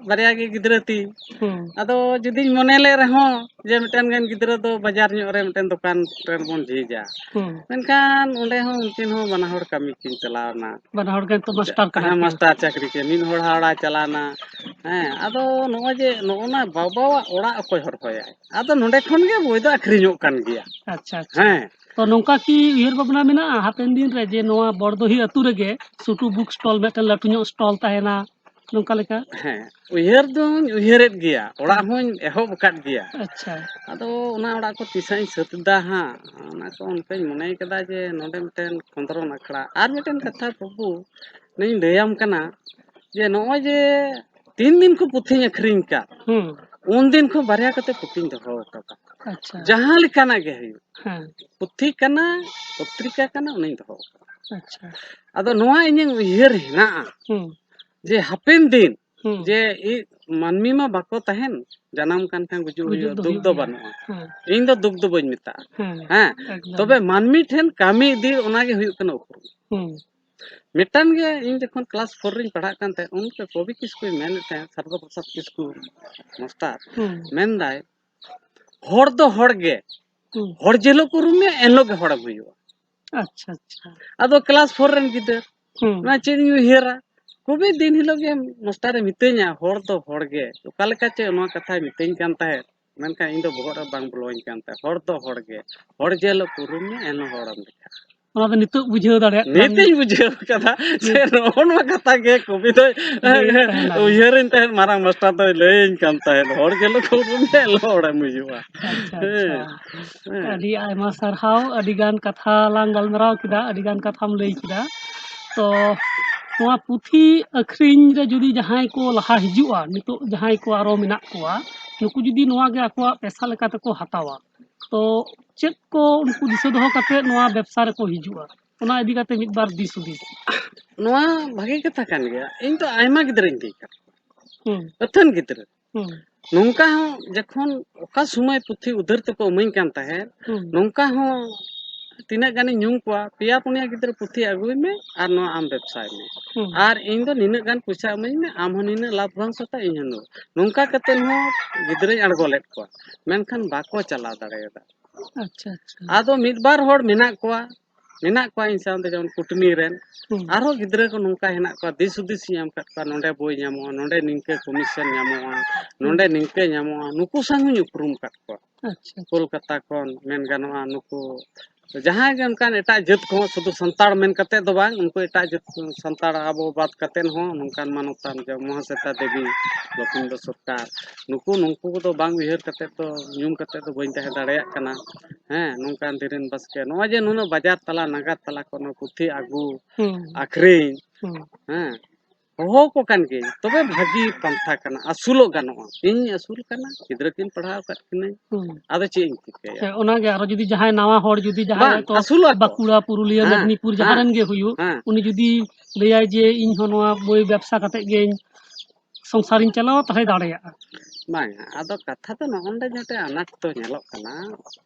ᱵᱟᱨᱭᱟ ᱜᱮ ᱜᱤᱫᱽᱨᱟᱹ ᱛᱤᱧ, ᱦᱩᱸ᱾ ᱟᱫᱚ ᱡᱩᱫᱤᱧ ᱢᱚᱱᱮ ᱞᱮᱫ ᱨᱮᱦᱚᱸ, ᱡᱮ ᱢᱤᱫᱴᱮᱱ ᱜᱟᱱ ᱜᱤᱫᱽᱨᱟᱹ ᱫᱚ ᱵᱟᱡᱟᱨ ᱧᱚᱜ ᱨᱮ ᱢᱤᱫᱴᱮᱱ ᱫᱚᱠᱟᱱ ᱨᱮᱵᱚᱱ ᱡᱷᱤᱡᱟ᱾ ᱦᱩᱸ᱾ ᱢᱮᱱᱠᱷᱟᱱ ᱚᱸᱰᱮ ᱦᱚᱸ ᱩᱱᱠᱤᱱ ᱦᱚᱸ ᱵᱟᱱᱟ ᱦᱚᱲ ᱠᱟᱹᱢᱤ ᱠᱤᱱ ᱪᱟᱞᱟᱣ ᱮᱱᱟ᱾ ᱵᱟᱱᱟ ᱦᱚᱲ ᱜᱮ ᱱᱤᱛᱚᱜ ᱢᱟᱥᱴᱟᱨ ᱠᱟᱱᱟ ᱦᱮᱸ, ᱠᱤᱱ᱾ ᱢᱟᱥᱴᱟᱨ ᱪᱟᱹᱠᱨᱤ ᱠᱤᱱ, ᱢᱤᱫ ᱦᱚᱲ ᱦᱟᱣᱲᱟ ᱪᱟᱞᱟᱣ ᱮᱱᱟ᱾ ᱦᱮᱸ, ᱟᱫᱚ ᱱᱚᱜᱼᱚᱭ ᱡᱮ ᱱᱚᱜᱼᱚ ᱱᱟ ᱵᱟᱵᱟᱣᱟᱜ ᱚᱲᱟᱜ ᱚᱠᱚᱭ ᱦᱚᱨᱦᱚᱭᱟᱭ? ᱟᱫᱚ ᱱᱚᱰᱮ ᱠᱷᱚᱱ ᱜᱮ ᱵᱳᱭ ᱫᱚ ᱟᱹᱠᱷᱨᱤᱧᱚᱜ ᱠᱟᱱ ᱜᱮᱭᱟ᱾ ᱟᱪᱪᱷᱟ, ᱟᱪᱪᱷᱟ᱾ ᱦᱮᱸ᱾ ᱛᱚ ᱱᱚᱝᱠᱟ ᱠᱤ ᱩᱭᱦᱟᱹᱨ ᱵᱷᱟᱵᱽᱱᱟ ᱢᱮᱱᱟᱜᱼᱟ ᱦᱟᱯᱮᱱ ᱫᱤᱱ ᱨᱮ ᱡᱮ ᱱᱚᱣᱟ ᱵᱚᱲᱫᱚᱦᱤ ᱟᱹᱛᱩ ᱨᱮᱜᱮ ᱥᱩᱴᱩ ᱵᱩᱠ ᱥᱴᱚᱞ ᱢᱤᱫᱴᱮᱱ ᱞᱟᱹᱴᱩ ᱧᱚᱜ ᱥᱴᱚᱞ ᱛᱟᱦᱮᱱᱟ, ᱱᱚᱝᱠᱟ ᱞᱮᱠᱟ? ᱦᱮᱸ, ᱩᱭᱦᱟᱹᱨ ᱫᱚᱧ ᱩᱭᱦᱟᱹᱨᱮᱫ ᱜᱮᱭᱟ, ᱚᱲᱟᱜ ᱦᱚᱸᱧ ᱮᱦᱚᱵ ᱟᱠᱟᱫ ᱜᱮᱭᱟ᱾ ᱟᱪᱪᱷᱟ᱾ ᱟᱫᱚ ᱚᱱᱟ ᱚᱲᱟᱜ ᱠᱚ ᱛᱤᱥ ᱦᱟᱸᱜ ᱤᱧ ᱥᱟᱹᱛ ᱮᱫᱟ ᱦᱟᱸᱜ, ᱚᱱᱟ ᱠᱚ ᱚᱱᱠᱟᱧ ᱢᱚᱱᱮ ᱠᱟᱫᱟ ᱡᱮ ᱱᱚᱰᱮ ᱢᱤᱫᱴᱮᱱ ᱠᱷᱚᱸᱫᱽᱨᱚᱱ ᱟᱠᱷᱲᱟ᱾ ᱟᱨ ᱢᱤᱫᱴᱮᱱ ᱠᱟᱛᱷᱟ ᱵᱟᱹᱵᱩ, ᱚᱱᱮᱧ ᱞᱟᱹᱭᱟᱢ ᱠᱟᱱᱟ ᱡᱮ ᱱᱚᱜᱼᱚᱭ ᱡᱮ ᱛᱤᱱ ᱫᱤᱱ ᱠᱷᱚᱱ ᱯᱩᱛᱷᱤᱧ ᱟᱹᱠᱷᱨᱤᱧ ᱠᱟᱫ, ᱦᱩᱸ᱾ ᱩᱱ ᱫᱤᱱ ᱠᱷᱚᱱ ᱵᱟᱨᱭᱟ ᱠᱟᱛᱮ ᱯᱩᱛᱷᱤᱧ ᱫᱚᱦᱚ ᱟᱠᱟᱫᱟ᱾ ᱟᱪᱪᱷᱟ᱾ ᱡᱟᱦᱟᱸ ᱞᱮᱠᱟᱱᱟᱜ ᱜᱮ ᱦᱩᱭᱩᱜ, ᱦᱮᱸ᱾ ᱯᱩᱛᱷᱤ ᱠᱟᱱᱟ, ᱯᱚᱛᱨᱤᱠᱟ ᱠᱟᱱᱟ, ᱚᱱᱟᱧ ᱫᱚᱦᱚ ᱟᱠᱟᱫᱟ᱾ ᱟᱪᱪᱷᱟ᱾ ᱟᱫᱚ ᱱᱚᱣᱟ ᱤᱧᱟᱹᱜ ᱩᱭᱦᱟᱹᱨ ᱦᱮᱱᱟᱜᱼᱟ ᱦᱩᱸ᱾ ᱡᱮ ᱦᱟᱯᱮᱱ ᱫᱤᱱ ᱦᱩᱸ᱾ ᱡᱮ ᱤ-, ᱢᱟᱹᱱᱢᱤ ᱢᱟ ᱵᱟᱠᱚ ᱛᱟᱦᱮᱱ, ᱡᱟᱱᱟᱢ ᱠᱟᱱ ᱠᱷᱟᱱ ᱜᱩᱡᱩᱜ ᱜᱩᱡᱩᱜ ᱦᱩᱭᱩᱜᱼᱟ, ᱫᱚ ᱫᱩᱠ ᱦᱩᱭᱩᱜ ᱫᱚ ᱜᱮᱭᱟ᱾ ᱵᱟᱹᱱᱩᱜᱼᱟ᱾ ᱦᱮᱸ᱾ ᱤᱧ ᱫᱚ ᱫᱩᱠ ᱫᱚ ᱵᱟᱹᱧ ᱢᱮᱛᱟᱜᱼᱟ᱾ ᱦᱮᱸ᱾ ᱦᱮᱸ, ᱮᱠᱫᱚᱢ᱾ ᱛᱚᱵᱮ ᱢᱟᱹᱱᱢᱤ ᱴᱷᱮᱱ ᱠᱟᱹᱢᱤ ᱤᱫᱤ ᱚᱱᱟᱜᱮ ᱦᱩᱭᱩᱜ ᱠᱟᱱᱟ ᱩᱯᱨᱩᱢ᱾ ᱦᱩᱸ᱾ ᱢᱤᱫᱴᱟᱝ ᱜᱮ ᱤᱧ ᱡᱚᱠᱷᱚᱱ ᱠᱞᱟᱥ ᱯᱷᱳᱨ ᱨᱤᱧ ᱯᱟᱲᱦᱟᱜ ᱠᱟᱱ ᱛᱟᱦᱮᱸᱫ, ᱩᱱ ᱚᱠᱛᱚ ᱠᱚᱵᱤ ᱠᱤᱥᱠᱩᱭ ᱢᱮᱱᱮᱫ ᱛᱟᱦᱮᱸᱫ, ᱥᱟᱨᱚᱫᱟ ᱯᱨᱚᱥᱟᱫᱽ ᱠᱤᱥᱠᱩ ᱢᱟᱥᱴᱟᱨ, ᱦᱩᱸ᱾ ᱢᱮᱱᱫᱟᱭ, "ᱦᱚᱲ ᱫᱚ ᱦᱚᱲ ᱜᱮ, ᱦᱩᱸ᱾ ᱦᱚᱲ ᱡᱮ ᱦᱤᱞᱳᱜ ᱠᱚ ᱩᱨᱩᱢ ᱢᱮᱭᱟ, ᱮᱱ ᱦᱤᱞᱳᱜ ᱜᱮ ᱦᱚᱲᱮᱢ ᱦᱩᱭᱩᱜᱼᱟ᱾" ᱟᱪᱪᱷᱟ, ᱟᱪᱪᱷᱟ᱾ ᱟᱫᱚ ᱠᱞᱟᱥ ᱯᱷᱳᱨ ᱨᱮᱱ ᱜᱤᱫᱟᱹᱨ, ᱦᱩᱸ᱾ ᱚᱱᱟ ᱪᱮᱫ ᱤᱧ ᱩᱭᱦᱟᱹᱨᱟ? ᱠᱚᱵᱤ ᱫᱤᱱ ᱦᱤᱞᱳᱜ ᱜᱮ ᱢᱟᱥᱴᱟᱨᱮ ᱢᱤᱛᱟᱹᱧᱟ, "ᱦᱚᱲ ᱫᱚ ᱦᱚᱲ ᱜᱮ᱾" ᱚᱠᱟ ᱞᱮᱠᱟ ᱪᱮ ᱱᱚᱣᱟ ᱠᱟᱛᱷᱟᱭ ᱢᱤᱛᱟᱹᱧ ᱠᱟᱱ ᱛᱟᱦᱮᱸᱫ, ᱢᱮᱱᱠᱷᱟᱱ ᱤᱧ ᱫᱚ ᱵᱚᱦᱚᱜ ᱨᱮ ᱵᱟᱝ ᱵᱚᱞᱚᱧ ᱠᱟᱱ ᱛᱟᱦᱮᱸᱫ᱾ ᱦᱚᱲ ᱫᱚ ᱦᱚᱲ ᱜᱮ, ᱦᱚᱲ ᱡᱮ ᱦᱤᱞᱳᱜ ᱠᱚ ᱩᱨᱩᱢ ᱢᱮᱭᱟ, ᱮᱱ ᱦᱤᱞᱳᱜ ᱦᱚᱲᱮᱢ ᱞᱮᱠᱷᱟᱜᱼᱟ᱾ ᱚᱱᱟ ᱫᱚ ᱱᱤᱛᱚᱜ ᱵᱩᱡᱷᱟᱹᱣ ᱫᱟᱲᱮᱭᱟᱜ ᱠᱟᱱ ᱱᱤᱛᱤᱧ ᱵᱩᱡᱷᱟᱹᱣ ᱠᱟᱫᱟ ᱡᱮ ᱱᱚᱜᱼᱚ ᱱᱚᱣᱟ ᱠᱟᱛᱷᱟ ᱜᱮ ᱠᱚᱵᱤ ᱫᱚᱭ ᱞᱟᱹᱭᱮᱫ ᱛᱟᱦᱮᱱᱟ᱾ ᱩᱭᱦᱟᱹᱨᱟᱹᱧ ᱛᱟᱦᱮᱸᱫ, ᱢᱟᱨᱟᱝ ᱢᱟᱥᱴᱟᱨ ᱫᱚᱭ ᱞᱟᱹᱭᱟᱹᱧ ᱠᱟᱱ ᱛᱟᱦᱮᱸᱫ, "ᱦᱚᱲ ᱡᱮ ᱦᱤᱞᱳᱜ ᱠᱚ ᱩᱨᱩᱢ ᱢᱮᱭᱟ, ᱮᱱ ᱦᱤᱞᱳᱜ ᱦᱚᱲᱮᱢ ᱦᱩᱭᱩᱜᱼᱟ᱾" ᱟᱪᱪᱷᱟ, ᱦᱮᱸ, ᱟᱪᱪᱷᱟ᱾ ᱦᱮᱸ᱾ ᱟᱹᱰᱤ ᱟᱭᱢᱟ ᱥᱟᱨᱦᱟᱣ, ᱟᱹᱰᱤ ᱜᱟᱱ ᱠᱟᱛᱷᱟ ᱞᱟᱝ ᱜᱟᱞᱢᱟᱨᱟᱣ ᱠᱮᱫᱟ, ᱟᱹᱰᱤ ᱜᱟᱱ ᱠᱟᱛᱷᱟᱢ ᱞᱟᱹᱭ ᱠᱮᱫᱟ᱾ ᱛᱚ ᱱᱚᱣᱟ ᱯᱩᱛᱷᱤ ᱟᱹᱠᱷᱨᱤᱧ ᱨᱮ ᱡᱩᱫᱤ ᱡᱟᱦᱟᱸᱭ ᱠᱚ ᱞᱟᱦᱟ ᱦᱤᱡᱩᱜᱼᱟ, ᱱᱤᱛᱚᱜ ᱡᱟᱦᱟᱸᱭ ᱠᱚ ᱟᱨᱚ ᱢᱮᱱᱟᱜ ᱠᱚᱣᱟ, ᱱᱩᱠᱩ ᱡᱩᱫᱤ ᱱᱚᱣᱟ ᱜᱮ ᱟᱠᱚᱣᱟᱜ ᱯᱮᱥᱟ ᱞᱮᱠᱟ ᱛᱮᱠᱚ ᱦᱟᱛᱟᱣᱟ, ᱛᱚ ᱪᱮᱫ ᱠᱚ ᱩᱱᱠᱩ ᱫᱤᱥᱟᱹ ᱫᱚᱦᱚ ᱠᱟᱛᱮ ᱱᱚᱣᱟ ᱵᱮᱵᱽᱥᱟ ᱨᱮᱠᱚ ᱦᱤᱡᱩᱜᱼᱟ? ᱚᱱᱟ ᱤᱫᱤ ᱠᱟᱛᱮ ᱢᱤᱫ ᱵᱟᱨ ᱫᱤᱥ ᱦᱩᱫᱤᱥ᱾ ᱱᱚᱣᱟ ᱵᱷᱟᱜᱮ ᱠᱟᱛᱷᱟ ᱠᱟᱱ ᱜᱮᱭᱟ᱾ ᱤᱧ ᱫᱚ ᱟᱭᱢᱟ ᱜᱤᱫᱽᱨᱟᱹᱧ ᱤᱫᱤ ᱟᱠᱟᱫ ᱠᱚᱣᱟ, ᱦᱩᱸ, ᱟᱹᱛᱷᱟᱹᱱ ᱜᱤᱫᱽᱨᱟᱹ᱾ ᱦᱩᱸ, ᱱᱚᱝᱠᱟ ᱦᱚᱸ ᱡᱚᱠᱷᱚᱱ ᱚᱠᱟ ᱥᱚᱢᱚᱭ ᱯᱩᱛᱷᱤ ᱩᱫᱷᱟᱹᱨ ᱛᱮᱠᱚ ᱤᱢᱟᱹᱧ ᱠᱟᱱ ᱛᱟᱦᱮᱸᱫ, ᱦᱩᱸ, ᱱᱚᱝᱠᱟ ᱦᱚᱸ ᱛᱤᱱᱟᱹᱜ ᱜᱟᱱᱤᱧ ᱧᱩᱢ ᱠᱚᱣᱟ, ᱯᱮᱭᱟ ᱯᱩᱱᱭᱟ ᱜᱤᱫᱽᱨᱟᱹ ᱯᱩᱛᱷᱤ ᱟᱹᱜᱩᱭ ᱢᱮ ᱟᱨ ᱱᱚᱣᱟ ᱟᱢ ᱵᱮᱵᱽᱥᱟᱭ ᱢᱮ᱾ ᱦᱩᱸ᱾ ᱟᱨ ᱤᱧ ᱫᱚ ᱱᱤᱱᱟᱹᱜ ᱜᱟᱱ ᱯᱚᱭᱥᱟ ᱤᱢᱟᱹᱧ ᱢᱮ, ᱟᱢ ᱦᱚᱸ ᱱᱤᱱᱟᱹᱜ ᱞᱟᱵᱷ ᱵᱷᱚᱝᱥ ᱦᱟᱛᱟᱣ, ᱤᱧ ᱦᱚᱸ ᱱᱩᱱᱟᱹᱜ᱾ ᱱᱚᱝᱠᱟ ᱠᱟᱛᱮ ᱦᱚᱸ ᱜᱤᱫᱽᱨᱟᱹᱧ ᱟᱬᱜᱚ ᱞᱮᱫ ᱠᱚᱣᱟ, ᱢᱮᱱᱠᱷᱟᱱ ᱵᱟᱠᱚ ᱪᱟᱞᱟᱣ ᱫᱟᱲᱮᱭᱟᱫᱟ᱾ ᱟᱪᱪᱷᱟ, ᱟᱪᱪᱷᱟ᱾ ᱟᱫᱚ ᱢᱤᱫ ᱵᱟᱨ ᱦᱚᱲ ᱢᱮᱱᱟᱜ ᱠᱚᱣᱟ, ᱢᱮᱱᱟᱜ ᱠᱚᱣᱟ ᱤᱧ ᱥᱟᱶᱛᱮ, ᱡᱮᱢᱚᱱ ᱠᱩᱴᱱᱤ ᱨᱮᱱ᱾ ᱦᱩᱸ᱾ ᱟᱨᱦᱚᱸ ᱜᱤᱫᱽᱨᱟᱹ ᱠᱚ ᱱᱚᱝᱠᱟ ᱦᱮᱱᱟᱜ ᱠᱚᱣᱟ, ᱫᱤᱥ ᱦᱩᱫᱤᱥ ᱤᱧ ᱮᱢ ᱟᱠᱟᱫ ᱠᱚᱣᱟ, ᱱᱚᱸᱰᱮ ᱵᱳᱭ ᱧᱟᱢᱚᱜᱼᱟ, ᱱᱚᱸᱰᱮ ᱱᱤᱝᱠᱟᱹ ᱠᱚᱢᱤᱥᱚᱱ ᱧᱟᱢᱚᱜᱼᱟ, ᱦᱩᱸ᱾ ᱱᱚᱸᱰᱮ ᱱᱤᱝᱠᱟᱹ ᱧᱟᱢᱚᱜᱼᱟ, ᱱᱩᱠᱩ ᱥᱟᱶ ᱦᱚᱸᱧ ᱩᱯᱨᱩᱢ ᱟᱠᱟᱫ ᱠᱚᱣᱟ᱾ ᱟᱪᱪᱷᱟ, ᱟᱪᱪᱷᱟ᱾ ᱠᱳᱞᱠᱟᱛᱟ ᱠᱷᱚᱱ ᱢᱮᱱ ᱜᱟᱱᱚᱜᱼᱟ, ᱱᱩᱠᱩ ᱡᱟᱦᱟᱸᱭ ᱜᱮ ᱚᱱᱠᱟᱱ ᱮᱴᱟᱜ ᱡᱟᱹᱛ ᱠᱚᱦᱚᱸ, ᱥᱩᱫᱷᱩ ᱥᱟᱱᱛᱟᱲ ᱢᱮᱱ ᱠᱟᱛᱮ ᱫᱚ ᱵᱟᱝ, ᱩᱱᱠᱩ ᱮᱴᱟᱜ ᱡᱟᱹᱛ, ᱥᱟᱱᱛᱟᱲ ᱟᱵᱚ ᱵᱟᱫ ᱠᱟᱛᱮ ᱦᱚᱸ ᱱᱚᱝᱠᱟᱱ ᱢᱟᱱᱚᱛᱟᱱ, ᱡᱮ ᱢᱚᱦᱟᱥᱮᱛᱟ ᱫᱮᱵᱤ, ᱞᱚᱠᱷᱤᱱᱫᱨᱚ ᱥᱚᱨᱠᱟᱨ, ᱱᱩᱠᱩ, ᱱᱩᱠᱩ ᱠᱚᱫᱚ ᱵᱟᱝ ᱩᱭᱦᱟᱹᱨ ᱠᱟᱛᱮ ᱫᱚ, ᱧᱩᱢ ᱠᱟᱛᱮ ᱫᱚ ᱵᱟᱹᱧ ᱛᱟᱦᱮᱸ ᱫᱟᱲᱮᱭᱟᱜ ᱠᱟᱱᱟ᱾ ᱦᱮᱸ, ᱱᱚᱝᱠᱟᱱ ᱫᱷᱤᱨᱮᱱ ᱵᱟᱥᱠᱮ, ᱱᱚᱜᱼᱚᱭ ᱡᱮ ᱱᱩᱱᱟᱹᱜ ᱵᱟᱡᱟᱨ ᱛᱟᱞᱟ, ᱱᱟᱜᱟᱨ ᱛᱟᱞᱟ ᱠᱚ ᱱᱚᱣᱟ ᱯᱩᱛᱷᱤ ᱟᱹᱜᱩ, ᱦᱩᱸ᱾ ᱟᱹᱠᱷᱨᱤᱧ, ᱦᱩᱸ᱾ ᱦᱮᱸ, ᱦᱚᱦᱚ ᱠᱚ ᱠᱟᱱ ᱜᱤᱭᱟᱹᱧ, ᱛᱚᱵᱮ ᱵᱷᱟᱹᱜᱤ ᱯᱟᱱᱛᱷᱟ ᱠᱟᱱᱟ, ᱟᱹᱥᱩᱞᱚᱜ ᱜᱟᱱᱚᱜᱼᱟ᱾ ᱤᱧ ᱟᱹᱥᱩᱞ ᱠᱟᱱᱟ, ᱜᱤᱫᱽᱨᱟᱹ ᱠᱤᱱ ᱯᱟᱲᱦᱟᱣ ᱟᱠᱟᱫ ᱠᱤᱱᱟᱹᱧ, ᱦᱩᱸ᱾ ᱟᱫᱚ ᱪᱮᱫ ᱤᱧ ᱪᱤᱠᱟᱹᱭᱟ? ᱦᱮᱸ, ᱚᱱᱟᱜᱮ ᱟᱨᱚ ᱡᱩᱫᱤ ᱡᱟᱦᱟᱸᱭ ᱱᱟᱣᱟ ᱦᱚᱲ ᱡᱩᱫᱤ ᱡᱟᱦᱟᱸᱭ ᱵᱟᱝ, ᱦᱚᱭᱛᱳ ᱟᱹᱥᱩᱞᱚᱜ ᱟᱠᱚ᱾ ᱵᱟᱸᱠᱩᱲᱟ, ᱯᱩᱨᱩᱞᱤᱭᱟᱹ, ᱦᱮᱸ, ᱢᱮᱫᱽᱱᱤᱯᱩᱨ, ᱡᱟᱦᱟᱸ ᱦᱮᱸ, ᱨᱮᱱ ᱜᱮ ᱦᱩᱭᱩᱜ, ᱦᱮᱸ᱾ ᱩᱱᱤ ᱡᱩᱫᱤ ᱞᱟᱹᱭᱟᱭ ᱡᱮ, "ᱤᱧ ᱦᱚᱸ ᱱᱚᱣᱟ ᱵᱳᱭ ᱵᱮᱵᱽᱥᱟ ᱠᱟᱛᱮᱫ ᱜᱮ ᱤᱧ ᱥᱚᱝᱥᱟᱨᱤᱧ ᱪᱟᱞᱟᱣᱟ", ᱛᱟᱦᱚᱞᱮ ᱫᱟᱲᱮᱭᱟᱜᱼᱟ᱾ ᱵᱟᱝᱟ, ᱟᱫᱚ ᱠᱟᱛᱷᱟ ᱫᱚ ᱱᱚᱜᱼᱚ ᱱᱚᱰᱮ ᱢᱤᱫᱴᱮᱱ ᱟᱱᱟᱴ ᱫᱚ ᱧᱮᱞᱚᱜ ᱠᱟᱱᱟ᱾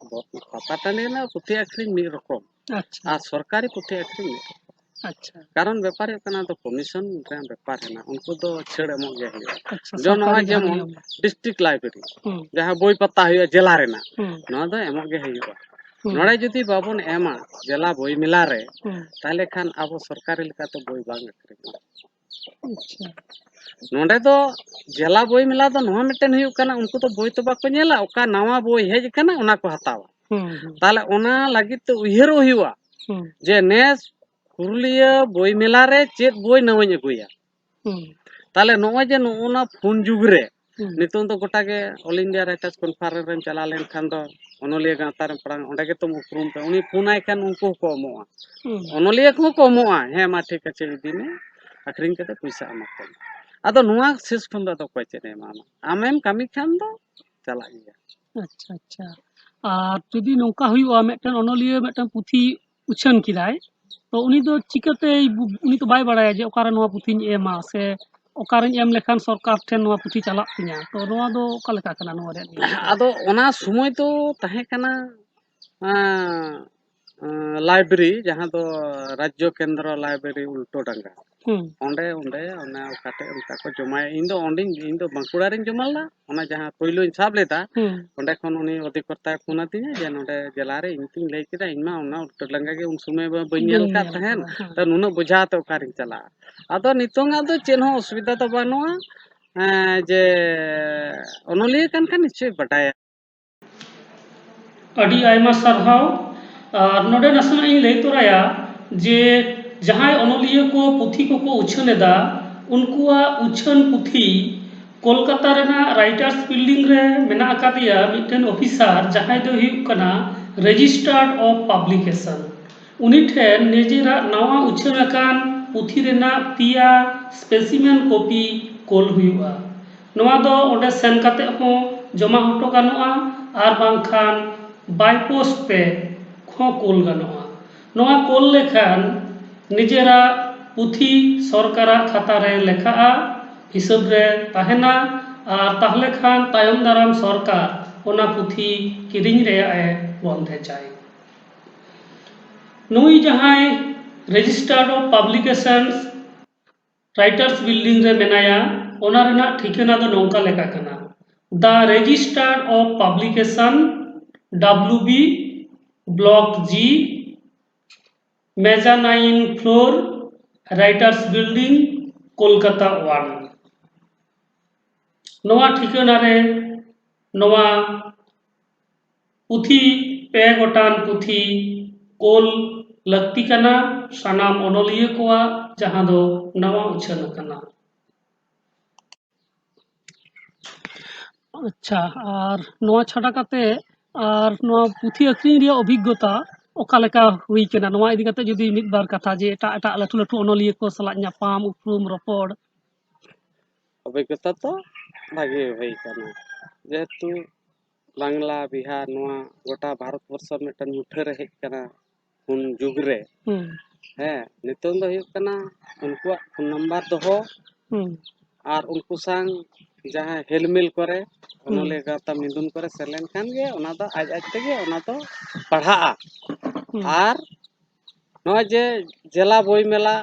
ᱯᱟᱛᱟ ᱴᱟᱺᱰᱤ ᱨᱮᱱᱟᱜ ᱯᱩᱛᱷᱤ ᱟᱹᱠᱷᱨᱤᱧ ᱢᱤᱫ ᱨᱚᱠᱚᱢ, ᱟᱪᱪᱷᱟ᱾ ᱟᱨ ᱥᱚᱨᱠᱟᱨᱤ ᱯᱩᱛᱷᱤ ᱟᱹᱠᱷᱨᱤᱧ ᱢᱤᱫ ᱨᱚᱠᱚᱢ᱾ ᱟᱪᱪᱷᱟ᱾ ᱠᱟᱨᱚᱱ ᱵᱮᱯᱟᱨ ᱦᱩᱭᱩᱜ ᱠᱟᱱᱟ, ᱫᱚ ᱠᱚᱢᱤᱥᱚᱱ ᱨᱮᱱᱟᱜ ᱵᱮᱯᱟᱨ ᱦᱮᱱᱟᱜ, ᱩᱱᱠᱩ ᱫᱚ ᱪᱷᱟᱹᱲ ᱮᱢᱚᱜ ᱜᱮ ᱦᱩᱭᱩᱜᱼᱟ᱾ ᱟᱪᱪᱷᱟ, ᱡᱮᱢᱚᱱ ᱥᱚᱨᱠᱟᱨᱤ ᱱᱚᱜᱼᱚᱭ ᱡᱟᱦᱟᱸ ᱡᱮᱢᱚᱱ ᱱᱤᱭᱚᱢ᱾ ᱰᱤᱥᱴᱨᱤᱠᱴ ᱞᱟᱭᱵᱨᱮᱨᱤ, ᱦᱩᱸ᱾ ᱡᱟᱦᱟᱸ ᱵᱳᱭ ᱯᱟᱛᱟ ᱦᱩᱭᱩᱜᱼᱟ ᱡᱮᱞᱟ ᱨᱮᱱᱟᱜ, ᱦᱩᱸ᱾ ᱱᱚᱣᱟ ᱫᱚ ᱮᱢᱚᱜ ᱜᱮ ᱦᱩᱭᱩᱜᱼᱟ᱾ ᱦᱩᱸ᱾ ᱱᱚᱰᱮ ᱡᱩᱫᱤ ᱵᱟᱵᱚᱱ ᱮᱢᱟ ᱡᱮᱞᱟ ᱵᱳᱭ ᱢᱮᱞᱟ ᱨᱮ, ᱦᱩᱸ᱾ ᱛᱟᱦᱚᱞᱮ ᱠᱷᱟᱱ ᱟᱵᱚ ᱥᱚᱨᱠᱟᱨᱤ ᱞᱮᱠᱟᱛᱮ ᱵᱳᱭ ᱵᱟᱝ ᱟᱹᱠᱷᱨᱤᱧᱚᱜᱼᱟ᱾ ᱟᱪᱪᱷᱟ᱾ ᱱᱚᱰᱮ ᱫᱚ ᱡᱮᱞᱟ ᱵᱳᱭ ᱢᱮᱞᱟ ᱫᱚ ᱱᱚᱣᱟ ᱢᱤᱫᱴᱮᱱ ᱦᱩᱭᱩᱜ ᱠᱟᱱᱟ, ᱩᱱᱠᱩ ᱫᱚ ᱵᱳᱭ ᱛᱚ ᱵᱟᱠᱚ ᱧᱮᱞᱟ, ᱚᱠᱟ ᱱᱟᱣᱟ ᱵᱳᱭ ᱦᱮᱡ ᱟᱠᱟᱱᱟ ᱚᱱᱟ ᱠᱚ ᱦᱟᱛᱟᱣᱟ᱾ ᱦᱩᱸ, ᱦᱩᱸ᱾ ᱛᱟᱦᱚᱞᱮ ᱚᱱᱟ ᱞᱟᱹᱜᱤᱫ ᱛᱮ ᱩᱭᱦᱟᱹᱨᱚᱜ ᱦᱩᱭᱩᱜᱼᱟ ᱦᱩᱸ᱾ ᱡᱮ ᱱᱮᱥ ᱯᱩᱨᱩᱞᱤᱭᱟᱹ ᱵᱳᱭ ᱢᱮᱞᱟ ᱨᱮ ᱪᱮᱫ ᱵᱳᱭ ᱱᱟᱣᱟᱧ ᱟᱹᱜᱩᱭᱟ᱾ ᱦᱩᱸ᱾ ᱛᱟᱦᱚᱞᱮ ᱱᱚᱜᱼᱚᱭ ᱡᱮ ᱱᱚᱜᱼᱚ ᱱᱚᱣᱟ ᱯᱷᱳᱱ ᱡᱩᱜᱽ ᱨᱮ ᱦᱩᱸ᱾ ᱱᱤᱛᱚᱝ ᱫᱚ ᱜᱚᱴᱟ ᱜᱮ All India Writers Conference ᱨᱮᱢ ᱪᱟᱞᱟᱣ ᱞᱮᱱᱠᱷᱟᱱ ᱫᱚ ᱚᱱᱚᱞᱤᱭᱟᱹ ᱜᱟᱶᱛᱟ ᱨᱮᱢ ᱯᱟᱲᱟᱣ, ᱚᱸᱰᱮ ᱜᱮᱛᱚᱢ ᱩᱯᱨᱩᱢ ᱠᱟᱱᱟ᱾ ᱩᱱᱤ ᱯᱷᱳᱱ ᱟᱭ ᱠᱷᱟᱱ ᱩᱱᱠᱩ ᱦᱚᱸᱠᱚ ᱮᱢᱚᱜᱼᱟ᱾ ᱦᱩᱸ᱾ ᱚᱱᱚᱞᱤᱭᱟᱹ ᱠᱚᱦᱚᱸ ᱠᱚ ᱮᱢᱚᱜᱼᱟ, "ᱦᱮᱸ ᱢᱟ ᱴᱷᱤᱠ ᱟᱪᱷᱮ ᱤᱫᱤ ᱢᱮ, ᱟᱹᱠᱷᱨᱤᱧ ᱠᱟᱛᱮ ᱯᱚᱭᱥᱟ ᱮᱢᱟ ᱠᱚᱢ᱾" ᱟᱫᱚ ᱱᱚᱣᱟ ᱥᱮᱥ ᱠᱷᱚᱱ ᱫᱚ ᱟᱫᱚ ᱚᱠᱚᱭ ᱪᱮᱫ ᱮ ᱮᱢᱟᱢᱟ? ᱟᱢᱮᱢ ᱠᱟᱹᱢᱤ ᱠᱷᱟᱱ ᱫᱚ ᱪᱟᱞᱟᱜ ᱜᱮᱭᱟ᱾ ᱟᱪᱪᱷᱟ, ᱟᱪᱪᱷᱟ᱾ ᱟᱨ ᱡᱩᱫᱤ ᱱᱚᱝᱠᱟ ᱦᱩᱭᱩᱜᱼᱟ, ᱢᱤᱫᱴᱮᱱ ᱚᱱᱚᱞᱤᱭᱟᱹ ᱢᱤᱫᱴᱮᱱ ᱯᱩᱛᱷᱤ ᱩᱪᱷᱟᱹᱱ ᱠᱮᱫᱟᱭ, ᱛᱚ ᱩᱱᱤ ᱫᱚ ᱪᱤᱠᱟᱹᱛᱮᱭ ᱵᱩ-, ᱩᱱᱤ ᱛᱚ ᱵᱟᱭ ᱵᱟᱲᱟᱭᱟ ᱡᱮ ᱚᱠᱟᱨᱮ ᱱᱚᱣᱟ ᱯᱩᱛᱷᱤᱧ ᱮᱢᱟ ᱥᱮ ᱚᱠᱟᱨᱮᱧ ᱮᱢ ᱞᱮᱠᱷᱟᱱ ᱥᱚᱨᱠᱟᱨ ᱴᱷᱮᱱ ᱱᱚᱣᱟ ᱯᱩᱛᱷᱤ ᱪᱟᱞᱟᱜ ᱛᱤᱧᱟ᱾ ᱛᱚ ᱱᱚᱣᱟ ᱫᱚ ᱚᱠᱟ ᱞᱮᱠᱟ ᱠᱟᱱᱟ ᱱᱚᱣᱟ ᱨᱮᱭᱟᱜ ᱱᱤᱭᱚᱢ? ᱟᱫᱚ ᱚᱱᱟ ᱥᱚᱢᱚᱭ ᱫᱚ ᱛᱟᱦᱮᱸ ᱠᱟᱱᱟ, ᱟᱸ, ᱞᱟᱭᱵᱨᱮᱨᱤ, ᱡᱟᱦᱟᱸ ᱫᱚ ᱨᱟᱡᱽᱡᱚ ᱠᱮᱱᱫᱨᱚ ᱞᱟᱭᱵᱨᱮᱨᱤ ᱩᱞᱴᱟᱹ ᱰᱟᱸᱜᱟ, ᱦᱩᱸ᱾ ᱚᱸᱰᱮ, ᱚᱸᱰᱮ ᱚᱱᱟ ᱚᱠᱟᱴᱷᱮᱡ ᱚᱱᱠᱟ ᱠᱚ ᱡᱚᱢᱟᱭᱟ᱾ ᱤᱧ ᱫᱚ ᱚᱸᱰᱮᱧ, ᱤᱧ ᱫᱚ ᱵᱟᱸᱠᱩᱲᱟ ᱨᱤᱧ ᱡᱚᱢᱟ ᱞᱮᱫᱟ, ᱚᱱᱟ ᱡᱟᱦᱟᱸ ᱯᱳᱭᱞᱳᱧ ᱥᱟᱵ ᱞᱮᱫᱟ, ᱦᱩᱸ᱾ ᱚᱸᱰᱮ ᱠᱷᱚᱱ ᱩᱱᱤ ᱚᱫᱷᱤᱠᱚᱨᱛᱟᱭ ᱯᱷᱳᱱ ᱟᱹᱫᱤᱧᱟ ᱡᱮ, "ᱱᱚᱸᱰᱮ ᱡᱮᱞᱟ ᱨᱮ ᱤᱧ ᱛᱤᱧ ᱞᱟᱹᱭ ᱠᱮᱫᱟ, ᱤᱧ ᱢᱟ ᱚᱱᱟ ᱩᱞᱴᱟᱹ ᱰᱟᱸᱜᱟ ᱜᱮ ᱩᱱ ᱥᱚᱢᱚᱭ ᱢᱟ ᱵᱟᱹᱧ ᱧᱮᱞ ᱵᱟᱹᱧ ᱟᱠᱟᱫ ᱧᱮᱞ ᱛᱟᱦᱮᱸᱫ, ᱟᱠᱟᱫᱟ, ᱦᱮᱸ᱾ ᱛᱚ ᱱᱩᱱᱟᱹᱜ ᱵᱚᱡᱷᱟ ᱟᱛᱮ ᱚᱠᱟᱨᱤᱧ ᱪᱟᱞᱟᱜᱼᱟ?" ᱟᱫᱚ ᱱᱤᱛᱚᱝᱟᱜ ᱫᱚ ᱪᱮᱫ ᱦᱚᱸ ᱚᱥᱩᱵᱤᱫᱷᱟ ᱫᱚ ᱵᱟᱹᱱᱩᱜᱼᱟ, ᱦᱮᱸ, ᱡᱮ ᱚᱱᱚᱞᱤᱭᱟᱹ ᱠᱟᱱ ᱠᱷᱟᱱ ᱱᱤᱥᱪᱚᱭ ᱵᱟᱰᱟᱭᱟ᱾ ᱟᱹᱰᱤ ᱟᱭᱢᱟ ᱥᱟᱨᱦᱟᱣ᱾ ᱟᱨ ᱱᱚᱰᱮ ᱱᱟᱥᱮᱱᱟᱜ ᱤᱧ ᱞᱟᱹᱭ ᱛᱚᱨᱟᱭᱟ ᱡᱮ ᱡᱟᱦᱟᱸᱭ ᱚᱱᱚᱞᱤᱭᱟᱹ ᱠᱚ ᱯᱩᱛᱷᱤ ᱠᱚᱠᱚ ᱩᱪᱷᱟᱹᱱ ᱮᱫᱟ, ᱩᱱᱠᱩᱣᱟᱜ ᱩᱪᱷᱟᱹᱱ ᱯᱩᱛᱷᱤ ᱠᱳᱞᱠᱟᱛᱟ ᱨᱮᱱᱟᱜ ᱨᱟᱭᱴᱟᱨᱥ ᱵᱤᱞᱰᱤᱝ ᱨᱮ ᱢᱮᱱᱟᱜ ᱟᱠᱟᱫᱮᱭᱟ ᱢᱤᱫᱴᱮᱱ ᱚᱯᱷᱤᱥᱟᱨ, ᱡᱟᱦᱟᱸᱭ ᱫᱚᱭ ᱦᱩᱭᱩᱜ ᱠᱟᱱᱟ ᱨᱮᱡᱤᱥᱴᱟᱨᱰ ᱚᱯᱷ ᱯᱟᱵᱽᱞᱤᱠᱮᱥᱚᱱ᱾ ᱩᱱᱤ ᱴᱷᱮᱱ ᱱᱤᱡᱮᱨᱟᱜ ᱱᱟᱣᱟ ᱩᱪᱷᱟᱹᱱ ᱟᱠᱟᱱ ᱯᱩᱛᱷᱤ ᱨᱮᱱᱟᱜ ᱯᱮᱭᱟ ᱥᱯᱮᱥᱤᱢᱮᱱ ᱠᱚᱯᱤ ᱠᱳᱞ ᱦᱩᱭᱩᱜᱼᱟ᱾ ᱱᱚᱣᱟ ᱫᱚ ᱚᱸᱰᱮ ᱥᱮᱱ ᱠᱟᱛᱮ ᱦᱚᱸ ᱡᱚᱢᱟ ᱦᱚᱴᱚ ᱜᱟᱱᱚᱜᱼᱟ, ᱟᱨ ᱵᱟᱝᱠᱷᱟᱱ ᱵᱟᱭ ᱯᱳᱥᱴ ᱛᱮ ᱦᱚᱸ ᱠᱳᱞ ᱜᱟᱱᱚᱜᱼᱟ᱾ ᱱᱚᱣᱟ ᱠᱳᱞ ᱞᱮᱠᱷᱟᱱ ᱱᱤᱡᱮᱨᱟᱜ ᱯᱩᱛᱷᱤ ᱥᱚᱨᱠᱟᱨᱟᱜ ᱠᱷᱟᱛᱟ ᱨᱮ ᱞᱮᱠᱷᱟᱜᱼᱟ, ᱦᱤᱥᱟᱹᱵ ᱨᱮ ᱛᱟᱦᱮᱱᱟ, ᱟᱨ ᱛᱟᱦᱞᱮ ᱠᱷᱟᱱ ᱛᱟᱭᱚᱢ ᱫᱟᱨᱟᱢ ᱥᱚᱨᱠᱟᱨ ᱚᱱᱟ ᱯᱩᱛᱷᱤ ᱠᱤᱨᱤᱧ ᱨᱮᱭᱟᱜ ᱮ ᱵᱚᱱᱫᱮᱡᱟᱭ᱾ ᱱᱩᱭ ᱡᱟᱦᱟᱸᱭ ᱨᱮᱡᱤᱥᱴᱟᱨᱰ ᱚᱯᱷ ᱯᱟᱵᱽᱞᱤᱠᱮᱥᱚᱱᱥ ᱨᱟᱭᱴᱟᱨᱥ ᱵᱤᱞᱰᱤᱝ ᱨᱮ ᱢᱮᱱᱟᱭᱟ, ᱚᱱᱟ ᱨᱮᱱᱟᱜ ᱴᱷᱤᱠᱟᱹᱱᱟ ᱫᱚ ᱱᱚᱝᱠᱟ ᱞᱮᱠᱟ ᱠᱟᱱᱟ: The Registrar of Publication, W B, Block G, Mezzanine Floor, Writers Building, Kolkata one. ᱱᱚᱣᱟ ᱴᱷᱤᱠᱟᱹᱱᱟ ᱨᱮ ᱱᱚᱣᱟ ᱯᱩᱛᱷᱤ, ᱯᱮ ᱜᱚᱴᱟᱝ ᱯᱩᱛᱷᱤ ᱠᱳᱞ ᱞᱟᱹᱠᱛᱤ ᱠᱟᱱᱟ ᱥᱟᱱᱟᱢ ᱚᱱᱚᱞᱤᱭᱟᱹ ᱠᱚᱣᱟᱜ, ᱡᱟᱦᱟᱸ ᱫᱚ ᱱᱟᱣᱟ ᱩᱪᱷᱟᱹᱱ ᱟᱠᱟᱱᱟ᱾ ᱟᱪᱪᱷᱟ, ᱟᱨ ᱱᱚᱣᱟ ᱪᱷᱟᱰᱟ ᱠᱟᱛᱮ ᱟᱨ ᱱᱚᱣᱟ ᱯᱩᱛᱷᱤ ᱟᱹᱠᱷᱨᱤᱧ ᱨᱮᱭᱟᱜ ᱚᱵᱷᱤᱜᱽᱜᱚᱛᱟ ᱚᱠᱟ ᱞᱮᱠᱟ ᱦᱩᱭ ᱠᱟᱱᱟ? ᱱᱚᱣᱟ ᱤᱫᱤ ᱠᱟᱛᱮ ᱡᱩᱫᱤ ᱢᱤᱫ ᱵᱟᱨ ᱠᱟᱛᱷᱟ, ᱡᱮ ᱮᱴᱟᱜ ᱮᱴᱟᱜ ᱞᱟᱹᱴᱩ ᱞᱟᱹᱴᱩ ᱚᱱᱚᱞᱤᱭᱟᱹ ᱠᱚ ᱥᱟᱞᱟᱜ ᱧᱟᱯᱟᱢ, ᱩᱯᱨᱩᱢ, ᱨᱚᱯᱚᱲ᱾ ᱚᱵᱷᱤᱜᱽᱜᱚᱛᱟ ᱫᱚ ᱵᱷᱟᱜᱮ ᱦᱩᱭ ᱠᱟᱱᱟ, ᱡᱮᱦᱮᱛᱩ ᱵᱟᱝᱞᱟ, ᱵᱤᱦᱟᱨ, ᱱᱚᱣᱟ ᱜᱚᱴᱟ ᱵᱷᱟᱨᱚᱛ ᱵᱚᱨᱥᱚ ᱢᱤᱫᱴᱮᱱ ᱢᱩᱴᱷᱟᱹ ᱨᱮ ᱦᱮᱡ ᱠᱟᱱᱟ ᱩᱱ ᱡᱩᱜᱽ ᱨᱮ᱾ ᱦᱩᱸ᱾ ᱦᱮᱸ, ᱱᱤᱛᱚᱝ ᱫᱚ ᱦᱩᱭᱩᱜ ᱠᱟᱱᱟ ᱩᱱᱠᱩᱣᱟᱜ ᱯᱷᱳᱱ ᱱᱟᱢᱵᱟᱨ ᱫᱚᱦᱚ, ᱦᱩᱸ᱾ ᱟᱨ ᱩᱱᱠᱩ ᱥᱟᱝ ᱡᱟᱦᱟᱸ ᱦᱮᱞᱢᱮᱞ ᱠᱚᱨᱮ, ᱦᱩᱸ᱾ ᱚᱱᱚᱞᱤᱭᱟᱹ ᱜᱟᱶᱛᱟ ᱢᱤᱫᱩᱱ ᱠᱚᱨᱮ ᱥᱮᱱ ᱞᱮᱱᱠᱷᱟᱱ ᱜᱮ ᱚᱱᱟ ᱫᱚ ᱟᱡ ᱟᱡ ᱛᱮᱜᱮ ᱚᱱᱟ ᱫᱚ ᱯᱟᱲᱦᱟᱜᱼᱟ᱾ ᱦᱩᱸ᱾ ᱟᱨ ᱱᱚᱜᱼᱚᱭ ᱡᱮ ᱡᱮᱞᱟ ᱵᱳᱭ ᱢᱮᱞᱟ,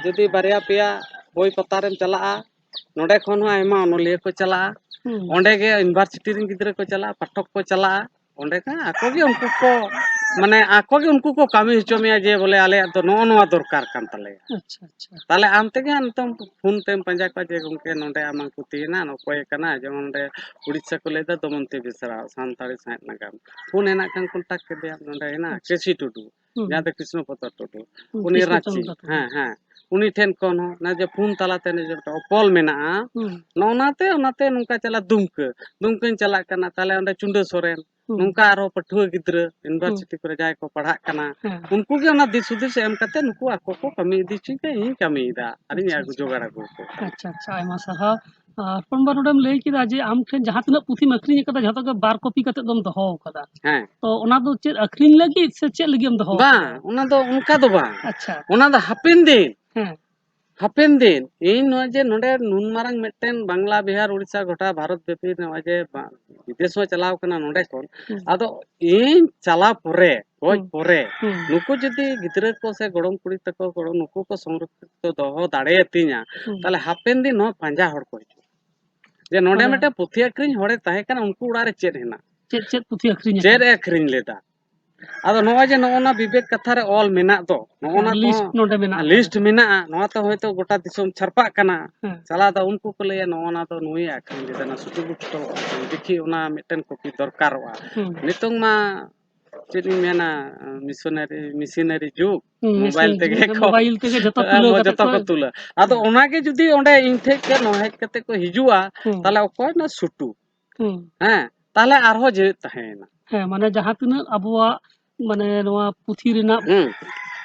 ᱡᱩᱫᱤ ᱵᱟᱨᱭᱟ ᱯᱮᱭᱟ ᱵᱳᱭ ᱯᱟᱛᱟᱨᱮᱢ ᱪᱟᱞᱟᱜᱼᱟ, ᱱᱚᱰᱮ ᱠᱷᱚᱱ ᱦᱚᱸ ᱟᱭᱢᱟ ᱚᱱᱚᱞᱤᱭᱟᱹ ᱠᱚ ᱪᱟᱞᱟᱜᱼᱟ᱾ ᱦᱩᱸ᱾ ᱚᱸᱰᱮ ᱜᱮ ᱤᱭᱩᱱᱤᱵᱷᱟᱨᱥᱤᱴᱤ ᱨᱮᱱ ᱜᱤᱫᱽᱨᱟᱹ ᱠᱚ ᱪᱟᱞᱟᱜᱼᱟ, ᱯᱟᱴᱷᱚᱠ ᱠᱚ ᱪᱟᱞᱟᱜᱼᱟ᱾ ᱚᱸᱰᱮ ᱠᱷᱟᱱ ᱟᱠᱚ ᱜᱮ ᱩᱱᱠᱩ ᱠᱚ, ᱢᱟᱱᱮ, ᱟᱠᱚ ᱜᱮ ᱩᱱᱠᱩ ᱠᱚ ᱠᱟᱹᱢᱤ ᱦᱚᱪᱚ ᱢᱮᱭᱟ ᱡᱮ, ᱵᱚᱞᱮ, ᱟᱞᱮᱭᱟᱜ ᱫᱚ ᱱᱚᱜᱼᱚ ᱱᱚᱣᱟ ᱫᱚᱨᱠᱟᱨ ᱠᱟᱱ ᱛᱟᱞᱮᱭᱟ᱾ ᱟᱪᱪᱷᱟ, ᱟᱪᱪᱷᱟ᱾ ᱛᱟᱦᱞᱮ ᱟᱢ ᱛᱮᱜᱮ ᱦᱟᱸᱜ ᱱᱤᱛᱚᱝ ᱯᱷᱳᱱ ᱛᱮᱢ ᱯᱟᱸᱡᱟ ᱠᱚᱣᱟ ᱡᱮ, "ᱜᱚᱢᱠᱮ, ᱱᱚᱰᱮ ᱟᱢᱟᱝ ᱯᱩᱛᱷᱤ ᱦᱮᱱᱟᱜᱼᱟ, ᱚᱠᱚᱭ ᱠᱟᱱᱟ?" ᱡᱮᱢᱚᱱ ᱱᱚᱰᱮ ᱩᱲᱤᱥᱥᱟ ᱠᱚ ᱞᱟᱹᱭᱫᱟ ᱫᱚᱢᱚᱱᱛᱤ ᱵᱮᱥᱨᱟ, ᱥᱟᱱᱛᱟᱲᱤ ᱥᱟᱶᱦᱮᱫ ᱱᱟᱜᱟᱢ᱾ ᱯᱷᱳᱱ ᱦᱮᱱᱟᱜ ᱠᱷᱟᱱ ᱠᱚᱱᱴᱟᱠᱴ ᱠᱮᱫᱮᱭᱟᱢ, ᱱᱚᱰᱮ ᱦᱮᱱᱟᱜᱼᱟ, ᱟᱪᱪᱷᱟ᱾ ᱠᱮᱥᱤ ᱴᱩᱰᱩ, ᱦᱩᱸ᱾ ᱡᱟᱦᱟᱸ ᱫᱚ ᱠᱨᱤᱥᱱᱚ ᱯᱚᱫᱚ ᱴᱩᱰᱩ᱾ ᱦᱩᱸ, ᱩᱱᱤ ᱠᱨᱤᱥᱱᱚ ᱨᱟᱸᱪᱤ, ᱪᱚᱸᱫᱽᱨᱚ ᱴᱩᱰᱩ᱾ ᱦᱮᱸ, ᱦᱮᱸ᱾ ᱩᱱᱤ ᱴᱷᱮᱱ ᱠᱷᱚᱱ ᱦᱚᱸ, ᱚᱱᱟ ᱡᱮ ᱯᱷᱳᱱ ᱛᱟᱞᱟᱛᱮ ᱚᱱᱮ ᱡᱮ ᱢᱤᱫᱴᱟᱝ ᱚᱯᱚᱞ ᱢᱮᱱᱟᱜᱼᱟ, ᱦᱩᱸ᱾ ᱱᱚᱜᱼᱚ ᱱᱟᱛᱮ, ᱚᱱᱟᱛᱮ ᱱᱚᱝᱠᱟ ᱪᱟᱞᱟᱜ ᱫᱩᱢᱠᱟᱹ, ᱫᱩᱢᱠᱟᱹᱧ ᱪᱟᱞᱟᱜ ᱠᱟᱱᱟ, ᱛᱟᱦᱞᱮ ᱚᱸᱰᱮ ᱪᱩᱸᱰᱟᱹ ᱥᱚᱨᱮᱱ, ᱦᱩᱸ᱾ ᱱᱚᱝᱠᱟ ᱟᱨᱦᱚᱸ ᱯᱟᱹᱴᱷᱩᱣᱟᱹ ᱜᱤᱫᱽᱨᱟᱹ ᱦᱩᱸ᱾ ᱤᱭᱩᱱᱤᱵᱷᱟᱨᱥᱤᱴᱤ ᱠᱚᱨᱮ ᱡᱟᱦᱟᱸᱭ ᱠᱚ ᱯᱟᱲᱦᱟᱜ ᱠᱟᱱᱟ, ᱦᱮᱸ᱾ ᱩᱱᱠᱩ ᱜᱮ ᱚᱱᱟ ᱫᱤᱥ ᱦᱩᱫᱤᱥ ᱮᱢ ᱠᱟᱛᱮ ᱱᱩᱠᱩ ᱟᱠᱚ ᱠᱚ ᱠᱟᱹᱢᱤ ᱤᱫᱤ ᱦᱚᱪᱚᱧ ᱠᱷᱟᱱ ᱤᱧ ᱠᱟᱹᱢᱤᱭᱮᱫᱟ, ᱟᱨᱤᱧ ᱟᱪᱪᱷᱟ, ᱟᱹᱜᱩ ᱟᱪᱪᱷᱟ᱾ ᱡᱚᱜᱟᱲ ᱟᱹᱜᱩ ᱟᱠᱚ ᱠᱟᱱᱟ᱾ ᱟᱪᱪᱷᱟ, ᱟᱪᱪᱷᱟ, ᱟᱭᱢᱟ ᱥᱟᱨᱦᱟᱣ᱾ ᱟᱨ ᱦᱚᱯᱚᱱ ᱵᱟ, ᱱᱚᱰᱮᱢ ᱞᱟᱹᱭ ᱠᱮᱫᱟ ᱡᱮ ᱟᱢ ᱴᱷᱮᱱ ᱡᱟᱦᱟᱸ ᱛᱤᱱᱟᱹᱜ ᱯᱩᱛᱷᱤᱢ ᱟᱹᱠᱷᱨᱤᱧ ᱟᱠᱟᱫᱟ, ᱡᱷᱚᱛᱚ ᱜᱮ ᱵᱟᱨ ᱠᱚᱯᱤ ᱠᱟᱛᱮ ᱫᱚᱢ ᱫᱚᱦᱚ ᱟᱠᱟᱫᱟ᱾ ᱦᱮᱸ᱾ ᱛᱚ ᱚᱱᱟ ᱫᱚ ᱪᱮᱫ ᱟᱹᱠᱷᱨᱤᱧ ᱞᱟᱹᱜᱤᱫ ᱥᱮ ᱪᱮᱫ ᱞᱟᱹᱜᱤᱫ ᱮᱢ ᱫᱚᱦᱚ ᱵᱟᱝ, ᱟᱠᱟᱫᱟ? ᱚᱱᱟ ᱫᱚ ᱚᱱᱠᱟ ᱫᱚ ᱵᱟᱝ᱾ ᱟᱪᱪᱷᱟ᱾ ᱚᱱᱟ ᱫᱚ ᱦᱟᱯᱮᱱ ᱫᱤᱱ᱾ ᱦᱮᱸ᱾ ᱦᱟᱯᱮᱱ ᱫᱤᱱ ᱤᱧ ᱱᱚᱜᱼᱚᱭ ᱡᱮ ᱱᱚᱰᱮ ᱱᱩᱱ ᱢᱟᱨᱟᱝ ᱢᱤᱫᱴᱮᱱ ᱵᱟᱝᱞᱟ, ᱵᱤᱦᱟᱨ, ᱩᱲᱤᱥᱥᱟ, ᱜᱚᱴᱟ ᱵᱷᱟᱨᱚᱛ ᱵᱮᱯᱤ ᱱᱚᱜᱼᱚᱭ ᱡᱮ ᱵᱟ-, ᱵᱤᱫᱮᱥ ᱦᱚᱸ ᱪᱟᱞᱟᱣ ᱠᱟᱱᱟ ᱱᱚᱰᱮ ᱠᱷᱚᱱ᱾ ᱦᱩᱸ᱾ ᱟᱫᱚ ᱤᱧ ᱪᱟᱞᱟᱣ ᱯᱚᱨᱮ, ᱜᱚᱡ ᱦᱩᱸ᱾ ᱯᱚᱨᱮ, ᱦᱩᱸ᱾ ᱱᱩᱠᱩ ᱡᱩᱫᱤ ᱜᱤᱫᱽᱨᱟᱹ ᱠᱚ ᱥᱮ ᱜᱚᱲᱚᱢ ᱠᱩᱲᱤ ᱛᱟᱠᱚ, ᱜᱚᱲᱚᱢ, ᱱᱩᱠᱩ ᱠᱚ ᱥᱚᱝᱨᱚᱠᱠᱷᱤᱛ ᱫᱚᱦᱚ ᱫᱟᱲᱮᱭᱟᱛᱤᱧᱟ, ᱦᱩᱸ᱾ ᱛᱟᱦᱞᱮ ᱦᱟᱯᱮᱱ ᱫᱤᱱ ᱱᱚᱣᱟ ᱯᱟᱸᱡᱟ ᱦᱚᱲ ᱠᱚ ᱦᱤᱡᱩᱜᱼᱟ᱾ ᱡᱮ ᱱᱚᱰᱮ ᱢᱟᱱᱮ ᱢᱤᱫᱴᱮᱱ ᱯᱩᱛᱷᱤ ᱟᱹᱠᱷᱨᱤᱧ ᱦᱚᱲᱮ ᱛᱟᱦᱮᱸ ᱠᱟᱱᱟ, ᱩᱱᱠᱩ ᱚᱲᱟᱜ ᱨᱮ ᱪᱮᱫ ᱦᱮᱱᱟᱜ? ᱪᱮᱫ, ᱪᱮᱫ ᱯᱩᱛᱷᱤ ᱟᱹᱠᱷᱨᱤᱧ ᱪᱮᱫ ᱟᱠᱟᱱᱟ? ᱮ ᱟᱹᱠᱷᱨᱤᱧ ᱞᱮᱫᱟ? ᱟᱫᱚ ᱱᱚᱜᱼᱚᱭ ᱡᱮ ᱱᱚᱜᱼᱚ ᱱᱟ ᱵᱤᱵᱮᱠ ᱠᱟᱛᱷᱟ ᱨᱮ ᱚᱞ ᱢᱮᱱᱟᱜ ᱫᱚ, ᱱᱚᱜᱼᱚ ᱦᱮᱸ, ᱱᱟ ᱞᱤᱥᱴ ᱠᱚᱦᱚᱸ ᱱᱚᱰᱮ ᱢᱮᱱᱟᱜ ᱟᱠᱟᱫᱟ᱾ ᱞᱤᱥᱴ ᱢᱮᱱᱟᱜᱼᱟ, ᱱᱚᱣᱟ ᱛᱮ ᱦᱚᱭᱛᱳ ᱜᱚᱴᱟ ᱫᱤᱥᱚᱢ ᱪᱷᱟᱨᱯᱟᱜ ᱠᱟᱱᱟ᱾ ᱦᱮᱸ᱾ ᱪᱟᱞᱟᱣ ᱫᱚ ᱩᱱᱠᱩ ᱠᱚ ᱞᱟᱹᱭᱟ, "ᱱᱚᱜᱼᱚ ᱱᱟ ᱫᱚ ᱱᱩᱭᱮ ᱟᱹᱠᱷᱨᱤᱧ ᱞᱮᱫᱟ, ᱱᱟ ᱥᱩᱴᱩ ᱵᱩᱴᱩ ᱛᱚ ᱫᱮᱠᱷᱤ ᱚᱱᱟ ᱢᱤᱫᱴᱮᱱ ᱠᱚᱯᱤ ᱫᱚᱨᱠᱟᱨᱚᱜᱼᱟ᱾" ᱦᱩᱸ᱾ ᱱᱤᱛᱚᱝ ᱢᱟ ᱪᱮᱫ ᱤᱧ ᱢᱮᱱᱟ, ᱢᱤᱥᱚᱱᱟᱨᱤ, ᱢᱮᱥᱤᱱᱟᱹᱨᱤ ᱡᱩᱜᱽ, ᱦᱩᱸ, ᱢᱳᱵᱟᱭᱤᱞ ᱢᱮᱥᱤᱱ ᱛᱮᱜᱮ ᱡᱩᱜᱽ, ᱠᱚ, ᱢᱳᱵᱟᱭᱤᱞ ᱛᱮᱜᱮ ᱡᱚᱛᱚ ᱦᱮᱸ, ᱛᱩᱞᱟᱹᱣ ᱠᱟᱛᱮ ᱡᱚᱛᱚ ᱠᱚ ᱠᱚ ᱛᱩᱞᱟᱹ᱾ ᱟᱫᱚ ᱦᱩᱸ᱾ ᱚᱱᱟᱜᱮ ᱡᱩᱫᱤ ᱚᱸᱰᱮ ᱤᱧ ᱴᱷᱮᱡ ᱜᱮ ᱱᱚᱣᱟ ᱦᱮᱡ ᱠᱟᱛᱮ ᱠᱚ ᱦᱤᱡᱩᱜᱼᱟ, ᱦᱩᱸ᱾ ᱛᱟᱦᱞᱮ ᱚᱠᱚᱭ ᱱᱟ ᱥᱩᱴᱩ? ᱦᱩᱸ᱾ ᱦᱮᱸ, ᱛᱟᱦᱞᱮ ᱟᱨᱦᱚᱸ ᱡᱮᱣᱮᱫ ᱛᱟᱦᱮᱸᱭᱮᱱᱟ᱾ ᱦᱮᱸ, ᱢᱟᱱᱮ ᱡᱟᱦᱟᱸ ᱛᱤᱱᱟᱹᱜ ᱟᱵᱚᱣᱟᱜ, ᱢᱟᱱᱮ ᱱᱚᱣᱟ ᱯᱩᱛᱷᱤ ᱨᱮᱱᱟᱜ ᱦᱩᱸ᱾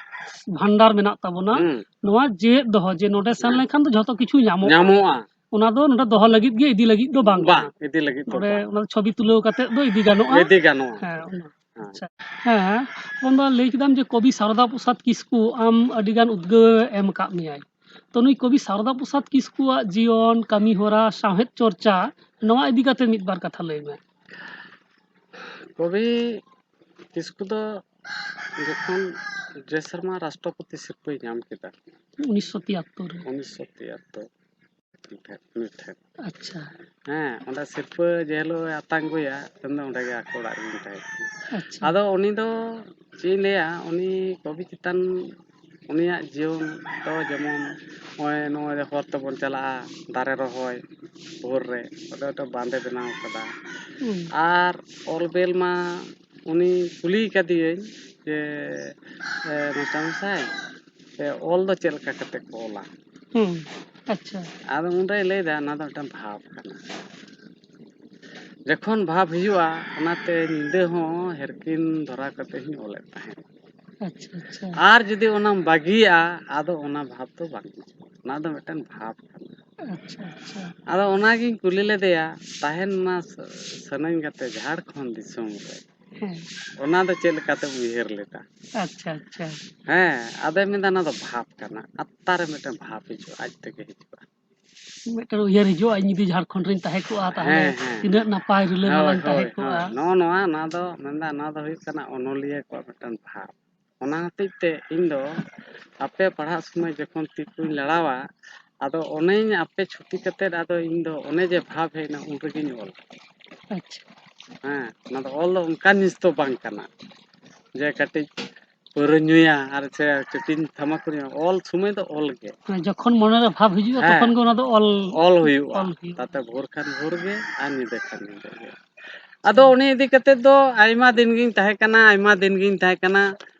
ᱵᱷᱟᱱᱰᱟᱨ ᱢᱮᱱᱟᱜ ᱛᱟᱵᱚᱱᱟ, ᱦᱩᱸ᱾ ᱱᱚᱣᱟ ᱡᱮᱣᱮᱫ ᱫᱚᱦᱚ, ᱡᱮ ᱱᱚᱰᱮ ᱥᱮᱱ ᱦᱮᱸ᱾ ᱞᱮᱱᱠᱷᱟᱱ ᱫᱚ ᱡᱷᱚᱛᱚ ᱠᱤᱪᱷᱩ ᱧᱟᱢᱚᱜᱼᱟ᱾ ᱧᱟᱢᱚᱜᱼᱟ᱾ ᱚᱱᱟ ᱫᱚ ᱱᱚᱰᱮ ᱫᱚᱦᱚ ᱞᱟᱹᱜᱤᱫ ᱜᱮ, ᱤᱫᱤ ᱞᱟᱹᱜᱤᱫ ᱫᱚ ᱵᱟᱝ ᱵᱟᱝ, ᱠᱟᱱᱟ᱾ ᱤᱫᱤ ᱞᱟᱹᱜᱤᱫ ᱫᱚ ᱱᱚᱰᱮ ᱵᱟᱝ᱾ ᱚᱱᱟ ᱫᱚ ᱪᱷᱚᱵᱤ ᱛᱩᱞᱟᱹᱣ ᱠᱟᱛᱮ ᱫᱚ ᱤᱫᱤ ᱜᱟᱱᱚᱜᱼᱟ᱾ ᱤᱫᱤ ᱜᱟᱱᱚᱜᱼᱟ᱾ ᱦᱮᱸ, ᱚᱱᱟ᱾ ᱦᱮᱸ᱾ ᱟᱪᱪᱷᱟ᱾ ᱦᱮᱸ, ᱦᱚᱯᱚᱱ ᱫᱟ, ᱞᱟᱹᱭ ᱠᱮᱫᱟᱢ ᱡᱮ ᱠᱚᱵᱤ ᱥᱟᱨᱚᱫᱟ ᱯᱨᱚᱥᱟᱫᱽ ᱠᱤᱥᱠᱩ ᱟᱢ ᱟᱹᱰᱤ ᱜᱟᱱ ᱩᱫᱽᱜᱟᱹᱣ ᱮ ᱮᱢ ᱟᱠᱟᱫ ᱢᱮᱭᱟᱭ᱾ ᱛᱚ ᱱᱩᱭ ᱠᱚᱵᱤ ᱥᱟᱨᱚᱫᱟ ᱯᱨᱚᱥᱟᱫᱽ ᱠᱤᱥᱠᱩᱣᱟᱜ ᱡᱤᱭᱚᱱ, ᱠᱟᱹᱢᱤ ᱦᱚᱨᱟ, ᱥᱟᱶᱦᱮᱫ ᱪᱚᱨᱪᱟ, ᱱᱚᱣᱟ ᱤᱫᱤ ᱠᱟᱛᱮ ᱢᱤᱫ ᱵᱟᱨ ᱠᱟᱛᱷᱟ ᱞᱟᱹᱭ ᱢᱮ᱾ ᱠᱚᱵᱤ ᱠᱤᱥᱠᱩ ᱫᱚ ᱡᱚᱠᱷᱚᱱ ᱡᱮ ᱥᱮᱨᱢᱟ ᱨᱟᱥᱴᱨᱚᱯᱚᱛᱤ ᱥᱤᱨᱯᱟᱹᱭ ᱧᱟᱢ ᱠᱮᱫᱟ, ᱩᱱᱤᱥᱥᱚ ᱛᱤᱭᱟᱛᱛᱳᱨ ᱨᱮ᱾ ᱩᱱᱤᱥᱥᱚ ᱛᱤᱭᱟᱛᱛᱳᱨ ᱩᱱᱤ ᱴᱷᱮᱱ, ᱩᱱᱤ ᱴᱷᱮᱱ᱾ ᱟᱪᱪᱷᱟ᱾ ᱦᱮᱸ, ᱚᱸᱰᱮ ᱥᱤᱨᱯᱟᱹ ᱡᱮ ᱦᱤᱞᱳᱜ ᱮ ᱟᱛᱟᱝ ᱟᱹᱜᱩᱭᱟ, ᱩᱱ ᱫᱚ ᱚᱸᱰᱮ ᱜᱮ ᱟᱠᱚ ᱚᱲᱟᱜ ᱨᱮᱜᱤᱧ ᱛᱟᱦᱮᱸ ᱠᱟᱱᱟ᱾ ᱟᱪᱪᱷᱟ᱾ ᱟᱫᱚ ᱩᱱᱤ ᱫᱚ ᱪᱮᱫ ᱤᱧ ᱞᱟᱹᱭᱟ, ᱩᱱᱤ ᱠᱚᱵᱤ ᱪᱮᱛᱟᱱ ᱩᱱᱤᱭᱟᱜ ᱡᱤᱭᱚᱱ ᱫᱚ ᱡᱮᱢᱚᱱ ᱱᱚᱜᱼᱚᱭ, ᱱᱚᱜᱼᱚᱭ ᱦᱚᱨ ᱛᱮᱵᱚᱱ ᱪᱟᱞᱟᱜᱼᱟ, ᱫᱟᱨᱮ ᱨᱚᱦᱚᱭ ᱵᱷᱳᱨ ᱨᱮ, ᱚᱸᱰᱮ ᱢᱤᱫᱴᱮᱱ ᱵᱟᱸᱫᱮ ᱵᱮᱱᱟᱣ ᱠᱟᱫᱟ᱾ ᱦᱩᱸ᱾ ᱟᱨ ᱚᱞ ᱵᱮᱞ ᱢᱟ ᱩᱱᱤ ᱠᱩᱞᱤ ᱠᱟᱫᱮᱭᱟᱹᱧ ᱡᱮ, "ᱮ, ᱢᱟᱥᱴᱟᱨ ᱢᱚᱥᱟᱭ, ᱮ, ᱚᱞ ᱫᱚ ᱪᱮᱫ ᱞᱮᱠᱟ ᱠᱟᱛᱮ ᱠᱚ ᱚᱞᱟ?" ᱦᱩᱸ, ᱟᱪᱪᱷᱟ᱾ ᱟᱫᱚ ᱩᱱᱨᱮᱭ ᱞᱟᱹᱭᱫᱟ, "ᱚᱱᱟ ᱫᱚ ᱢᱤᱫᱴᱟᱝ ᱵᱷᱟᱵᱽ ᱠᱟᱱᱟ᱾ ᱡᱚᱠᱷᱚᱱ ᱵᱷᱟᱵᱽ ᱦᱤᱡᱩᱜᱼᱟ, ᱚᱱᱟᱛᱮ ᱧᱤᱫᱟᱹ ᱦᱚᱸ ᱦᱮᱨᱠᱤᱱ ᱫᱷᱚᱨᱟ ᱠᱟᱛᱮ ᱦᱚᱸᱧ ᱚᱞᱮᱫ ᱛᱟᱦᱮᱸᱫ᱾ ᱟᱪᱪᱷᱟ, ᱟᱪᱪᱷᱟ᱾ ᱟᱨ ᱡᱩᱫᱤ ᱚᱱᱟᱢ ᱵᱟᱹᱜᱤᱭᱟᱜᱼᱟ, ᱟᱫᱚ ᱚᱱᱟ ᱵᱷᱟᱵᱽ ᱫᱚ ᱵᱟᱝ ᱦᱤᱡᱩᱜᱼᱟ᱾ ᱚᱱᱟ ᱫᱚ ᱢᱤᱫᱴᱟᱝ ᱵᱷᱟᱵᱽ ᱠᱟᱱᱟ᱾" ᱟᱪᱪᱷᱟ, ᱟᱪᱪᱷᱟ᱾ ᱟᱫᱚ ᱚᱱᱟᱜᱤᱧ ᱠᱩᱞᱤ ᱞᱮᱫᱮᱭᱟ, "ᱛᱟᱦᱮᱱ ᱢᱟ ᱥᱟ-, ᱥᱟᱱᱟᱧ ᱜᱟᱛᱮ ᱡᱷᱟᱲᱠᱷᱚᱸᱰ ᱫᱤᱥᱚᱢ ᱨᱮ, ᱦᱮᱸ᱾ ᱚᱱᱟ ᱫᱚ ᱪᱮᱫ ᱞᱮᱠᱟᱛᱮᱢ ᱩᱭᱦᱟᱹᱨ ᱞᱮᱫᱟ?" ᱟᱪᱪᱷᱟ, ᱟᱪᱪᱷᱟ᱾ ᱦᱮᱸ, ᱟᱫᱚᱭ ᱢᱮᱱᱫᱟ, "ᱚᱱᱟ ᱫᱚ ᱵᱷᱟᱵᱽ ᱠᱟᱱᱟ, ᱟᱛᱛᱟ ᱨᱮ ᱢᱤᱫᱴᱟᱝ ᱵᱷᱟᱵᱽ ᱦᱤᱡᱩᱜᱼᱟ, ᱟᱡ ᱛᱮᱜᱮ ᱦᱤᱡᱩᱜᱼᱟ᱾" ᱢᱤᱫᱴᱟᱝ ᱩᱭᱦᱟᱹᱨ ᱦᱤᱡᱩᱜᱼᱟ, ᱤᱧ ᱡᱩᱫᱤ ᱡᱷᱟᱲᱠᱷᱚᱸᱰ ᱨᱤᱧ ᱛᱟᱦᱮᱸ ᱠᱚᱜᱼᱟ, ᱛᱟᱦᱚᱞᱮ ᱦᱮᱸ, ᱦᱮᱸ᱾ ᱛᱤᱱᱟᱹᱜ ᱱᱟᱯᱟᱭ ᱨᱤᱞᱟᱹᱢᱟᱞᱟᱧ ᱦᱳᱭ, ᱛᱟᱦᱮᱸ ᱦᱳᱭ, ᱠᱚᱜᱼᱟ᱾ ᱦᱳᱭ᱾ ᱱᱚᱜᱼᱚ ᱱᱚᱣᱟ, ᱱᱚᱣᱟ ᱫᱚ ᱢᱮᱱᱫᱟ, ᱱᱚᱣᱟ ᱫᱚ ᱦᱩᱭᱩᱜ ᱠᱟᱱᱟ ᱚᱱᱚᱞᱤᱭᱟᱹ ᱠᱚᱣᱟᱜ ᱢᱤᱫᱴᱟᱝ ᱵᱷᱟᱵᱽ᱾ ᱚᱱᱟ ᱦᱚᱛᱮᱡ ᱛᱮ ᱤᱧ ᱫᱚ ᱟᱯᱮ ᱯᱟᱲᱦᱟᱜ ᱥᱚᱢᱚᱭ ᱡᱚᱠᱷᱚᱱ ᱛᱤ ᱠᱚᱧ ᱞᱟᱲᱟᱣᱟ, ᱟᱫᱚ ᱚᱱᱮᱧ ᱟᱯᱮ ᱪᱷᱩᱴᱤ ᱠᱟᱛᱮᱫ, ᱟᱫᱚ ᱤᱧ ᱫᱚ ᱚᱱᱮ ᱡᱮ ᱵᱷᱟᱵᱽ ᱦᱮᱡ ᱮᱱᱟ, ᱩᱱ ᱨᱮᱜᱮᱧ ᱚᱞᱟ᱾ ᱟᱪᱪᱷᱟ᱾ ᱦᱮᱸ, ᱚᱱᱟ ᱫᱚ ᱚᱞ ᱫᱚ ᱚᱱᱠᱟᱱ ᱡᱤᱱᱤᱥ ᱫᱚ ᱵᱟᱝ ᱠᱟᱱᱟ ᱡᱮ ᱠᱟᱹᱴᱤᱡ ᱯᱟᱹᱣᱨᱟᱹ ᱧᱩᱭᱟ ᱟᱨ ᱥᱮ ᱠᱟᱹᱴᱤᱡ ᱛᱷᱟᱢᱟᱠᱩᱨ ᱧᱩᱭᱟ᱾ ᱚᱞ ᱥᱚᱢᱚᱭ ᱫᱚ ᱚᱞ ᱜᱮ᱾ ᱢᱟᱱᱮ ᱡᱚᱠᱷᱚᱱ ᱢᱚᱱᱮᱨᱮ ᱵᱷᱟᱵᱽ ᱦᱤᱡᱩᱜᱼᱟ, ᱦᱮᱸ᱾ ᱛᱚᱠᱷᱚᱱ ᱜᱮ ᱚᱱᱟ ᱫᱚ ᱚᱞ, ᱚᱞ ᱦᱩᱭᱩᱜᱼᱟ᱾ ᱚᱞ ᱦᱩᱭᱩᱜᱼᱟ᱾ ᱛᱟᱛᱮ ᱵᱷᱳᱨ ᱠᱷᱟᱱ ᱵᱷᱳᱨ ᱜᱮ ᱟᱨ ᱧᱤᱫᱟᱹ ᱠᱷᱟᱱ ᱧᱤᱫᱟᱹ ᱜᱮ᱾ ᱟᱫᱚ ᱩᱱᱤ ᱤᱫᱤ ᱠᱟᱛᱮᱫ ᱫᱚ ᱟᱭᱢᱟ ᱫᱤᱱ ᱜᱤᱧ ᱛᱟᱦᱮᱸ ᱠᱟᱱᱟ, ᱟᱭᱢᱟ ᱫᱤᱱ ᱜᱤᱧ ᱛᱟᱦᱮᱸ ᱠᱟᱱᱟ᱾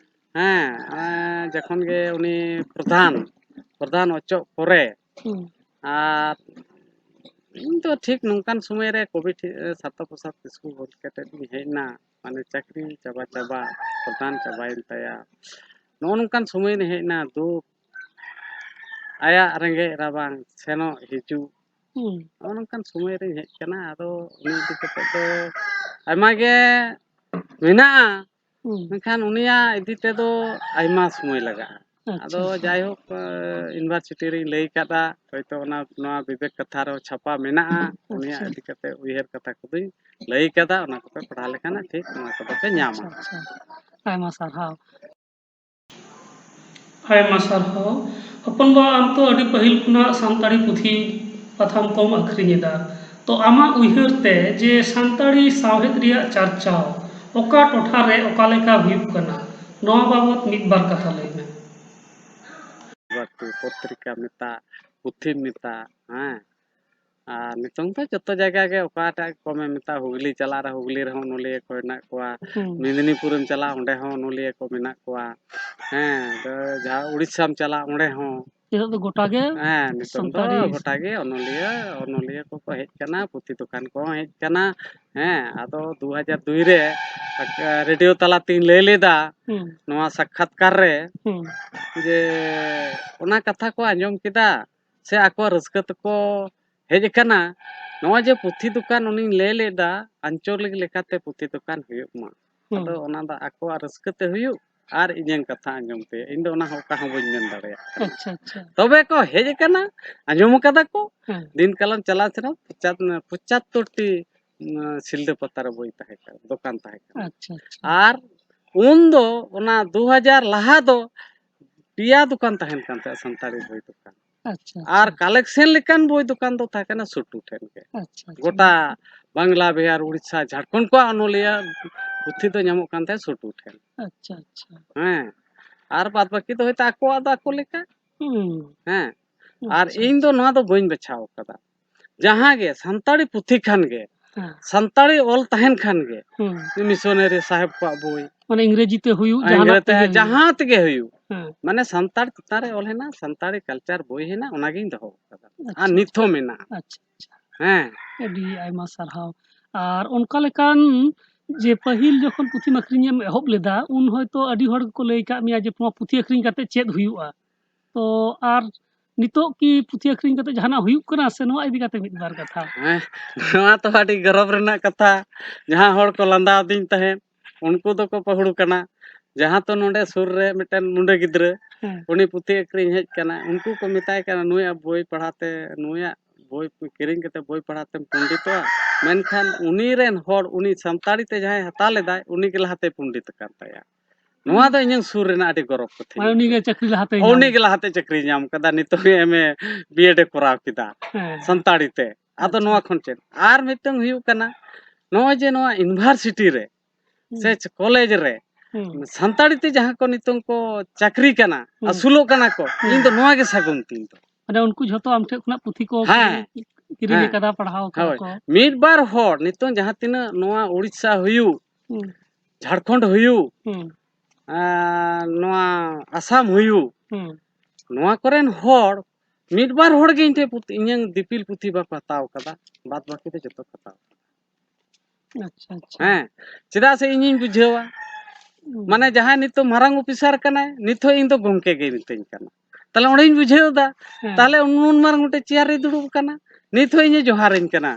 ᱦᱮᱸ, ᱚᱱᱮ ᱡᱚᱠᱷᱚᱱ ᱜᱮ ᱩᱱᱤ ᱯᱨᱚᱫᱷᱟᱱ, ᱯᱨᱚᱫᱷᱟᱱ ᱚᱪᱚᱜ ᱯᱚᱨᱮ, ᱦᱩᱸ᱾ ᱟᱨ ᱤᱧ ᱫᱚ ᱴᱷᱤᱠ ᱱᱚᱝᱠᱟᱱ ᱥᱚᱢᱚᱭ ᱨᱮ ᱠᱚᱵᱤ ᱴᱷᱤ-, ᱥᱟᱛᱛᱚ ᱯᱨᱚᱥᱟᱫᱽ ᱠᱤᱥᱠᱩ ᱜᱚᱡ ᱠᱟᱛᱮᱫ ᱤᱧ ᱦᱮᱡ ᱮᱱᱟ᱾ ᱢᱟᱱᱮ ᱪᱟᱹᱠᱨᱤ ᱪᱟᱵᱟ ᱪᱟᱵᱟ, ᱯᱨᱚᱫᱷᱟᱱ ᱪᱟᱵᱟᱭᱮᱱ ᱛᱟᱭᱟ᱾ ᱱᱚᱜᱼᱚ ᱱᱚᱝᱠᱟᱱ ᱥᱚᱢᱚᱭ ᱨᱮ ᱦᱮᱡ ᱮᱱᱟ, ᱫᱩᱠ, ᱟᱭᱟᱜ ᱨᱮᱸᱜᱮᱡ ᱨᱟᱵᱟᱝ, ᱥᱮᱱᱚᱜ ᱦᱤᱡᱩᱜ, ᱦᱩᱸ᱾ ᱱᱚᱜᱼᱚ ᱱᱚᱝᱠᱟᱱ ᱥᱚᱢᱚᱭ ᱨᱤᱧ ᱦᱮᱡ ᱠᱟᱱᱟ᱾ ᱟᱫᱚ ᱩᱱᱤ ᱤᱫᱤ ᱠᱟᱛᱮᱫ ᱫᱚ ᱟᱭᱢᱟ ᱜᱮ ᱢᱮᱱᱟᱜᱼᱟ, ᱦᱩᱸ᱾ ᱢᱮᱱᱠᱷᱟᱱ ᱩᱱᱤᱭᱟᱜ ᱤᱫᱤ ᱛᱮᱫᱚ ᱟᱭᱢᱟ ᱥᱚᱢᱚᱭ ᱞᱟᱜᱟᱜᱼᱟ᱾ ᱟᱪᱪᱷᱟ, ᱟᱫᱚ ᱟᱪᱪᱷᱟ᱾ ᱡᱟᱭᱦᱳᱠ, ᱮ, ᱤᱭᱩᱱᱤᱵᱷᱟᱨᱥᱤᱴᱤ ᱨᱤᱧ ᱞᱟᱹᱭ ᱠᱟᱫᱟ, ᱦᱚᱭᱛᱳ ᱚᱱᱟ, ᱱᱚᱣᱟ ᱵᱤᱵᱮᱠ ᱠᱟᱛᱷᱟ ᱨᱮᱦᱚᱸ ᱪᱷᱟᱯᱟ ᱢᱮᱱᱟᱜᱼᱟ, ᱩᱱᱤᱭᱟᱜ ᱟᱪᱪᱷᱟ᱾ ᱤᱫᱤ ᱠᱟᱛᱮ ᱩᱭᱦᱟᱹᱨ ᱠᱟᱛᱷᱟ ᱠᱚᱫᱚᱧ ᱞᱟᱹᱭ ᱠᱟᱫᱟ, ᱚᱱᱟ ᱠᱚᱯᱮ ᱯᱟᱲᱦᱟᱣ ᱞᱮᱠᱷᱟᱱ ᱴᱷᱤᱠ ᱱᱚᱣᱟ ᱠᱚᱫᱚ ᱯᱮ ᱧᱟᱢᱟ᱾ ᱟᱪᱪᱷᱟ, ᱟᱪᱪᱷᱟ᱾ ᱟᱭᱢᱟ ᱥᱟᱨᱦᱟᱣ᱾ ᱟᱭᱢᱟ ᱥᱟᱨᱦᱟᱣ᱾ ᱦᱚᱯᱚᱱ ᱵᱟ, ᱟᱢ ᱛᱚ ᱟᱹᱰᱤ ᱯᱟᱹᱦᱤᱞ ᱠᱷᱚᱱᱟᱜ ᱥᱟᱱᱛᱟᱲᱤ ᱯᱩᱛᱷᱤ ᱯᱟᱛᱷᱟᱢ ᱠᱚᱢ ᱟᱹᱠᱷᱨᱤᱧ ᱮᱫᱟ᱾ ᱛᱚ, ᱟᱢᱟᱜ ᱩᱭᱦᱟᱹᱨ ᱛᱮ ᱡᱮ ᱥᱟᱱᱛᱟᱲᱤ ᱥᱟᱶᱦᱮᱫ ᱨᱮᱭᱟᱜ ᱪᱟᱨᱪᱟᱣ ᱚᱠᱟ ᱴᱚᱴᱷᱟ ᱨᱮ ᱚᱠᱟ ᱞᱮᱠᱟ ᱦᱩᱭᱩᱜ ᱠᱟᱱᱟ, ᱱᱚᱣᱟ ᱵᱟᱵᱚᱛ ᱢᱤᱫ ᱵᱟᱨ ᱠᱟᱛᱷᱟ ᱞᱟᱹᱭ ᱢᱮ᱾ ᱵᱟᱹᱲᱛᱤ ᱯᱚᱛᱨᱤᱠᱟ ᱢᱮᱛᱟ, ᱯᱩᱛᱷᱤᱢ ᱢᱮᱛᱟ, ᱦᱮᱸ, ᱟᱨ ᱱᱤᱛᱚᱝ ᱫᱚ ᱡᱚᱛᱚ ᱡᱟᱭᱜᱟ ᱜᱮ ᱚᱠᱟᱴᱟᱜ ᱠᱚᱢᱮ ᱢᱮᱛᱟ, ᱦᱩᱜᱽᱞᱤ ᱪᱟᱞᱟᱜ ᱨᱮ ᱦᱩᱜᱽᱞᱤ ᱨᱮᱦᱚᱸ ᱚᱱᱚᱞᱤᱭᱟᱹ ᱠᱚ ᱦᱮᱱᱟᱜ ᱠᱚᱣᱟ, ᱦᱩᱸ᱾ ᱢᱮᱫᱽᱱᱤᱯᱩᱨᱮᱢ ᱪᱟᱞᱟᱜ, ᱚᱸᱰᱮ ᱦᱚᱸ ᱚᱱᱚᱞᱤᱭᱟᱹ ᱠᱚ ᱢᱮᱱᱟᱜ ᱠᱚᱣᱟ, ᱦᱮᱸ, ᱟᱫᱚ ᱡᱟᱦᱟᱸ ᱩᱲᱤᱥᱥᱟᱢ ᱪᱟᱞᱟᱜ, ᱚᱸᱰᱮ ᱦᱚᱸ᱾ ᱱᱤᱛᱚᱜ ᱫᱚ ᱜᱚᱴᱟ ᱜᱮ ᱦᱮᱸ, ᱱᱤᱛᱚᱝ ᱫᱚ ᱥᱟᱱᱛᱟᱲᱤ᱾ ᱜᱚᱴᱟ ᱜᱮ ᱚᱱᱚᱞᱤᱭᱟᱹ, ᱚᱱᱚᱞᱤᱭᱟᱹ ᱠᱚᱠᱚ ᱦᱮᱡ ᱠᱟᱱᱟ, ᱯᱩᱛᱷᱤ ᱫᱚᱠᱟᱱ ᱠᱚᱦᱚᱸ ᱦᱮᱡ ᱠᱟᱱᱟ᱾ ᱦᱮᱸ, ᱟᱫᱚ ᱫᱩ ᱦᱟᱡᱟᱨ ᱫᱩᱭ ᱨᱮ ᱨᱮᱰᱤᱭᱳ ᱛᱟᱞᱟᱛᱤᱧ ᱞᱟᱹᱭ ᱞᱮᱫᱟ ᱦᱩᱸ᱾ ᱱᱚᱣᱟ ᱥᱟᱠᱠᱷᱟᱛᱠᱟᱨ ᱨᱮ ᱦᱩᱸ᱾ ᱡᱮ ᱚᱱᱟ ᱠᱟᱛᱷᱟ ᱠᱚ ᱟᱸᱡᱚᱢ ᱠᱮᱫᱟ, ᱥᱮ ᱟᱠᱚᱣᱟᱜ ᱨᱟᱹᱥᱠᱟᱹ ᱛᱮᱠᱚ ᱦᱮᱡ ᱟᱠᱟᱱᱟ᱾ ᱱᱚᱜᱼᱚᱭ ᱡᱮ ᱯᱩᱛᱷᱤ ᱫᱚᱠᱟᱱ ᱩᱱᱤᱧ ᱞᱟᱹᱭ ᱞᱮᱫᱟ, ᱟᱧᱪᱚᱞᱤᱠ ᱞᱮᱠᱟᱛᱮ ᱯᱩᱛᱷᱤ ᱫᱚᱠᱟᱱ ᱦᱩᱭᱩᱜ ᱢᱟ᱾ ᱦᱩᱸ᱾ ᱟᱫᱚ ᱚᱱᱟ ᱫᱚ ᱟᱠᱚᱣᱟᱜ ᱨᱟᱹᱥᱠᱟᱹ ᱛᱮ ᱦᱩᱭᱩᱜ ᱟᱨ ᱤᱧᱟᱹᱝ ᱠᱟᱛᱷᱟ ᱟᱸᱡᱚᱢ ᱛᱮ, ᱤᱧ ᱫᱚ ᱚᱱᱟ ᱦᱚᱸ ᱚᱠᱟ ᱦᱚᱸ ᱵᱟᱹᱧ ᱢᱮᱱ ᱫᱟᱲᱮᱭᱟᱜ ᱠᱟᱱᱟ᱾ ᱟᱪᱪᱷᱟ, ᱟᱪᱪᱷᱟ᱾ ᱛᱚᱵᱮ ᱠᱚ ᱦᱮᱡ ᱟᱠᱟᱱᱟ, ᱟᱸᱡᱚᱢ ᱟᱠᱟᱫᱟ ᱠᱚ, ᱦᱮᱸ᱾ ᱫᱤᱱ ᱠᱟᱞᱚᱢ ᱪᱟᱞᱟᱣ ᱥᱮᱱᱚᱜ ᱯᱚᱸᱪᱟᱛ-, ᱯᱚᱸᱪᱟᱛᱛᱳᱨ ᱴᱤ, ᱩᱸ, ᱥᱤᱞᱫᱟᱹ ᱯᱟᱛᱟ ᱨᱮ ᱵᱳᱭ ᱛᱟᱦᱮᱸ ᱠᱟᱱᱟ, ᱫᱚᱠᱟᱱ ᱛᱟᱦᱮᱸ ᱠᱟᱱᱟ᱾ ᱟᱪᱪᱷᱟ, ᱟᱪᱪᱷᱟ᱾ ᱟᱨ ᱩᱱ ᱫᱚ ᱚᱱᱟ ᱫᱩ ᱦᱟᱡᱟᱨ ᱞᱟᱦᱟ ᱫᱚ ᱯᱮᱭᱟ ᱫᱚᱠᱟᱱ ᱛᱟᱦᱮᱱ ᱠᱟᱱ ᱛᱟᱦᱮᱸᱫ, ᱥᱟᱱᱛᱟᱲᱤ ᱵᱳᱭ ᱫᱚᱠᱟᱱ᱾ ᱟᱪᱪᱷᱟ, ᱟᱨ ᱟᱪᱪᱷᱟ᱾ ᱠᱟᱞᱮᱠᱥᱮᱱ ᱞᱮᱠᱟᱱ ᱵᱳᱭ ᱫᱚᱠᱟᱱ ᱫᱚ ᱛᱟᱦᱮᱸ ᱠᱟᱱᱟ ᱥᱩᱴᱩ ᱴᱷᱮᱱ ᱜᱮ᱾ ᱟᱪᱪᱷᱟ, ᱟᱪᱪᱷᱟ᱾ ᱜᱚᱴᱟ ᱵᱟᱝᱞᱟ, ᱵᱤᱦᱟᱨ, ᱩᱲᱤᱥᱥᱟ, ᱡᱷᱟᱲᱠᱷᱚᱸᱰ ᱠᱚᱣᱟᱜ ᱚᱱᱚᱞᱤᱭᱟᱹ ᱯᱩᱛᱷᱤ ᱫᱚ ᱧᱟᱢᱚᱜ ᱠᱟᱱ ᱛᱟᱦᱮᱸᱫ ᱥᱩᱴᱩ ᱴᱷᱮᱱ᱾ ᱟᱪᱪᱷᱟ, ᱟᱪᱪᱷᱟ᱾ ᱦᱮᱸ, ᱟᱨ ᱵᱟᱫ ᱵᱟᱹᱠᱤ ᱫᱚ ᱦᱚᱭᱛᱳ ᱟᱠᱚᱣᱟᱜ ᱫᱚ ᱟᱠᱚ ᱞᱮᱠᱟ᱾ ᱦᱩᱸ᱾ ᱦᱮᱸ, ᱟᱨ ᱟᱪᱪᱷᱟ, ᱤᱧ ᱫᱚ ᱟᱪᱪᱷᱟ᱾ ᱱᱚᱣᱟ ᱫᱚ ᱵᱟᱹᱧ ᱵᱟᱪᱷᱟᱣ ᱠᱟᱫᱟ᱾ ᱡᱟᱦᱟᱸ ᱜᱮ ᱥᱟᱱᱛᱟᱲᱤ ᱯᱩᱛᱷᱤ ᱠᱷᱟᱱ ᱜᱮ, ᱦᱮᱸ᱾ ᱥᱟᱱᱛᱟᱲᱤ ᱚᱞ ᱛᱟᱦᱮᱱ ᱠᱷᱟᱱ ᱜᱮ, ᱦᱩᱸ᱾ ᱢᱤᱥᱚᱱᱟᱨᱤ ᱥᱟᱦᱮᱵ ᱠᱚᱣᱟᱜ ᱵᱳᱭ, ᱢᱟᱱᱮ ᱤᱝᱨᱮᱡᱤ ᱛᱮ ᱦᱩᱭᱩᱜ, ᱤᱝᱨᱮᱡᱤ ᱡᱟᱦᱟᱱᱟᱜ ᱛᱮ ᱛᱮᱜᱮ ᱦᱩᱭᱩᱜ᱾ ᱡᱟᱦᱟᱸ ᱛᱮᱜᱮ ᱦᱩᱭᱩᱜ, ᱦᱮᱸ᱾ ᱢᱟᱱᱮ ᱥᱟᱱᱛᱟᱲ ᱪᱮᱛᱟᱱ ᱨᱮ ᱚᱞ ᱦᱮᱱᱟᱜ, ᱥᱟᱱᱛᱟᱲᱤ ᱠᱟᱞᱪᱟᱨ ᱵᱳᱭ ᱦᱮᱱᱟᱜ, ᱚᱱᱟᱜᱤᱧ ᱫᱚᱦᱚ ᱠᱟᱫᱟ᱾ ᱟᱨ ᱟᱪᱪᱷᱟ, ᱱᱤᱛ ᱟᱪᱪᱷᱟ᱾ ᱦᱚᱸ ᱢᱮᱱᱟᱜᱼᱟ᱾ ᱟᱪᱪᱷᱟ, ᱟᱪᱪᱷᱟ᱾ ᱦᱮᱸ᱾ ᱟᱹᱰᱤ ᱟᱭᱢᱟ ᱥᱟᱨᱦᱟᱣ᱾ ᱟᱨ ᱚᱱᱠᱟ ᱞᱮᱠᱟᱱ ᱡᱮ ᱯᱟᱹᱦᱤᱞ ᱡᱚᱠᱷᱚᱱ ᱯᱩᱛᱷᱤᱢ ᱟᱹᱠᱷᱨᱤᱧᱮᱢ ᱮᱦᱚᱵ ᱞᱮᱫᱟ, ᱩᱱ ᱦᱚᱭᱛᱳ ᱟᱹᱰᱤ ᱦᱚᱲ ᱜᱮᱠᱚ ᱞᱟᱹᱭ ᱠᱟᱜ ᱢᱮᱭᱟ ᱡᱮ, "ᱱᱚᱣᱟ ᱯᱩᱛᱷᱤ ᱟᱹᱠᱷᱨᱤᱧ ᱠᱟᱛᱮ ᱪᱮᱫ ᱦᱩᱭᱩᱜᱼᱟ?" ᱛᱚ, ᱟᱨ ᱱᱤᱛᱚᱜ ᱠᱤ ᱯᱩᱛᱷᱤ ᱟᱹᱠᱷᱨᱤᱧ ᱠᱟᱛᱮ ᱡᱟᱦᱟᱱᱟᱜ ᱦᱩᱭᱩᱜ ᱠᱟᱱᱟ, ᱥᱮ ᱱᱚᱣᱟ ᱤᱫᱤ ᱠᱟᱛᱮ ᱢᱤᱫ ᱵᱟᱨ ᱠᱟᱛᱷᱟ? ᱦᱮᱸ, ᱱᱚᱣᱟ ᱛᱚ ᱟᱹᱰᱤ ᱜᱚᱨᱚᱵᱽ ᱨᱮᱱᱟᱜ ᱠᱟᱛᱷᱟ᱾ ᱡᱟᱦᱟᱸ ᱦᱚᱲ ᱠᱚ ᱞᱟᱸᱫᱟ ᱟᱹᱫᱤᱧ ᱛᱟᱦᱮᱸᱫ, ᱩᱱᱠᱩ ᱫᱚᱠᱚ ᱯᱟᱹᱦᱩᱲ ᱠᱟᱱᱟ᱾ ᱡᱟᱦᱟᱸ ᱛᱚ ᱱᱚᱰᱮ ᱥᱩᱨ ᱨᱮ ᱢᱤᱫᱴᱮᱱ ᱢᱩᱸᱰᱟᱹ ᱜᱤᱫᱽᱨᱟᱹ, ᱦᱮᱸ᱾ ᱩᱱᱤ ᱯᱩᱛᱷᱤ ᱟᱹᱠᱷᱨᱤᱧ ᱦᱮᱡ ᱠᱟᱱᱟ, ᱩᱱᱠᱩ ᱠᱚ ᱢᱮᱛᱟᱭ ᱠᱟᱱᱟ, "ᱱᱩᱭᱟᱜ ᱵᱳᱭ ᱯᱟᱲᱦᱟᱣ ᱛᱮ, ᱱᱩᱭᱟᱜ ᱵᱳᱭ ᱠᱤᱨᱤᱧ ᱠᱟᱛᱮ ᱵᱳᱭ ᱯᱟᱲᱦᱟᱣ ᱛᱮᱢ ᱯᱚᱱᱰᱤᱛᱚᱜᱼᱟ?" ᱢᱮᱱᱠᱷᱟᱱ ᱩᱱᱤ ᱨᱮᱱ ᱦᱚᱲ, ᱩᱱᱤ ᱥᱟᱱᱛᱟᱲᱤ ᱛᱮ ᱡᱟᱦᱟᱸᱭ ᱦᱟᱛᱟᱣ ᱞᱮᱫᱟᱭ, ᱩᱱᱤ ᱜᱮ ᱞᱟᱦᱟᱛᱮᱭ ᱯᱚᱱᱰᱤᱛ ᱟᱠᱟᱱ ᱛᱟᱭᱟ᱾ ᱱᱚᱣᱟ ᱫᱚ ᱤᱧᱟᱹᱝ ᱥᱩᱨ ᱨᱮᱱᱟᱜ ᱟᱹᱰᱤ ᱜᱚᱨᱚᱵᱽ ᱠᱟᱛᱷᱟ᱾ ᱢᱟᱱᱮ ᱩᱱᱤ ᱜᱮ ᱪᱟᱹᱠᱨᱤ ᱞᱟᱦᱟᱛᱮᱭ ᱧᱟᱢ ᱩᱱᱤ ᱜᱮ ᱞᱟᱦᱟᱛᱮ ᱪᱟᱹᱠᱨᱤ ᱧᱟᱢ ᱠᱟᱫᱟ, ᱱᱤᱛᱚᱜ ᱮᱢ ᱮ ᱵᱤ ᱮᱰ ᱮ ᱠᱚᱨᱟᱣ ᱠᱮᱫᱟ᱾ ᱦᱮᱸ᱾ ᱥᱟᱱᱛᱟᱲᱤ ᱛᱮ᱾ ᱟᱫᱚ ᱟᱪᱪᱷᱟ᱾ ᱱᱚᱣᱟ ᱠᱷᱚᱱ ᱪᱮᱫ? ᱟᱨ ᱢᱤᱫᱴᱟᱝ ᱦᱩᱭᱩᱜ ᱠᱟᱱᱟ, ᱱᱚᱜᱼᱚᱭ ᱡᱮ ᱱᱚᱣᱟ ᱤᱭᱩᱱᱤᱵᱷᱟᱨᱥᱤᱴᱤ ᱨᱮ ᱦᱩᱸ᱾ ᱥᱮ ᱠᱚᱞᱮᱡᱽ ᱨᱮ ᱦᱩᱸ᱾ ᱥᱟᱱᱛᱟᱲᱤ ᱛᱮ ᱡᱟᱦᱟᱸ ᱠᱚ ᱱᱤᱛᱚᱝ ᱠᱚ ᱪᱟᱹᱠᱨᱤ ᱠᱟᱱᱟ, ᱦᱩᱸ᱾ ᱟᱹᱥᱩᱞᱚᱜ ᱠᱟᱱᱟ ᱠᱚ, ᱦᱩᱸ᱾ ᱤᱧ ᱫᱚ ᱱᱚᱣᱟ ᱜᱮ ᱥᱟᱹᱜᱩᱱ ᱛᱤᱧ ᱫᱚ᱾ ᱢᱟᱱᱮ ᱩᱱᱠᱩ ᱡᱷᱚᱛᱚ ᱟᱢ ᱴᱷᱮᱱ ᱠᱷᱚᱱᱟᱜ ᱯᱩᱛᱷᱤ ᱠᱚ ᱦᱮᱸ᱾ ᱠᱤᱨᱤᱧ, ᱠᱤᱨᱤᱧ ᱦᱮᱸ᱾ ᱟᱠᱟᱫᱟ, ᱯᱟᱲᱦᱟᱣ ᱟᱠᱟᱫᱟ ᱦᱳᱭ᱾ ᱠᱚ᱾ ᱢᱤᱫ ᱵᱟᱨ ᱦᱚᱲ ᱱᱤᱛᱚᱝ ᱡᱟᱦᱟᱸ ᱛᱤᱱᱟᱹᱜ ᱱᱚᱣᱟ ᱩᱲᱤᱥᱥᱟ ᱦᱩᱭᱩᱜ, ᱦᱩᱸ᱾ ᱡᱷᱟᱲᱠᱷᱚᱸᱰ ᱦᱩᱭᱩᱜ, ᱦᱩᱸ᱾ ᱟᱨ ᱱᱚᱣᱟ ᱟᱥᱟᱢ ᱦᱩᱭᱩᱜ, ᱦᱩᱸ᱾ ᱱᱚᱣᱟ ᱠᱚᱨᱮᱱ ᱦᱚᱲ ᱢᱤᱫ ᱵᱟᱨ ᱦᱚᱲ ᱜᱮ ᱤᱧ ᱴᱷᱮᱱ ᱯᱩᱛᱷᱤ, ᱤᱧᱟᱹᱝ ᱫᱤᱯᱤᱞ ᱯᱩᱛᱷᱤ ᱵᱟᱠᱚ ᱦᱟᱛᱟᱣ ᱠᱟᱫᱟ, ᱵᱟᱫ ᱵᱟᱹᱠᱤ ᱫᱚ ᱡᱚᱛᱚ ᱠᱚ ᱦᱟᱛᱟᱣ ᱠᱟᱫᱟ᱾ ᱟᱪᱪᱷᱟ, ᱟᱪᱪᱷᱟ᱾ ᱦᱮᱸ, ᱪᱮᱫᱟᱜ ᱥᱮ ᱤᱧᱤᱧ ᱵᱩᱡᱷᱟᱹᱣᱟ, ᱦᱩᱸ᱾ ᱢᱟᱱᱮ ᱡᱟᱦᱟᱸᱭ ᱱᱤᱛᱚᱜ ᱢᱟᱨᱟᱝ ᱚᱯᱷᱤᱥᱟᱨ ᱠᱟᱱᱟᱭ, ᱱᱤᱛ ᱦᱚᱸ ᱤᱧ ᱫᱚ ᱜᱚᱢᱠᱮ ᱜᱮᱭ ᱢᱤᱛᱟᱹᱧ ᱠᱟᱱᱟ᱾ ᱛᱟᱦᱞᱮ ᱚᱸᱰᱮᱧ ᱵᱩᱡᱷᱟᱹᱣ ᱮᱫᱟ, ᱦᱮᱸ᱾ ᱛᱟᱦᱞᱮ ᱩᱱ ᱢᱟᱨᱟᱝ ᱢᱤᱫᱴᱮᱡ ᱪᱮᱭᱟᱨ ᱨᱮᱭ ᱫᱩᱲᱩᱵ ᱠᱟᱱᱟ, ᱱᱤᱛ ᱦᱚᱸ ᱤᱧᱮ ᱡᱚᱦᱟᱨᱟᱹᱧ ᱠᱟᱱᱟ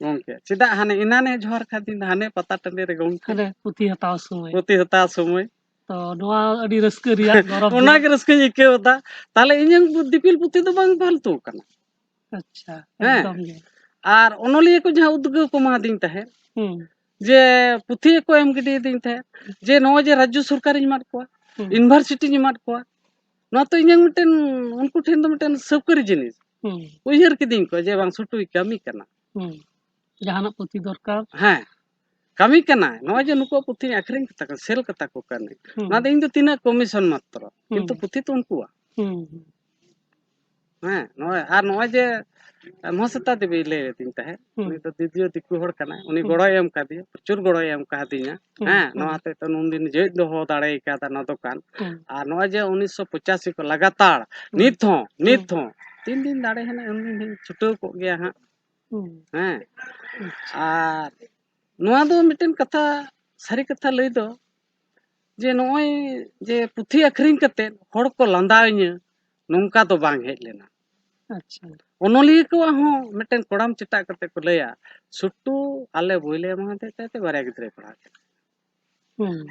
ᱜᱚᱢᱠᱮ᱾ ᱪᱮᱫᱟᱜ ᱦᱟᱱᱮ ᱮᱱᱟᱱᱮ ᱡᱚᱦᱟᱨ ᱠᱷᱟᱱ ᱫᱤᱱ ᱫᱚ ᱦᱟᱱᱮ ᱯᱟᱛᱟ ᱴᱟᱺᱰᱤ ᱨᱮ ᱜᱚᱢᱠᱮ᱾ ᱦᱟᱱᱮ ᱯᱩᱛᱷᱤ ᱦᱟᱛᱟᱣ ᱥᱚᱢᱚᱭ᱾ ᱯᱩᱛᱷᱤ ᱦᱟᱛᱟᱣ ᱥᱚᱢᱚᱭ᱾ ᱛᱚ ᱱᱚᱣᱟ ᱟᱹᱰᱤ ᱨᱟᱹᱥᱠᱟᱹ ᱨᱮᱭᱟᱜ ᱜᱚᱨᱚᱵᱽ ᱚᱱᱟ ᱨᱮᱭᱟᱜ᱾ ᱜᱮ ᱨᱟᱹᱥᱠᱟᱹᱧ ᱟᱹᱭᱠᱟᱹᱣ ᱮᱫᱟ᱾ ᱛᱟᱦᱞᱮ ᱤᱧᱟᱹᱝ ᱫᱤᱯᱤᱞ ᱯᱩᱛᱷᱤ ᱫᱚ ᱵᱟᱝ ᱯᱷᱟᱞᱛᱩ ᱠᱟᱱᱟ᱾ ᱟᱪᱪᱷᱟ, ᱦᱮᱸ᱾ ᱮᱠᱫᱚᱢ ᱜᱮ᱾ ᱟᱨ ᱚᱱᱚᱞᱤᱭᱟᱹ ᱠᱚ ᱡᱟᱦᱟᱸ ᱩᱫᱽᱜᱟᱹᱣ ᱠᱚ ᱮᱢᱟᱫᱤᱧ ᱛᱟᱦᱮᱸᱫ, ᱦᱩᱸ᱾ ᱡᱮ ᱯᱩᱛᱷᱤ ᱠᱚ ᱮᱢ ᱜᱤᱰᱤᱭᱟᱫᱤᱧ ᱛᱟᱦᱮᱸᱫ, ᱡᱮ ᱱᱚᱜᱼᱚᱭ ᱡᱮ ᱨᱟᱡᱽᱡᱚ ᱥᱚᱨᱠᱟᱨᱤᱧ ᱮᱢᱟᱫ ᱠᱚᱣᱟ, ᱦᱩᱸ᱾ ᱤᱭᱩᱱᱤᱵᱷᱟᱨᱥᱤᱴᱤᱧ ᱮᱢᱟᱫ ᱠᱚᱣᱟ, ᱱᱚᱣᱟ ᱛᱚ ᱤᱧᱟᱹᱝ ᱢᱤᱫᱴᱮᱱ, ᱩᱱᱠᱩ ᱴᱷᱮᱱ ᱫᱚ ᱢᱤᱫᱴᱮᱱ ᱥᱟᱹᱣᱠᱟᱹᱨᱤ ᱡᱤᱱᱤᱥ᱾ ᱦᱩᱸ᱾ ᱩᱭᱦᱟᱹᱨ ᱠᱤᱫᱤᱧ ᱠᱚ ᱡᱮ ᱵᱟᱝ ᱥᱩᱴᱩᱭ ᱠᱟᱹᱢᱤ ᱠᱟᱱᱟ᱾ ᱦᱩᱸ᱾ ᱡᱟᱦᱟᱱᱟᱜ ᱯᱩᱛᱷᱤ ᱫᱚᱨᱠᱟᱨ᱾ ᱦᱮᱸ, ᱠᱟᱹᱢᱤ ᱠᱟᱱᱟᱭ᱾ ᱱᱚᱜᱼᱚᱭ ᱡᱮ ᱱᱩᱠᱩᱣᱟᱜ ᱯᱩᱛᱷᱤᱧ ᱟᱠᱷᱨᱤᱧ ᱠᱟᱛᱟ ᱠᱚ, ᱥᱮᱞ ᱠᱟᱛᱟ ᱠᱚ ᱠᱟᱹᱱᱟᱹᱧ, ᱦᱩᱸ᱾ ᱱᱚᱣᱟ ᱫᱚ ᱤᱧ ᱫᱚ ᱛᱤᱱᱟᱹᱜ ᱠᱚᱢᱤᱥᱚᱱ ᱢᱟᱛᱨᱚ, ᱠᱤᱱᱛᱩ ᱦᱩᱸ᱾ ᱯᱩᱛᱷᱤ ᱛᱚ ᱩᱱᱠᱩᱣᱟᱜ᱾ ᱦᱩᱸ, ᱦᱩᱸ᱾ ᱦᱮᱸ, ᱱᱚᱜᱼᱚᱭ, ᱟᱨ ᱱᱚᱜᱼᱚᱭ ᱡᱮ ᱢᱚᱦᱟᱥᱮᱛᱟ ᱫᱮᱵᱤᱭ ᱞᱟᱹᱭ ᱟᱹᱫᱤᱧ ᱛᱟᱦᱮᱸᱫ, ᱦᱩᱸ᱾ ᱩᱱᱤ ᱫᱚ ᱫᱤᱫᱤᱭᱚ ᱫᱤᱠᱩ ᱦᱚᱲ ᱠᱟᱱᱟᱭ, ᱩᱱᱤ ᱦᱩᱸ᱾ ᱜᱚᱲᱚᱭ ᱮᱢ ᱠᱟᱫᱮᱭᱟ, ᱯᱨᱚᱪᱩᱨ ᱜᱚᱲᱚᱭ ᱮᱢ ᱠᱟᱫᱤᱧᱟ᱾ ᱦᱩᱸ, ᱦᱮᱸ, ᱦᱩᱸ᱾ ᱱᱚᱣᱟ ᱦᱚᱛᱮᱡ ᱛᱮ ᱱᱩᱱᱫᱤᱱ ᱡᱮᱣᱮᱫ ᱫᱚᱦᱚ ᱫᱟᱲᱮ ᱠᱟᱫᱟ ᱱᱚᱣᱟ ᱫᱚᱠᱟᱱ᱾ ᱦᱩᱸ᱾ ᱟᱨ ᱱᱚᱜᱼᱚᱭ ᱡᱮ ᱩᱱᱤᱥᱥᱚ ᱯᱚᱸᱪᱟᱥᱤ ᱠᱚ ᱞᱟᱜᱟᱛᱟᱨ, ᱦᱩᱸ᱾ ᱱᱤᱛ ᱦᱚᱸ, ᱱᱤᱛ ᱦᱩᱸ᱾ ᱦᱚᱸ, ᱛᱤᱱ ᱫᱤᱱ ᱫᱟᱲᱮ ᱦᱮᱱᱟᱜ, ᱩᱱ ᱫᱤᱱ ᱦᱚᱸᱧ ᱪᱷᱩᱴᱟᱹᱣ ᱠᱚᱜ ᱜᱮᱭᱟ ᱦᱟᱸᱜ᱾ ᱦᱩᱸ᱾ ᱦᱮᱸ᱾ ᱟᱪᱪᱷᱟ᱾ ᱟᱨ ᱱᱚᱣᱟ ᱫᱚ ᱢᱤᱫᱴᱮᱱ ᱠᱟᱛᱷᱟ, ᱥᱟᱹᱨᱤ ᱠᱟᱛᱷᱟ ᱞᱟᱹᱭ ᱫᱚ, ᱡᱮ ᱱᱚᱜᱼᱚᱭ ᱡᱮ ᱯᱩᱛᱷᱤ ᱟᱹᱠᱷᱨᱤᱧ ᱠᱟᱛᱮᱫ ᱦᱚᱲ ᱠᱚ ᱞᱟᱸᱫᱟᱣᱤᱧᱟᱹ, ᱱᱚᱝᱠᱟ ᱫᱚ ᱵᱟᱝ ᱦᱮᱡ ᱞᱮᱱᱟ᱾ ᱟᱪᱪᱷᱟ᱾ ᱚᱱᱚᱞᱤᱭᱟᱹ ᱠᱚᱣᱟᱜ ᱦᱚᱸ ᱢᱤᱫᱴᱮᱱ ᱠᱚᱲᱟᱢ ᱪᱮᱴᱟᱜ ᱠᱟᱛᱮ ᱠᱚ ᱞᱟᱹᱭᱟ, "ᱥᱩᱴᱴᱩ ᱟᱞᱮ ᱵᱳᱭ ᱞᱮ ᱮᱢᱟ ᱦᱟᱫᱮ ᱛᱟᱦᱮᱸ ᱛᱮ ᱵᱟᱨᱭᱟ ᱜᱤᱫᱽᱨᱟᱹᱭ ᱯᱟᱲᱦᱟᱣ ᱠᱮᱫ ᱠᱤᱱᱟ᱾" ᱦᱩᱸ᱾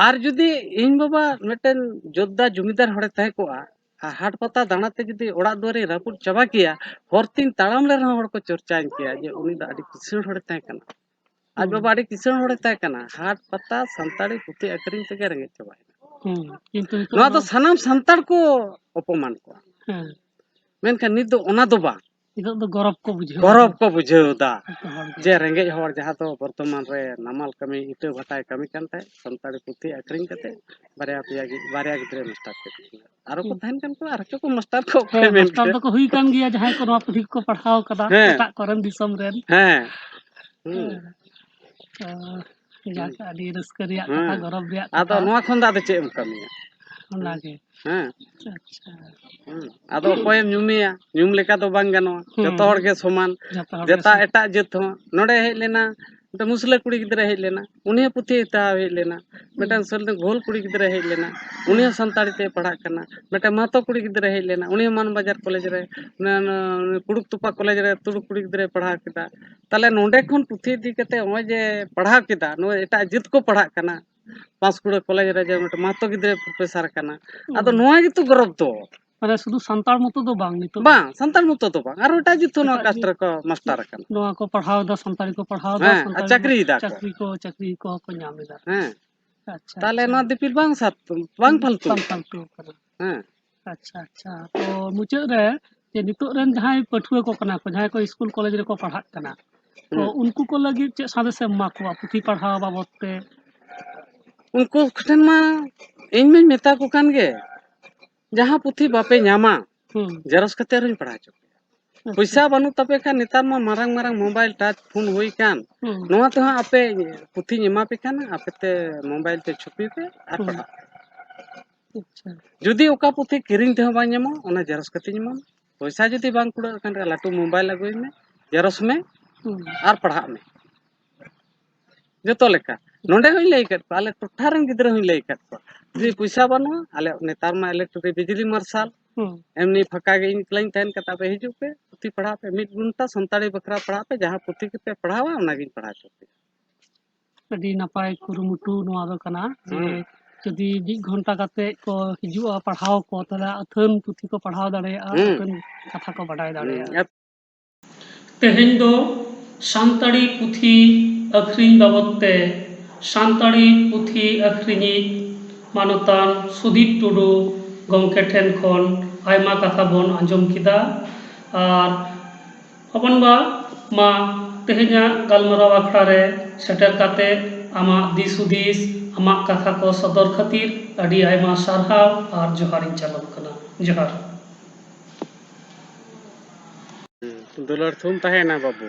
ᱟᱨ ᱡᱩᱫᱤ ᱤᱧ ᱵᱟᱵᱟ ᱢᱤᱫᱴᱮᱱ ᱡᱳᱫᱽᱫᱷᱟ ᱡᱚᱢᱤᱫᱟᱨ ᱦᱚᱲᱮ ᱛᱟᱦᱮᱸ ᱠᱚᱜᱼᱟ, ᱟᱨ ᱦᱟᱴ ᱯᱟᱛᱟ ᱫᱟᱬᱟᱛᱮ ᱡᱩᱫᱤ ᱚᱲᱟᱜ ᱫᱩᱣᱟᱹᱨᱤᱧ ᱨᱟᱹᱯᱩᱫ ᱪᱟᱵᱟ ᱠᱮᱭᱟ, ᱦᱚᱨ ᱛᱤᱧ ᱛᱟᱲᱟᱢ ᱞᱮ ᱨᱮᱦᱚᱸ ᱦᱚᱲ ᱠᱚ ᱪᱚᱨᱪᱟᱧ ᱠᱮᱭᱟ ᱡᱮ ᱩᱱᱤ ᱫᱚ ᱟᱹᱰᱤ ᱠᱤᱥᱟᱹᱬ ᱦᱚᱲᱮ ᱛᱟᱦᱮᱸ ᱠᱟᱱᱟ᱾ ᱟᱡ ᱦᱩᱸ᱾ ᱵᱟᱵᱟ ᱟᱹᱰᱤ ᱠᱤᱥᱟᱹᱬ ᱦᱚᱲᱮ ᱛᱟᱦᱮᱸ ᱠᱟᱱᱟ, ᱦᱟᱴ ᱯᱟᱛᱟ ᱥᱟᱱᱛᱟᱲᱤ ᱯᱩᱛᱷᱤ ᱟᱹᱠᱷᱨᱤᱧ ᱛᱮᱜᱮ ᱨᱮᱸᱜᱮᱡ ᱪᱟᱵᱟᱭᱮᱱᱟ᱾ ᱦᱩᱸ, ᱠᱤᱱᱛᱩ ᱱᱤᱛᱚᱜ ᱱᱚᱣᱟ ᱫᱚ ᱫᱚ ᱥᱟᱱᱟᱢ ᱥᱟᱱᱛᱟᱲ ᱠᱚ ᱚᱯᱚᱢᱟᱱ ᱠᱚᱣᱟ᱾ ᱦᱮᱸ᱾ ᱢᱮᱱᱠᱷᱟᱱ ᱱᱤᱛ ᱫᱚ ᱚᱱᱟ ᱫᱚ ᱵᱟᱝ᱾ ᱱᱤᱛᱚᱜ ᱫᱚ ᱜᱚᱨᱚᱵᱽ ᱠᱚ ᱵᱩᱡᱷᱟᱹᱣ ᱜᱚᱨᱚᱵᱽ ᱮᱫᱟ᱾ ᱠᱚ ᱵᱩᱡᱷᱟᱹᱣ ᱮᱫᱟ᱾ ᱡᱚᱛᱚ ᱦᱚᱲ ᱜᱮ᱾ ᱡᱮ ᱨᱮᱸᱜᱮᱡ ᱦᱚᱲ ᱡᱟᱦᱟᱸ ᱫᱚ ᱵᱚᱨᱛᱚᱢᱟᱱ ᱨᱮ ᱱᱟᱢᱟᱞ ᱠᱟᱹᱢᱤ ᱤᱴᱟᱹ ᱵᱷᱟᱴᱟᱭ ᱠᱟᱹᱢᱤ ᱠᱟᱱ ᱛᱟᱦᱮᱸᱫ, ᱥᱟᱱᱛᱟᱲᱤ ᱯᱩᱛᱷᱤ ᱟᱹᱠᱷᱨᱤᱧ ᱠᱟᱛᱮ ᱵᱟᱨᱭᱟ ᱯᱮᱭᱟ ᱜᱤ-, ᱵᱟᱨᱭᱟ ᱜᱤᱫᱽᱨᱟᱹ ᱢᱟᱥᱴᱟᱨ ᱠᱮᱫ ᱠᱤᱱᱟ᱾ ᱟᱨᱚ ᱠᱚ ᱦᱩᱸ᱾ ᱛᱟᱦᱮᱱ ᱠᱟᱱ ᱠᱚ, ᱟᱨ ᱦᱚᱪᱚ ᱠᱚ ᱢᱟᱥᱴᱟᱨ ᱠᱚ ᱚᱠᱚᱭ ᱦᱮᱸ, ᱢᱮᱱ ᱢᱟᱥᱴᱟᱨ ᱠᱮᱫ? ᱫᱚᱠᱚ ᱦᱩᱭ ᱠᱟᱱ ᱜᱮᱭᱟ, ᱡᱟᱦᱟᱸᱭ ᱠᱚ ᱱᱚᱣᱟ ᱯᱩᱛᱷᱤ ᱠᱚᱠᱚ ᱯᱟᱲᱦᱟᱣ ᱠᱟᱫᱟ, ᱦᱮᱸ᱾ ᱮᱴᱟᱜ ᱠᱚᱨᱮᱱ ᱫᱤᱥᱚᱢ ᱨᱮᱱ᱾ ᱦᱮᱸ᱾ ᱦᱩᱸ᱾ ᱦᱮᱸ᱾ ᱛᱚ, ᱡᱟᱠ, ᱦᱩᱸ᱾ ᱟᱹᱰᱤ ᱨᱟᱹᱥᱠᱟᱹ ᱨᱮᱭᱟᱜ ᱠᱟᱛᱷᱟ, ᱦᱮᱸ᱾ ᱜᱚᱨᱚᱵᱽ ᱨᱮᱭᱟᱜ ᱟᱫᱚ ᱠᱟᱛᱷᱟ᱾ ᱱᱚᱣᱟ ᱠᱷᱚᱱ ᱫᱚ ᱟᱫᱚ ᱪᱮᱫ ᱮᱢ ᱠᱟᱹᱢᱤᱭᱟ? ᱚᱱᱟᱜᱮ᱾ ᱦᱮᱸ᱾ ᱟᱪᱪᱷᱟ᱾ ᱦᱩᱸ᱾ ᱟᱫᱚ ᱚᱠᱚᱭᱮᱢ ᱧᱩᱢᱮᱭᱟ? ᱧᱩᱢ ᱞᱮᱠᱟ ᱫᱚ ᱵᱟᱝ ᱜᱟᱱᱚᱜᱼᱟ᱾ ᱦᱩᱸ᱾ ᱡᱚᱛᱚ ᱦᱚᱲ ᱜᱮ ᱥᱚᱢᱟᱱ᱾ ᱡᱚᱛᱚ ᱦᱚᱲ ᱜᱮ ᱡᱮᱛᱟ ᱥᱚᱢᱟᱱ᱾ ᱮᱴᱟᱜ ᱡᱟᱹᱛ ᱦᱚᱸ ᱱᱚᱰᱮ ᱦᱮᱡ ᱞᱮᱱᱟ, ᱢᱤᱫᱴᱮᱱ ᱢᱩᱥᱞᱟᱹ ᱠᱩᱲᱤ ᱜᱤᱫᱽᱨᱟᱹ ᱦᱮᱡ ᱞᱮᱱᱟ, ᱩᱱᱤ ᱦᱚᱸ ᱯᱩᱛᱷᱤ ᱦᱟᱛᱟᱣ ᱦᱮᱡ ᱞᱮᱱᱟ᱾ ᱢᱤᱫᱴᱮᱱ ᱦᱩᱸ᱾ ᱥᱟᱹᱨᱤ ᱜᱳᱞ ᱠᱩᱲᱤ ᱜᱤᱫᱽᱨᱟᱹ ᱦᱮᱡ ᱞᱮᱱᱟ, ᱩᱱᱤ ᱦᱩᱸ᱾ ᱦᱚᱸ ᱥᱟᱱᱛᱟᱲᱤ ᱛᱮᱭ ᱯᱟᱲᱦᱟᱜ ᱠᱟᱱᱟ᱾ ᱢᱤᱫᱴᱮᱱ ᱢᱟᱦᱛᱚ ᱠᱩᱲᱤ ᱜᱤᱫᱽᱨᱟᱹ ᱦᱮᱡ ᱞᱮᱱᱟ, ᱩᱱᱤ ᱦᱚᱸ ᱢᱟᱱ ᱵᱟᱡᱟᱨ ᱠᱚᱞᱮᱡᱽ ᱨᱮ, ᱚᱱᱟ, ᱚᱱᱟ, ᱠᱩᱲᱩᱠ ᱛᱚᱯᱟ ᱠᱚᱞᱮᱡᱽ ᱨᱮ ᱛᱩᱲᱩᱠ ᱠᱩᱲᱤ ᱜᱤᱫᱽᱨᱟᱹᱭ ᱯᱟᱲᱦᱟᱣ ᱠᱮᱫᱟ᱾ ᱛᱟᱦᱞᱮ ᱱᱚᱰᱮ ᱠᱷᱚᱱ ᱯᱩᱛᱷᱤ ᱤᱫᱤ ᱠᱟᱛᱮ ᱱᱚᱜᱼᱚᱭ ᱡᱮ ᱯᱟᱲᱦᱟᱣ ᱠᱮᱫᱟ, ᱱᱚᱜᱼᱚᱭ ᱮᱴᱟᱜ ᱡᱟᱹᱛ ᱠᱚ ᱯᱟᱲᱦᱟᱜ ᱠᱟᱱᱟ, ᱯᱟᱸᱥᱠᱩᱲᱟᱹ ᱠᱚᱞᱮᱡᱽ ᱨᱮ ᱡᱮ ᱢᱤᱫᱴᱮᱱ ᱢᱟᱦᱛᱚ ᱜᱤᱫᱽᱨᱟᱹ ᱯᱨᱚᱯᱷᱮᱥᱟᱨ ᱠᱟᱱᱟ᱾ ᱟᱫᱚ ᱦᱩᱸ᱾ ᱱᱚᱣᱟ ᱜᱮᱛᱚ ᱜᱚᱨᱚᱵᱽ ᱫᱚ᱾ ᱢᱟᱱᱮ ᱥᱩᱫᱷᱩ ᱥᱟᱱᱛᱟᱲ ᱢᱚᱛᱚ ᱫᱚ ᱵᱟᱝ ᱱᱤᱛᱚᱜ ᱫᱚ᱾ ᱵᱟᱝ, ᱥᱟᱱᱛᱟᱲ ᱢᱚᱛᱚ ᱫᱚ ᱵᱟᱝ, ᱟᱨᱚ ᱮᱴᱟᱜ ᱡᱟᱹᱛ ᱦᱚᱸ ᱱᱚᱣᱟ ᱮᱴᱟᱜ ᱠᱟᱥᱴ ᱡᱟᱹᱛ ᱨᱮᱠᱚ ᱢᱟᱥᱴᱟᱨ ᱟᱠᱟᱱᱟ᱾ ᱱᱚᱣᱟ ᱠᱚ ᱯᱟᱲᱦᱟᱣ ᱮᱫᱟ, ᱥᱟᱱᱛᱟᱲᱤ ᱠᱚ ᱯᱟᱲᱦᱟᱣ ᱮᱫᱟ, ᱦᱮᱸ, ᱟᱨ ᱥᱟᱱᱛᱟᱲᱤ ᱪᱟᱹᱠᱨᱤᱭᱮᱫᱟ ᱠᱚ᱾ ᱪᱟᱹᱠᱨᱤ ᱠᱚ, ᱪᱟᱹᱠᱨᱤ ᱠᱚᱦᱚᱸ ᱠᱚ ᱧᱟᱢ ᱮᱫᱟ᱾ ᱦᱮᱸ᱾ ᱟᱪᱪᱷᱟ, ᱛᱟᱦᱞᱮ ᱟᱪᱪᱷᱟ᱾ ᱱᱚᱣᱟ ᱫᱤᱯᱤᱞ ᱵᱟᱝ ᱥᱟᱨ-, ᱵᱟᱝ ᱯᱷᱟᱞᱛᱩ? ᱵᱟᱝ ᱯᱷᱟᱞᱛᱩ ᱠᱟᱱᱟ᱾ ᱦᱮᱸ᱾ ᱟᱪᱪᱷᱟ, ᱟᱪᱪᱷᱟ᱾ ᱛᱚ, ᱢᱩᱪᱟᱹᱫ ᱨᱮ ᱡᱮ ᱱᱤᱛᱚᱜ ᱨᱮᱱ ᱡᱟᱦᱟᱸᱭ ᱯᱟᱹᱴᱷᱩᱣᱟᱹ ᱠᱚ ᱠᱟᱱᱟ ᱠᱚ, ᱡᱟᱦᱟᱸᱭ ᱠᱚ ᱤᱥᱠᱩᱞ ᱠᱚᱞᱮᱡᱽ ᱨᱮᱠᱚ ᱯᱟᱲᱦᱟᱜ ᱠᱟᱱᱟ, ᱛᱚ, ᱦᱩᱸ᱾ ᱩᱱᱠᱩ ᱠᱚ ᱞᱟᱹᱜᱤᱫ ᱪᱮᱫ ᱥᱟᱸᱫᱮᱥ ᱮᱢ ᱮᱢᱟ ᱠᱚᱣᱟ ᱯᱩᱛᱷᱤ ᱯᱟᱲᱦᱟᱣ ᱵᱟᱵᱚᱫ ᱛᱮ? ᱩᱱᱠᱩ ᱠᱚᱴᱷᱮᱱ ᱢᱟ ᱤᱧ ᱢᱟᱧ ᱢᱮᱛᱟ ᱠᱚ ᱠᱟᱱ ᱜᱮ, ᱡᱟᱦᱟᱸ ᱯᱩᱛᱷᱤ ᱵᱟᱯᱮ ᱧᱟᱢᱟ, ᱦᱩᱸ᱾ ᱡᱮᱨᱚᱠᱥ ᱠᱟᱛᱮ ᱟᱨᱦᱚᱸᱧ ᱯᱟᱲᱦᱟᱣ ᱦᱚᱪᱚ ᱯᱮᱭᱟ᱾ ᱟᱪᱪᱷᱟ᱾ ᱯᱚᱭᱥᱟ ᱵᱟᱹᱱᱩᱜ ᱛᱟᱯᱮ ᱠᱷᱟᱱ, ᱱᱮᱛᱟᱨ ᱢᱟ ᱢᱟᱨᱟᱝ ᱢᱟᱨᱟᱝ ᱢᱳᱵᱟᱭᱤᱞ ᱴᱟᱪ ᱯᱷᱳᱱ ᱦᱩᱭ ᱠᱟᱱ, ᱦᱩᱸ᱾ ᱱᱚᱣᱟ ᱛᱮᱦᱚᱸ ᱟᱯᱮ ᱯᱩᱛᱷᱤᱧ ᱮᱢᱟ ᱯᱮ ᱠᱟᱱᱟ, ᱟᱯᱮ ᱛᱮ ᱢᱳᱵᱟᱭᱤᱞ ᱛᱮ ᱪᱷᱚᱵᱤ ᱯᱮ ᱟᱨ ᱦᱩᱸ᱾ ᱯᱟᱲᱦᱟᱜ᱾ ᱟᱪᱪᱷᱟ᱾ ᱡᱩᱫᱤ ᱚᱠᱟ ᱯᱩᱛᱷᱤ ᱠᱤᱨᱤᱧ ᱛᱮᱦᱚᱸ ᱵᱟᱝ ᱧᱟᱢᱚᱜ, ᱚᱱᱟ ᱡᱮᱨᱚᱠᱥ ᱠᱟᱛᱮᱧ ᱮᱢᱟᱢᱟ᱾ ᱯᱚᱭᱥᱟ ᱡᱩᱫᱤ ᱵᱟᱝ ᱠᱩᱲᱟᱹᱜ ᱠᱟᱱ ᱠᱷᱟᱱ, ᱞᱟᱹᱴᱩ ᱢᱳᱵᱟᱭᱤᱞ ᱟᱹᱜᱩᱭ ᱢᱮ, ᱡᱮᱨᱚᱠᱥ ᱢᱮ ᱦᱩᱸ᱾ ᱟᱨ ᱯᱟᱲᱦᱟᱜ ᱢᱮ᱾ ᱡᱚᱛᱚ ᱞᱮᱠᱟ᱾ ᱱᱚᱰᱮ ᱦᱚᱸᱧ ᱞᱟᱹᱭ ᱟᱠᱟᱫ ᱠᱚᱣᱟ, ᱟᱞᱮ ᱴᱚᱴᱷᱟ ᱨᱮᱱ ᱜᱤᱫᱽᱨᱟᱹ ᱦᱚᱸᱧ ᱞᱟᱹᱭ ᱟᱠᱟᱫ ᱠᱚᱣᱟ, ᱡᱩᱫᱤ ᱦᱩᱸ᱾ ᱯᱚᱭᱥᱟ ᱵᱟᱹᱱᱩᱜᱼᱟ, ᱟᱞᱮ ᱱᱮᱛᱟᱨ ᱢᱟ ᱤᱞᱮᱠᱴᱨᱤᱠ ᱵᱤᱡᱽᱞᱤ ᱢᱟᱨᱥᱟᱞ, ᱦᱩᱸ᱾ ᱮᱢᱱᱤ ᱯᱷᱟᱸᱠᱟ ᱜᱮ ᱤᱧ ᱮᱠᱞᱟᱧ ᱛᱟᱦᱮᱱ ᱠᱟᱱᱟ, ᱟᱯᱮ ᱦᱤᱡᱩᱜ ᱯᱮ, ᱯᱩᱛᱷᱤ ᱯᱟᱲᱦᱟᱣ ᱯᱮ, ᱢᱤᱫ ᱜᱷᱚᱱᱴᱟ ᱥᱟᱱᱛᱟᱲᱤ ᱵᱟᱠᱷᱨᱟ ᱯᱟᱲᱦᱟᱜ ᱯᱮ, ᱡᱟᱦᱟᱸ ᱯᱩᱛᱷᱤ ᱜᱮᱯᱮ ᱯᱟᱲᱦᱟᱣᱟ, ᱚᱱᱟᱜᱤᱧ ᱯᱟᱲᱦᱟᱣ ᱦᱚᱪᱚ ᱯᱮᱭᱟ᱾ ᱟᱹᱰᱤ ᱱᱟᱯᱟᱭ ᱠᱩᱨᱩᱢᱩᱴᱩ ᱱᱚᱣᱟ ᱫᱚ ᱠᱟᱱᱟ ᱡᱮ ᱦᱩᱸ᱾ ᱡᱩᱫᱤ ᱢᱤᱫ ᱜᱷᱚᱱᱴᱟ ᱠᱟᱛᱮ ᱠᱚ ᱦᱤᱡᱩᱜᱼᱟ ᱯᱟᱲᱦᱟᱣ ᱠᱚ, ᱛᱟᱦᱞᱮ ᱟᱹᱛᱷᱟᱹᱱ ᱯᱩᱛᱷᱤ ᱠᱚ ᱯᱟᱲᱦᱟᱣ ᱫᱟᱲᱮᱭᱟᱜᱼᱟ, ᱦᱩᱸ᱾ ᱟᱹᱛᱷᱟᱹᱱ ᱠᱟᱛᱷᱟ ᱠᱚ ᱵᱟᱰᱟᱭ ᱦᱩᱸ᱾ ᱫᱟᱲᱮᱭᱟᱜᱼᱟ᱾ ᱛᱮᱦᱮᱧ ᱫᱚ ᱥᱟᱱᱛᱟᱲᱤ ᱯᱩᱛᱷᱤ ᱟᱹᱠᱷᱨᱤᱧ ᱵᱟᱵᱚᱫ ᱛᱮ ᱥᱟᱱᱛᱟᱲᱤ ᱯᱩᱛᱷᱤ ᱟᱹᱠᱷᱨᱤᱧᱤᱡ ᱢᱟᱱᱚᱛᱟᱱ ᱥᱩᱫᱤᱯ ᱴᱩᱰᱩ ᱜᱚᱢᱠᱮ ᱴᱷᱮᱱ ᱠᱷᱚᱱ ᱟᱭᱢᱟ ᱠᱟᱛᱷᱟ ᱵᱚᱱ ᱟᱸᱡᱚᱢ ᱠᱮᱫᱟ᱾ ᱟᱨ ᱦᱚᱯᱚᱱᱵᱟ, ᱢᱟ ᱛᱮᱦᱮᱧᱟᱜ ᱜᱟᱞᱢᱟᱨᱟᱣ ᱟᱠᱷᱲᱟ ᱨᱮ ᱥᱮᱴᱮᱨ ᱠᱟᱛᱮ ᱟᱢᱟᱜ ᱫᱤᱥ ᱦᱩᱫᱤᱥ, ᱟᱢᱟᱜ ᱠᱟᱛᱷᱟ ᱠᱚ ᱥᱚᱫᱚᱨ ᱠᱷᱟᱹᱛᱤᱨ ᱟᱹᱰᱤ ᱟᱭᱢᱟ ᱥᱟᱨᱦᱟᱣ ᱟᱨ ᱡᱚᱦᱟᱨᱤᱧ ᱪᱟᱞᱟᱢ ᱠᱟᱱᱟ᱾ ᱡᱚᱦᱟᱨ᱾ ᱫᱩᱞᱟᱹᱲ ᱛᱷᱩᱢ ᱛᱟᱦᱮᱸᱭᱮᱱᱟ ᱵᱟᱹᱵᱩ᱾